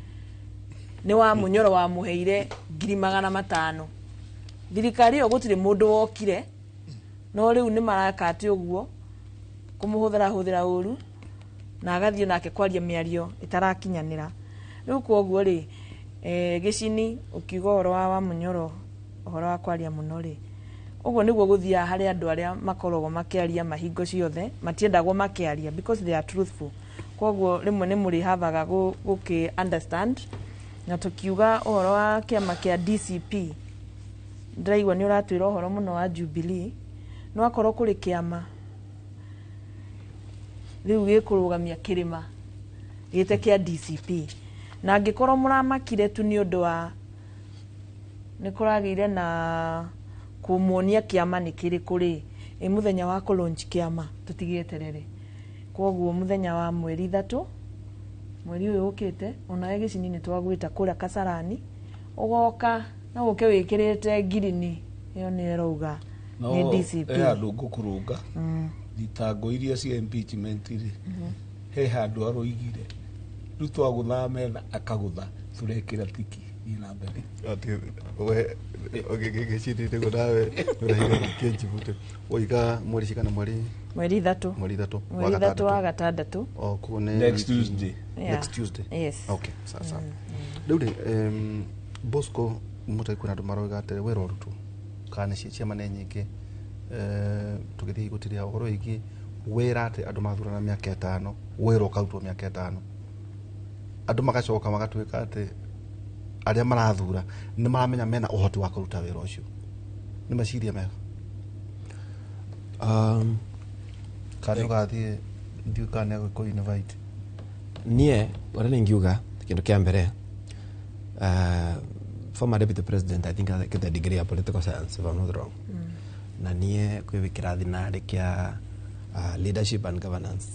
nĩ wa Munyoro wamũheire 500,000. Thirikari ĩyo gũtirĩ mũndũ wokire, no rĩu nĩ maraka atĩ ũguo kũmũhũthĩra hũthĩra ũru na agathiĩ nake kwaria mĩario ĩtarakinyanĩra. Rĩu koguo rĩ, Gĩcini ũkiuga ũhoro wa Munyoro ũhoro wa kwaria mũno rĩ, ũguo nĩguo gũthiaga harĩ andũ arĩa makoragwo makĩaria mahingo ciothe, matiendagwo makĩaria because they are truthful. Koguo rĩmwe nĩ mũrĩhavaga gũkĩ understand. Na tũkiuga ũhoro wa kĩama kĩa DCP, ndĩraigua nĩ ũratwĩra ũhoro mũno wa Jubilee, no akorwo kũrĩ kĩama rĩu gĩkũrũgamia kĩrĩma gĩte kĩa DCP, na angĩkorwo mũramakire tu nĩ ũndũ wa nĩ kũragĩire na kũmuonia kĩama nĩ kĩrĩkũ rĩ, ĩ mũthenya wa kũ launch kĩama tũtigĩeterere. Koguo mũthenya wa mweri 3 mweri ũyũ ũkĩte, onawe Gĩcini nĩ twagwĩta kũrĩa Kasarani, ũgoka na ũke wĩkĩrĩte ngirini ĩyo nĩ ĩrauga nĩ DCP. He handũ ngũkũrũnga thitango iria cia impeachment rĩ, he handũ aroigire rĩu twagũtha metha akagũtha tũrekĩra tiki thiĩ na mbere. Atĩ we gĩcini nĩguo nawe ũrahire kĩnjibute woiga mweri cigana? Mweri 3 mweri 3 mweri 3 wa gatandatũ, next Tuesday. Next Tuesday. Yes. Okay, sawa sawa. Rĩu rĩ, Bosco mũtai kwĩna andũ maroiga atĩrĩ wĩra ũrutwo kana nĩ ciama nĩ nyingĩ, tũgĩthiĩ gũtirĩa ũhoro wĩgiĩ wĩra atĩ andũ mathurana mĩaka 5, wĩra ũkarutwo mĩaka 5, andũ magacoka magatuĩka atĩ arĩa marathura nĩ maramenya mena ũhoti wa kũruta wĩra ũcio. Nĩ meciria mega? Kana ũgathiĩ ndiũĩ kana nĩ agũkũ invite. Niĩ ũrĩa ningiuga kĩndũ kĩa mbere, former deputy president I think get a degree ya political science if I'm not wrong. Na niĩ kwĩ kĩrathi narĩ kĩa leadership and governance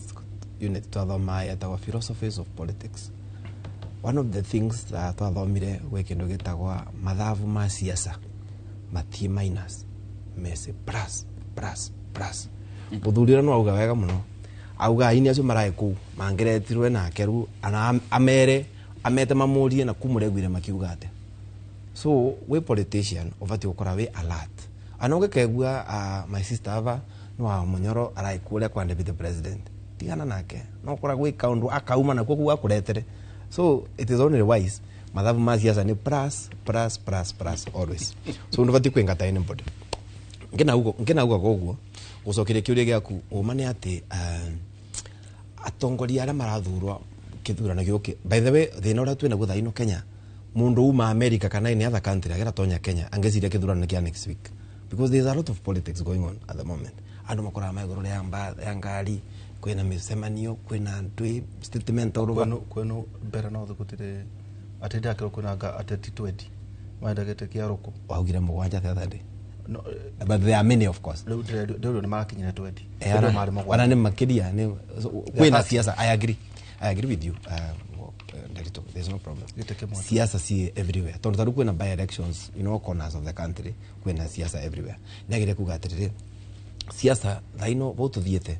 unit twathoma yetagwo philosophies of politics. One of the things twathomire gwĩ kĩndũ gĩtagwa mathabu ma siasa mati minus mese plus plus plus. Mũthuri ũrĩa no auga wega mũno, auga aini acio maraĩ kũu mangĩretirwe nake rĩu ana amere amete mamũrie na kumũreguire makiuga atĩa. So we politician ũbatiĩ gũkorwo wĩ alert. Ana ũngĩkegua my sister ava No wa Munyoro arai kuria kwa deputy president, tigana nake, no kora gwika undu akauma nakuo kuga kuretere. So it is only wise, mathabu ma siasa ni plus plus plus plus always, so ndubati kwingata anybody. Ngina ugo koguo gucokeria kiuria giaku, uma ni ati atongoria aria marathurwo kithurano gioki. By the way, thina uria twina guo thaa ino Kenya, mundu uma America kana any other country agera tonya Kenya angeciria kithurano kia next week, because there is a lot of politics going on at the moment. Andu makoraga ma iguru ria ya ngari, kwina micemanio, kwina ndui statement all over. Kwenu mbere no gutire atĩ ndakĩrwo kwĩna nga ateti 20 maendagĩte kĩarũkũ. Waugire 7 the other day. No. But there are many, of course. Rĩu ndĩrĩ nĩ marakinyire 20. Eh, Rĩu marĩ 7. Ona nĩ makĩria nĩ so, kwĩna siasa. I agree with you, Nderitu, there's no problem. Gĩtĩ kĩmwe. Siasa si everywhere, tondu taru kwĩna by elections in all corners of the country, kwĩna siasa everywhere. Nĩagĩrĩire kuga atĩrĩrĩ, siasa thaa ino vau tũthiĩte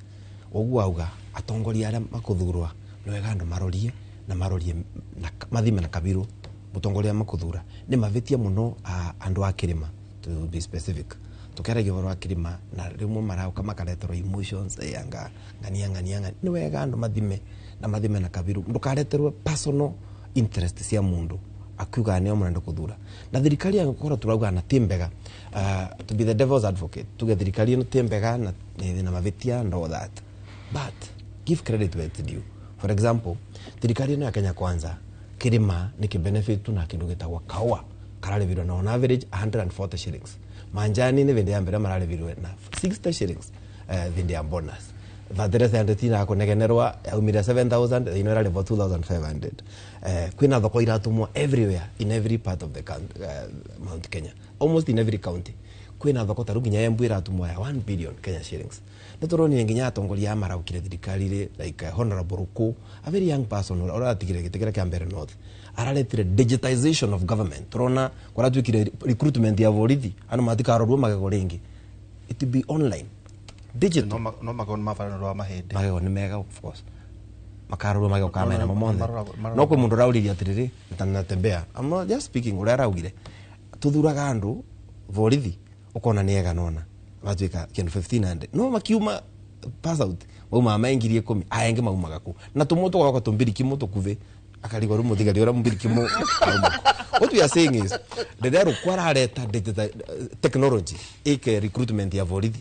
ũguo auga atongoria arĩa makũthurwa nĩ wega andũ marorie na marorie na mathime na kabiru mũtongoria makũthura. Nĩ mavĩtia mũno andũ a kĩrĩma, to be specific, tukĩaragia ũhoro wa kĩrĩma na rĩmwe marauka makareterwo emotions, anga ng'ania ng'ania ng'ania. Nĩ wega andũ mathime na mathime na kabiru, ndũkareterwo personal interest cia mundu akiuga nĩo mũrenda kũthura. Na thirikari angĩkorwo turauga na ti mbega, to be the devil's advocate, tuge thirikari ĩno ti mbega na na mavĩtia and all that, but give credit where it's due. For example, thirikari ĩno ya Kenya Kwanza, kĩrĩma nĩ kĩbenefit tu na kĩndũ gĩtagwo kaũa kararĩvirwo na on average 140 shillings. Manjani nĩ vĩndĩ ya mbere mararĩvirwe na 60 shillings, vĩndĩ ya bonus. Vateresa ndetina kunegenerwa yaumire 7000, ino irarĩvwo 2500. Kwina thoko iratumwo everywhere, in every part of the country, Mount Kenya, almost in every county kwina thoko. Taru nginya Embu iratumwo ya 1 billion Kenya shillings. Nĩ tũronire nginya atongoria a maraukire thirikari rĩ, like Honorable Ruku, a very young person ũratigire gĩtĩ kĩrĩa kĩa mbere north, araretire digitization of government. Turona kũratuĩkire recruitment ya borithi, andũ matikarorwo magego rĩngĩ, it will be online, digital. No magego nĩ mabara nĩ ũndũ wa mahĩndĩ. Magego nĩ mega, of course, makarorwo magego kana mena No, monthe. maroragwo. No kwĩ mũndũ ũrauririe atĩrĩrĩ, natembea, I'm not just speaking ũrĩa araugire, tuthuraga andũ borithi ũkona nĩ ega nona matuĩka kĩndũ 1500, no makiuma pass out maumaga me 10,000. Aya angĩ maumaga kũ na tũmwe tũgoka tũmbirikimũ tũkuthĩ akarigwo rĩu mũthigari ũrĩa mũmbirikimũ auma kũ. What we are saying is rĩrĩa rũkũ arareta digital technology ĩke recruitment ya borithi,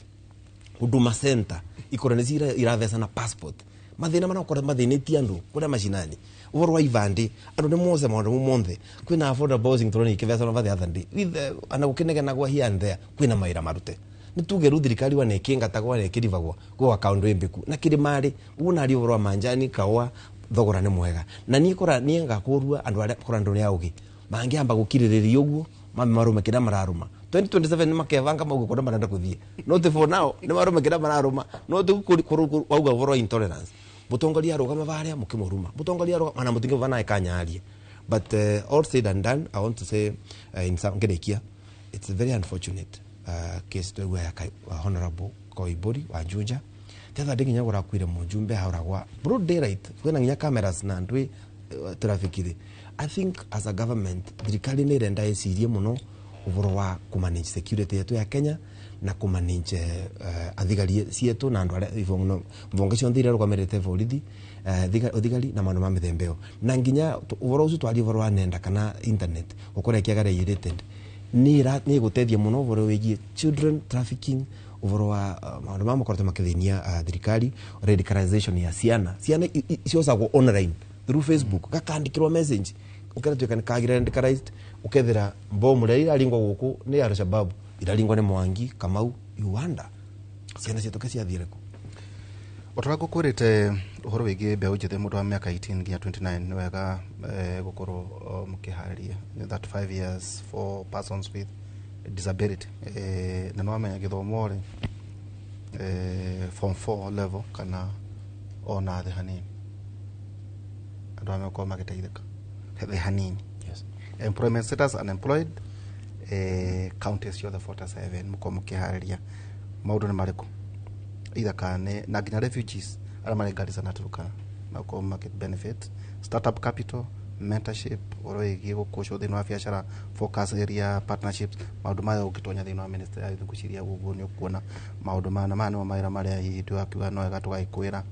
Huduma Center ikorwo nĩ cira iratheca na passport, mathĩna marakorwo mathĩnĩtie andũ kũrĩa macinani, ũhoro wa ibandĩ, andũ nĩ mose maũndũ mau monthe. Kwĩna affordable housing tũrona ikĩthecwo over the other day with ana gũkĩnegenagwo here and there. Kwĩna mawĩra marute, nĩ tuge rĩu thirikari wana ĩkĩngatagwo wana ĩkĩribagwo gwĩ akaũndũ ĩmbĩku na kĩrĩmarĩ ũguo naria ũhoro wa manjani kaũa thogora nĩ mwega. Na niĩ kora niĩ ngakũrua andũ arĩa kora andũ nĩ aũgĩ mangĩamba gũkirĩrĩria ũguo mame marume kĩrĩa mararũma 2027 nĩ makebanga mauge kũrĩa marenda kũthiĩ. No ti for now nĩ marume kĩrĩa mararũma, no ti wauga ũhoro wa intolerance, mũtongoria arũgama varĩa mũkĩmũruma, mũtongoria arũgama na mũtingĩmũva naye kanyarie. But all said and done, I want to say, in some ngĩrĩkia, it's very unfortunate case twegua ya Honorable Koimburi wa Juja. The other day nginya gũrakuire mũjumbe hauragwa broad daylight, kwĩna nginya cameras na ndwĩ traffic rĩ. I think as a government, thirikari nĩ ĩrenda ĩcirie mũno ũhoro wa kũmanage security yetu ya Kenya na kũmanage athigari cietũ na andũ arĩa mbonge ciothe iria rũgamĩrĩte borithi, thigari na maũndũ ma mĩthemba ĩyo. Na nginya ũhoro ũcio twaria ũhoro wa nenda kana internet gũkorwo ĩkĩaga regulated nĩ ĩgũteithia mũno ũhoro wĩgiĩ children trafficking, ũhoro wa maũndũ ma makoretwo makĩthĩnia thirikari, radicalization ya ciana. Ciana ciocagwo online through Facebook, gakandĩkĩrwo message ũkeratuĩka nĩ kagire radicalized, ũkethera mbomu rĩrĩa iraringwo gũkũ nĩ Al-Shabaab iraringwo nĩ Mwangi Kamau. You wonder ciana ciitũ ke ciathire kũ. O ta ngũkwĩrĩte ũhoro wĩgiĩ mbeũ njĩthĩ, mũndũ wa mĩaka 18 nginya 29, nĩ wega gũkorwo mũkĩharĩria that 5 years for persons with disability, na nĩwamenya gĩthomo rĩ, form 4 level kana ona thĩ hanini, andũ aya megũkorwo magĩteithĩka thĩ hanini. Yes. Employment status, unemployed, counties ciothe 47 mũkorwo mũkĩharĩria maũndũ nĩ marĩkũ either kana nĩ na nginya refugees arĩa marĩ Garissa na Turkana na gũkorwo makĩ benefit startup capital. Mentorship ũhoro wĩgiĩ gũkũcwo thĩinĩ wa biacara, focus area partnerships, maũndũ maya ũngĩtonya thĩinĩ wa ministry ya youth ngwĩciria ũguo nĩ ũkuona maũndũ maya, na maya nĩmo mawĩra marĩa hihi tũgakiuga no wega tũgagĩkwĩra.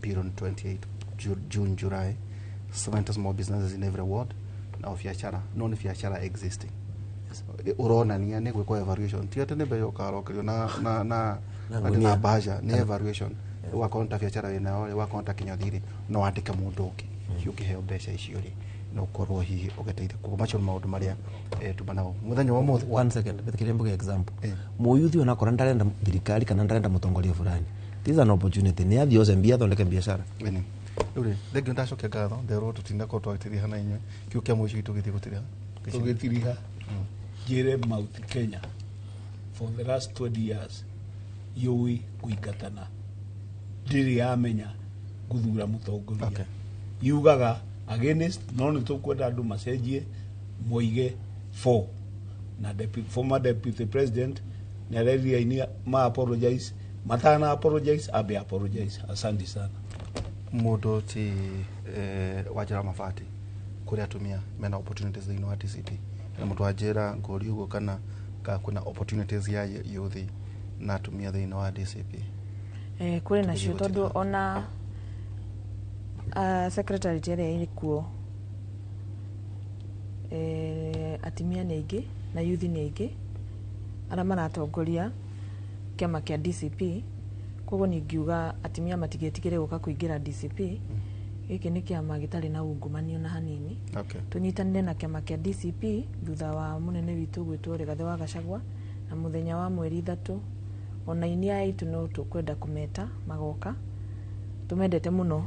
Bill on 28 June, July, 70 small businesses in every ward na biacara no nĩ biacara existing ũronania nĩ gwĩkwo evaluation, ti atĩ nĩ mbeca ũkarokerio na na na Na atĩ na ngunia. mbaca nĩ evaluation. Wakorwo ta biacara wĩnayo rĩ, wakorwo ta kĩnyothi rĩ, no wandĩke mũndũ ũngĩ hihi ũkĩheo mbeca icio rĩ, no ũkorwo hihi ũgĩteithia. Koguo macio nĩ maũndũ marĩa tuma namo mũthenya wa ũmũthĩ. One second, bethikiria mbuge example. Muyuthi onakora ndarenda thirikari kana ndarenda mutongoria fulani, this is an opportunity ni athie oce mbia athondeke biashara. Ĩni rĩu rĩ, thengiũ, ndacokia ngatho nderwo tũtinakorwo twagĩtiriha na inyuĩ kiu kĩa mũico gitũ gĩthiĩ gũtiriha. Tũgĩtiriha njĩre Mount Kenya for the last 20 years yũĩ kũingatana, ndĩrĩ yamenya gũthura mũtongoria. Yugaga against, no nĩ tũkwenda andũ macenjie moige for na former deputy president nĩ arerire aini ma apologize, matana apologize ambe apologize. Asante sana. Mũndũ ti wanjĩra mabati kũrĩ atumia mena opportunities thĩinĩ wa DCP na mũndũ wanjĩra ngũri ũguo kana ka kwĩna opportunities ya youth na atumia thĩinĩ wa DCP? Kũrĩ nacio tondũ ona secretary ĩrĩa ĩkuo, atumia nĩ aingĩ na youth nĩ aingĩ arĩa maratongoria kĩama kĩa DCP. Koguo ningiuga atumia matigetigĩre gũka kũingĩra DCP. Gĩkĩ nĩ kĩama gĩtarĩ na ungumania na hanini. Tũnyitanĩre na kĩama kĩa DCP thutha wa mũnene witũ gwĩtwo Rigathĩ wa Gachagua na mũthenya wa mweri 3, ona ini aya aitũ no tũkwenda kũmeta magoka, tũmendete mũno,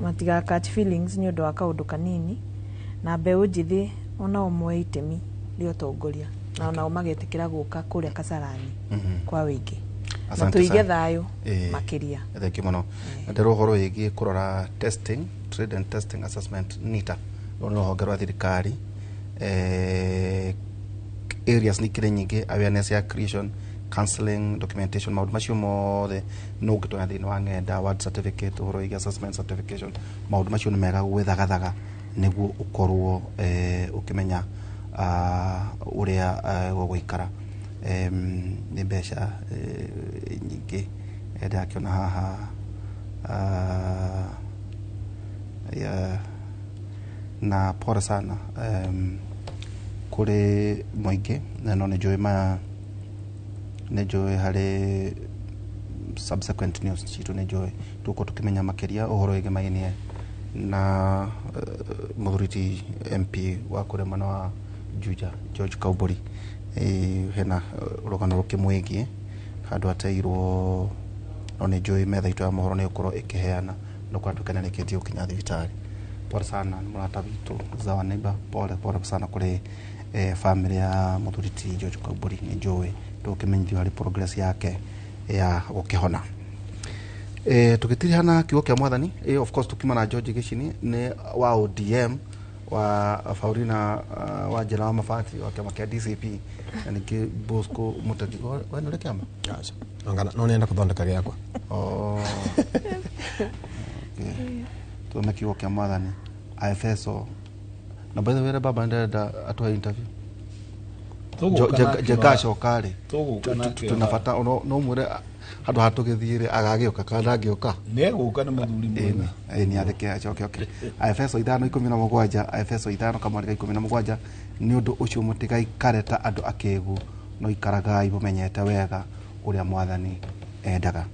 matiga catch feelings nĩ ũndũ wa kaũndũ kanini, na mbeũ njĩthĩ onao moe itemi rĩa ũtongoria na onao magetĩkĩra gũka kũrĩa Kasarani kwa wĩingĩ na Asante tũige sana. Thayũ makĩria. Thengiũ mũno. Ndĩrwo ũhoro wĩgiĩ kũrora testing, trade and testing assessment, NITA, rũrũ nĩ rũhonge rwa thirikari. Areas nĩ ikĩrĩ nyingĩ, awareness ya creation, counseling, documentation, maũndũ macio mothe no ũngĩtonya thĩinĩ wa ng'enda, award certificate, ũhoro wĩgiĩ assessment, certification, maũndũ macio nĩ mega gwĩthagathaga nĩguo ũkorwo ũkĩmenya ũrĩa gũgũikara. Nĩ mbeca nyingĩ ndĩrakĩona haha, yeah, na pole sana kũrĩ mũingĩ, na no nĩ njũĩ maya, nĩ njũĩ harĩ subsequent news citũ nĩ njũĩ tũgũkorwo tũkĩmenya makĩria ũhoro wĩgemainie na mũthuri ti MP wa kũrĩa mwena wa Juja, George Kauburi. Hena rũgano rũkĩmwĩgiĩ handũ ateirwo, no nĩ njũĩ metha itũ ya mohoro nĩ ĩgũkorwo ĩkĩheana no kwatuĩka nĩ arĩkĩtie gũkinya thibitarĩ. Pole sana, nĩ mũrata witũ Zawa neighbor. Pole pole sana kũrĩ family ya mũthuri ti George Kauburi. Nĩ njũĩ tũgũkĩmenyithio harĩ progress yake ya gũkĩhona. Tũgĩtirihana kiugo kĩa mwathani, of course tukiuma na George Gĩcini nĩ wa ODM, wa Faurina wa njĩra wa mabati wa kĩama kĩa DCP, na ningĩ Bosco Mũteti. We nĩ ũrĩ kĩama? No nĩenda kũthondeka gĩakwa. Oh. Okay. Tuome kiugo kĩa mwathani Aefeso. Na by the way, baba ndĩrenda atũhe interview. Tũgũka nake. Njengacoka rĩ, Tũgũka nake. Tũna bata no mwĩre handũ ha tũgĩthiĩ rĩ, agagĩũka kana ndangĩũka? Nĩegũka, nĩ mũthuri mwega. Ĩĩ, nĩ athĩke acoke oke. Aefeso 5:17, Aefeso 5:17: nĩ ũndũ ũcio mũtigaikare ta andũ akĩgu, no ikaragai mũmenyete wega ũrĩa mwathani endaga.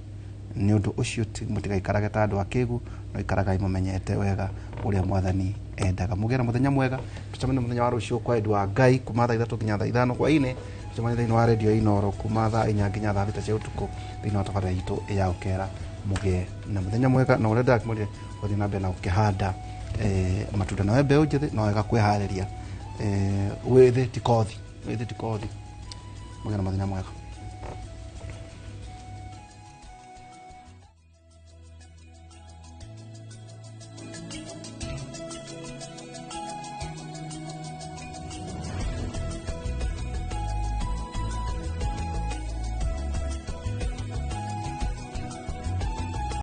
Nĩ ũndũ ũcio mũtigaikarage ta andũ akĩgu, no ikaragai mũmenyete wega ũrĩa mwathani endaga. Mũgĩe na mũthenya mwega, tũcemanie mũthenya wa rũciũ kwa wendi wa Ngai kuma thaa 3 nginya thaa 5 hwaĩ-inĩ. Tũcemanie thĩinĩ wa redio Inoro kuma thaa 4 nginya thaa 6 cia ũtukũ thĩinĩ wa tabarĩra itũ ya ũkera. Mũgĩe na mũthenya mwega, na ũrĩa ndakĩmwĩrire, ũthiĩ na mbere na gũkĩhanda matunda, nawe mbeũ njĩthĩ no wega kwĩharĩria. Wĩthĩ ti kothi, wĩthĩ ti kothi. Mũgĩe na mũthenya mwega.